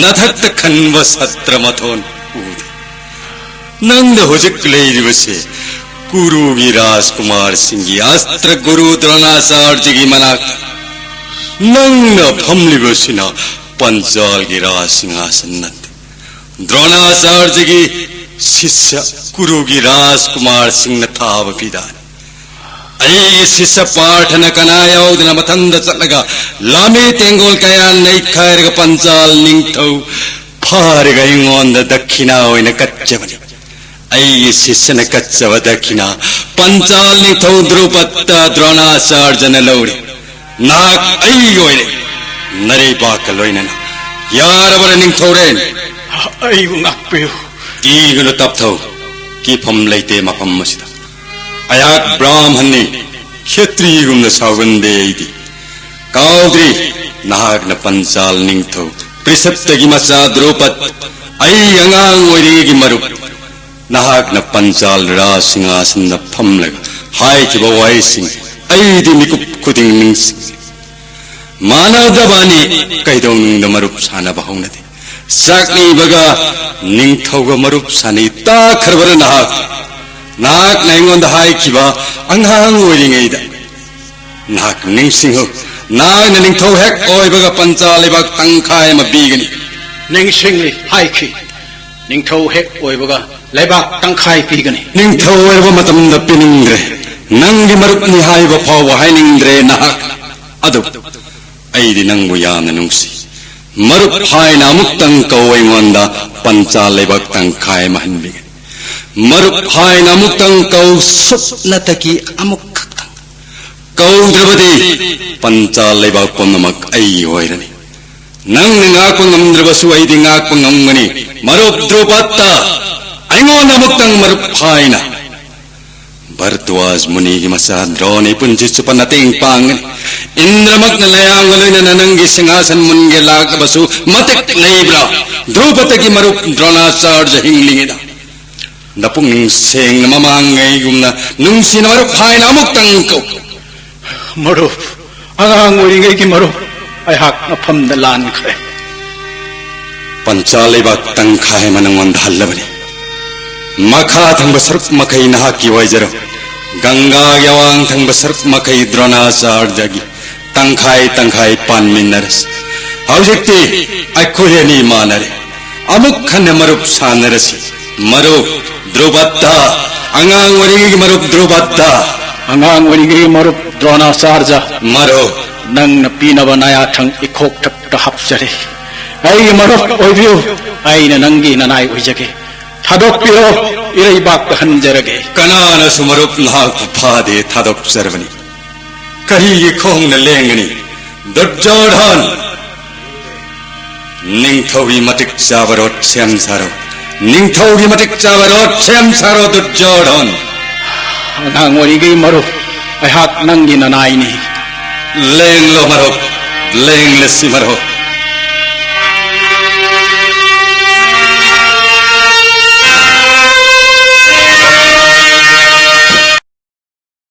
ꯅꯊꯛꯇ ꯈꯟꯕ ꯁꯇ꯭ꯔ ꯃꯊꯣꯟ ꯎꯗꯦ꯫ ꯅꯪꯅ ꯍꯧꯖꯤꯛ ꯂꯩꯔꯤꯕꯁꯦ ꯀꯨꯔꯨꯒꯤ ꯔꯥꯖꯀꯨꯃꯥꯔꯁꯤꯡꯒꯤ ꯑꯁꯇ꯭ꯔ ꯒꯨꯔꯨ ꯗ꯭ꯔꯣꯅꯥꯆꯥꯔꯖꯤꯒꯤ ꯃꯅꯥꯛꯇ꯫ ꯅꯪꯅ ꯐꯝꯂꯤꯕꯁꯤꯅ ꯄꯟꯖꯥꯜꯒꯤ ꯔꯥꯖ ꯁꯤꯡꯍꯥꯁꯟ ꯅꯠꯇꯦ꯫ ꯗ꯭ꯔꯣꯅꯥꯆꯥꯔꯖꯤꯒꯤ ꯁꯤꯁ꯭ꯌ ꯀꯨꯔꯨꯒꯤ ꯔꯥꯖꯀꯨꯃꯥꯔꯁꯤꯡꯅ ꯊꯥꯕ ꯐꯤꯗꯥꯅꯤ꯫ ꯑꯩꯒꯤ ꯁꯤꯁ꯭ꯌ ꯄꯥꯔꯊꯅ ꯀꯅꯥ ꯌꯥꯎꯗꯅ ꯃꯊꯟꯗ ꯆꯠꯂꯒ ꯂꯥꯃꯦ ꯇꯦꯡꯒꯣꯜ ꯀꯌꯥ ꯅꯩꯈꯥꯏꯔꯒ ꯄꯟꯆꯥꯜ ꯅꯤꯡꯊꯧ ꯐꯥꯔꯒ ꯑꯩꯉꯣꯟꯗ ꯗꯛꯈꯤꯅꯥ ꯑꯣꯏꯅ ꯀꯠꯆꯕꯅꯤ꯫ ꯑꯩꯒꯤ ꯁꯤꯁ꯭ꯌꯅ ꯀꯠꯆꯕ ꯗꯛꯈꯤꯅꯥ ꯄꯟꯆꯥꯜ ꯅꯤꯡꯊꯧ ꯗ꯭ꯔꯨꯄꯗ ꯗ꯭ꯔꯣꯅꯥꯆꯥꯔꯖꯅ ꯂꯧꯔꯤ꯫ ꯅꯍꯥꯛ ꯑꯩꯒꯤ ꯑꯣꯏꯔꯦ, ꯅꯔꯩꯕꯥꯛꯀ ꯂꯣꯏꯅꯅ꯫ ꯌꯥꯔꯕꯔ ꯅꯤꯡꯊꯧꯔꯦꯟ? ꯑꯩꯕꯨ ꯉꯥꯛꯄꯤꯌꯨ꯫ ꯀꯤꯒꯅꯨ ꯇꯞꯊꯧ, ꯀꯤꯐꯝ ꯂꯩꯇꯦ ꯃꯐꯝ ꯑꯁꯤꯗ꯫ ꯑꯩꯍꯥꯛ ꯕ꯭ꯔꯥꯍꯃꯟꯅꯤ, ꯈꯦꯇ꯭ꯔꯤꯒꯨꯝꯅ ꯁꯥꯎꯒꯟꯗꯦ ꯑꯩꯗꯤ꯫ ꯀꯥꯎꯗ꯭ꯔꯤ, ꯅꯍꯥꯛꯅ ꯄꯟꯆꯥꯜ ꯅꯤꯡꯊꯧ ꯄ꯭ꯔꯤꯁꯞꯇꯒꯤ ꯃꯆꯥ ꯗ꯭ꯔꯨꯄꯗ, ꯑꯩ ꯑꯉꯥꯡ ꯑꯣꯏꯔꯤꯉꯩꯒꯤ ꯃꯔꯨꯞ꯫ ꯅꯍꯥꯛꯅ ꯄꯟꯆꯥꯜ ꯔꯥꯖ ꯁꯤꯡꯍꯥꯁꯟꯗ ꯐꯝꯂꯒ ꯍꯥꯏꯈꯤꯕ ꯋꯥꯍꯩꯁꯤꯡ ꯑꯩꯗꯤ ꯃꯤꯀꯨꯞ ꯈꯨꯗꯤꯡ ꯅꯤꯡꯁꯤꯡꯂꯤ꯫ ꯃꯥꯟꯅꯗꯕꯅꯤ, ꯀꯩꯗꯧꯅꯨꯡꯗ ꯃꯔꯨꯞ ꯁꯥꯟꯅꯕ ꯍꯧꯅꯗꯦ꯫ ꯆꯥꯛꯅꯤꯕꯒ ꯅꯤꯡꯊꯧꯒ ꯃꯔꯨꯞ ꯁꯥꯟꯅꯩ꯫ ꯇꯥꯈ꯭ꯔꯕꯔꯥ ꯅꯍꯥꯛ? ꯅꯍꯥꯛꯅ ꯑꯩꯉꯣꯟꯗ ꯍꯥꯏꯈꯤꯕ ꯑꯉꯥꯡ ꯑꯣꯏꯔꯤꯉꯩꯗ꯫ ꯅꯍꯥꯛ ꯅꯤꯡꯁꯤꯡꯉꯨ, ꯅꯍꯥꯛꯅ ꯅꯤꯡꯊꯧ ꯍꯦꯛ ꯑꯣꯏꯕꯒ ꯄꯟꯆꯥ ꯂꯩꯕꯥꯛ ꯇꯪꯈꯥꯏ ꯑꯃ ꯄꯤꯒꯅꯤ꯫ ꯅꯤꯡꯁꯤꯡꯂꯤ, ꯍꯥꯏꯈꯤ꯫ ꯅꯤꯡꯊꯧ ꯍꯦꯛ ꯑꯣꯏꯕꯒ ꯂꯩꯕꯥꯛ ꯇꯪꯈꯥꯏ ꯄꯤꯒꯅꯤ꯫ ꯅꯤꯡꯊꯧ ꯑꯣꯏꯔꯕ ꯃꯇꯝꯗ ꯄꯤꯅꯤꯡꯗ꯭ꯔꯦ꯫ ꯅꯪꯒꯤ ꯃꯔꯨꯞꯅꯤ ꯍꯥꯏꯕ ꯐꯥꯎꯕ ꯍꯥꯏꯅꯤꯡꯗ꯭ꯔꯦ ꯅꯍꯥꯛ꯫ ꯑꯗꯨꯕꯨ ꯑꯩꯗꯤ ꯅꯪꯕꯨ ꯌꯥꯝꯅ ꯅꯨꯡꯁꯤ꯫ ꯃꯔꯨꯞ ꯍꯥꯏꯅ ꯑꯃꯨꯛꯇꯪ ꯀꯧ ꯑꯩꯉꯣꯟꯗ, ꯄꯟꯆꯥ ꯂꯩꯕꯥꯛ ꯇꯪꯈꯥꯏ ꯑꯃ ꯍꯟꯕꯤꯒꯅꯤ꯫ ꯃꯔꯨꯞ ꯍꯥꯏꯅ ꯑꯃꯨꯛꯇꯪ ꯀꯧ, ꯁꯨꯞꯅꯇꯒꯤ ꯑꯃꯨꯛ ꯈꯛꯇꯪ꯫ ꯀꯧꯗ꯭ꯔꯕꯗꯤ ꯄꯟꯆꯥ ꯂꯩꯕꯥꯛ ꯄꯨꯝꯅꯃꯛ ꯑꯩꯒꯤ ꯑꯣꯏꯔꯅꯤ꯫ ꯅꯪꯅ ꯉꯥꯛꯄ ꯉꯝꯗ꯭ꯔꯕꯁꯨ ꯑꯩꯗꯤ ꯉꯥꯛꯄ ꯉꯝꯒꯅꯤ꯫ ꯃꯔꯨꯞ ꯗ꯭ꯔꯨꯄꯗ, ꯑꯩꯉꯣꯟꯗ ꯑꯃꯨꯛꯇꯪ ꯃꯔꯨꯞ ꯍꯥꯏꯅ꯫ ꯚꯔꯗ꯭ꯋꯥꯖ ꯃꯨꯅꯤꯒꯤ ꯃꯆꯥ ꯗ꯭ꯔꯣꯟ ꯏꯄꯨꯟꯁꯤ ꯆꯨꯞꯄ ꯅꯇꯦꯡ ꯄꯥꯡꯒꯅꯤ꯫ ꯏꯟꯗ꯭ꯔꯃꯛꯅ ꯂꯌꯥꯡꯒ ꯂꯣꯏꯅꯅ ꯅꯪꯒꯤ ꯁꯤꯡꯍꯥꯁꯟ ꯃꯨꯟꯒꯦ ꯂꯥꯛꯂꯕꯁꯨ ꯃꯇꯤꯛ ꯂꯩꯕ꯭ꯔꯥ? ꯗ꯭ꯔꯨꯄꯗꯒꯤ ꯃꯔꯨꯞ ꯗ꯭ꯔꯣꯅꯥꯆꯥꯔꯖ ꯍꯤꯡꯂꯤꯉꯩꯗ꯫ ꯅꯄꯨꯛꯅꯤꯡ ꯁꯦꯡꯅ ꯃꯃꯥꯡꯉꯩꯒꯨꯝꯅ ꯅꯨꯡꯁꯤꯅ ꯃꯔꯨꯞ ꯍꯥꯏꯅ ꯑꯃꯨꯛꯇꯪ ꯀꯧ꯫ ꯃꯔꯨꯞ, ꯑꯉꯥꯡ ꯑꯣꯏꯔꯤꯉꯩꯒꯤ ꯃꯔꯨꯞ, ꯑꯩꯍꯥꯛ ꯃꯐꯝꯗ ꯂꯥꯟꯈ꯭ꯔꯦ꯫ ꯄꯟꯆꯥ ꯂꯩꯕꯥꯛ ꯇꯪꯈꯥꯏ ꯑꯃ ꯅꯪꯉꯣꯟꯗ ꯍꯜꯂꯕꯅꯤ꯫ ꯃꯈꯥ ꯊꯪꯕ ꯁꯔꯨꯛ ꯃꯈꯩ ꯅꯍꯥꯛꯀꯤ ꯑꯣꯏꯖꯔꯣ꯫ ꯒꯪꯒꯥꯒꯤ ꯑꯋꯥꯡ ꯊꯪꯕ ꯁꯔꯨꯛ ꯃꯈꯩ ꯗ꯭ꯔꯣꯅꯥꯆꯥꯔꯖꯒꯤ꯫ ꯇꯪꯈꯥꯏ ꯇꯪꯈꯥꯏ ꯄꯥꯟꯃꯤꯟꯅꯔꯁꯤ꯫ ꯍꯧꯖꯤꯛꯇꯤ ꯑꯩꯈꯣꯏ ꯑꯅꯤ ꯃꯥꯟꯅꯔꯦ꯫ ꯑꯃꯨꯛ ꯍꯟꯅ ꯃꯔꯨꯞ ꯁꯥꯟꯅꯔꯁꯤ꯫ ꯃꯔꯨꯞ ꯗ꯭ꯔꯨꯄꯗ, ꯑꯉꯥꯡ ꯑꯣꯏꯔꯤꯉꯩꯒꯤ ꯃꯔꯨꯞ ꯗ꯭ꯔꯨꯄꯗ꯫ ꯑꯉꯥꯡ ꯑꯣꯏꯔꯤꯉꯩꯒꯤ ꯃꯔꯨꯞ ꯗ꯭ꯔꯣꯅꯥꯆꯥꯔꯖ꯫ ꯃꯔꯨꯞ꯫ ꯅꯪꯅ ꯄꯤꯅꯕ ꯅꯌꯥꯊꯪ ꯏꯈꯣꯛ ꯊꯛꯇ ꯍꯥꯞꯆꯔꯦ꯫ ꯑꯩꯒꯤ ꯃꯔꯨꯞ ꯑꯣꯏꯕꯤꯌꯨ, ꯑꯩꯅ ꯅꯪꯒꯤ ꯅꯅꯥꯏ ꯑꯣꯏꯖꯒꯦ꯫ ꯊꯥꯗꯣꯛꯄꯤꯔꯣ, ꯏꯔꯩꯕꯥꯛꯇ ꯍꯟꯖꯔꯒꯦ꯫ ꯀꯅꯥꯅꯁꯨ ꯃꯔꯨꯞ ꯅꯍꯥꯛꯄꯨ ꯐꯥꯗꯦ, ꯊꯥꯗꯣꯛꯆꯔꯕꯅꯤ꯫ ꯀꯔꯤꯒꯤ ꯈꯣꯡꯅ ꯂꯦꯡꯒꯅꯤ? ꯗꯨꯔꯖꯣꯙꯟ! ꯅꯤꯡꯊꯧꯒꯤ ꯃꯇꯤꯛ ꯆꯥꯕ ꯔꯣꯠ ꯁꯦꯝ ꯁꯥꯔꯣ꯫ ꯅꯤꯡꯊꯧꯒꯤ ꯃꯇꯤꯛ ꯆꯥꯕ ꯔꯣꯠ ꯁꯦꯝ ꯁꯥꯔꯣ, ꯗꯨꯔꯖꯣꯙꯟ! ꯑꯉꯥꯡ ꯑꯣꯏꯔꯤꯉꯩ ꯃꯔꯨꯞ, ꯑꯩꯍꯥꯛ ꯅꯪꯒꯤ ꯅꯅꯥꯏꯅꯤ꯫ ꯂꯦꯡꯂꯣ ꯃꯔꯨꯞ, ꯂꯦꯡꯂꯁꯤ ꯃꯔꯨꯞ꯫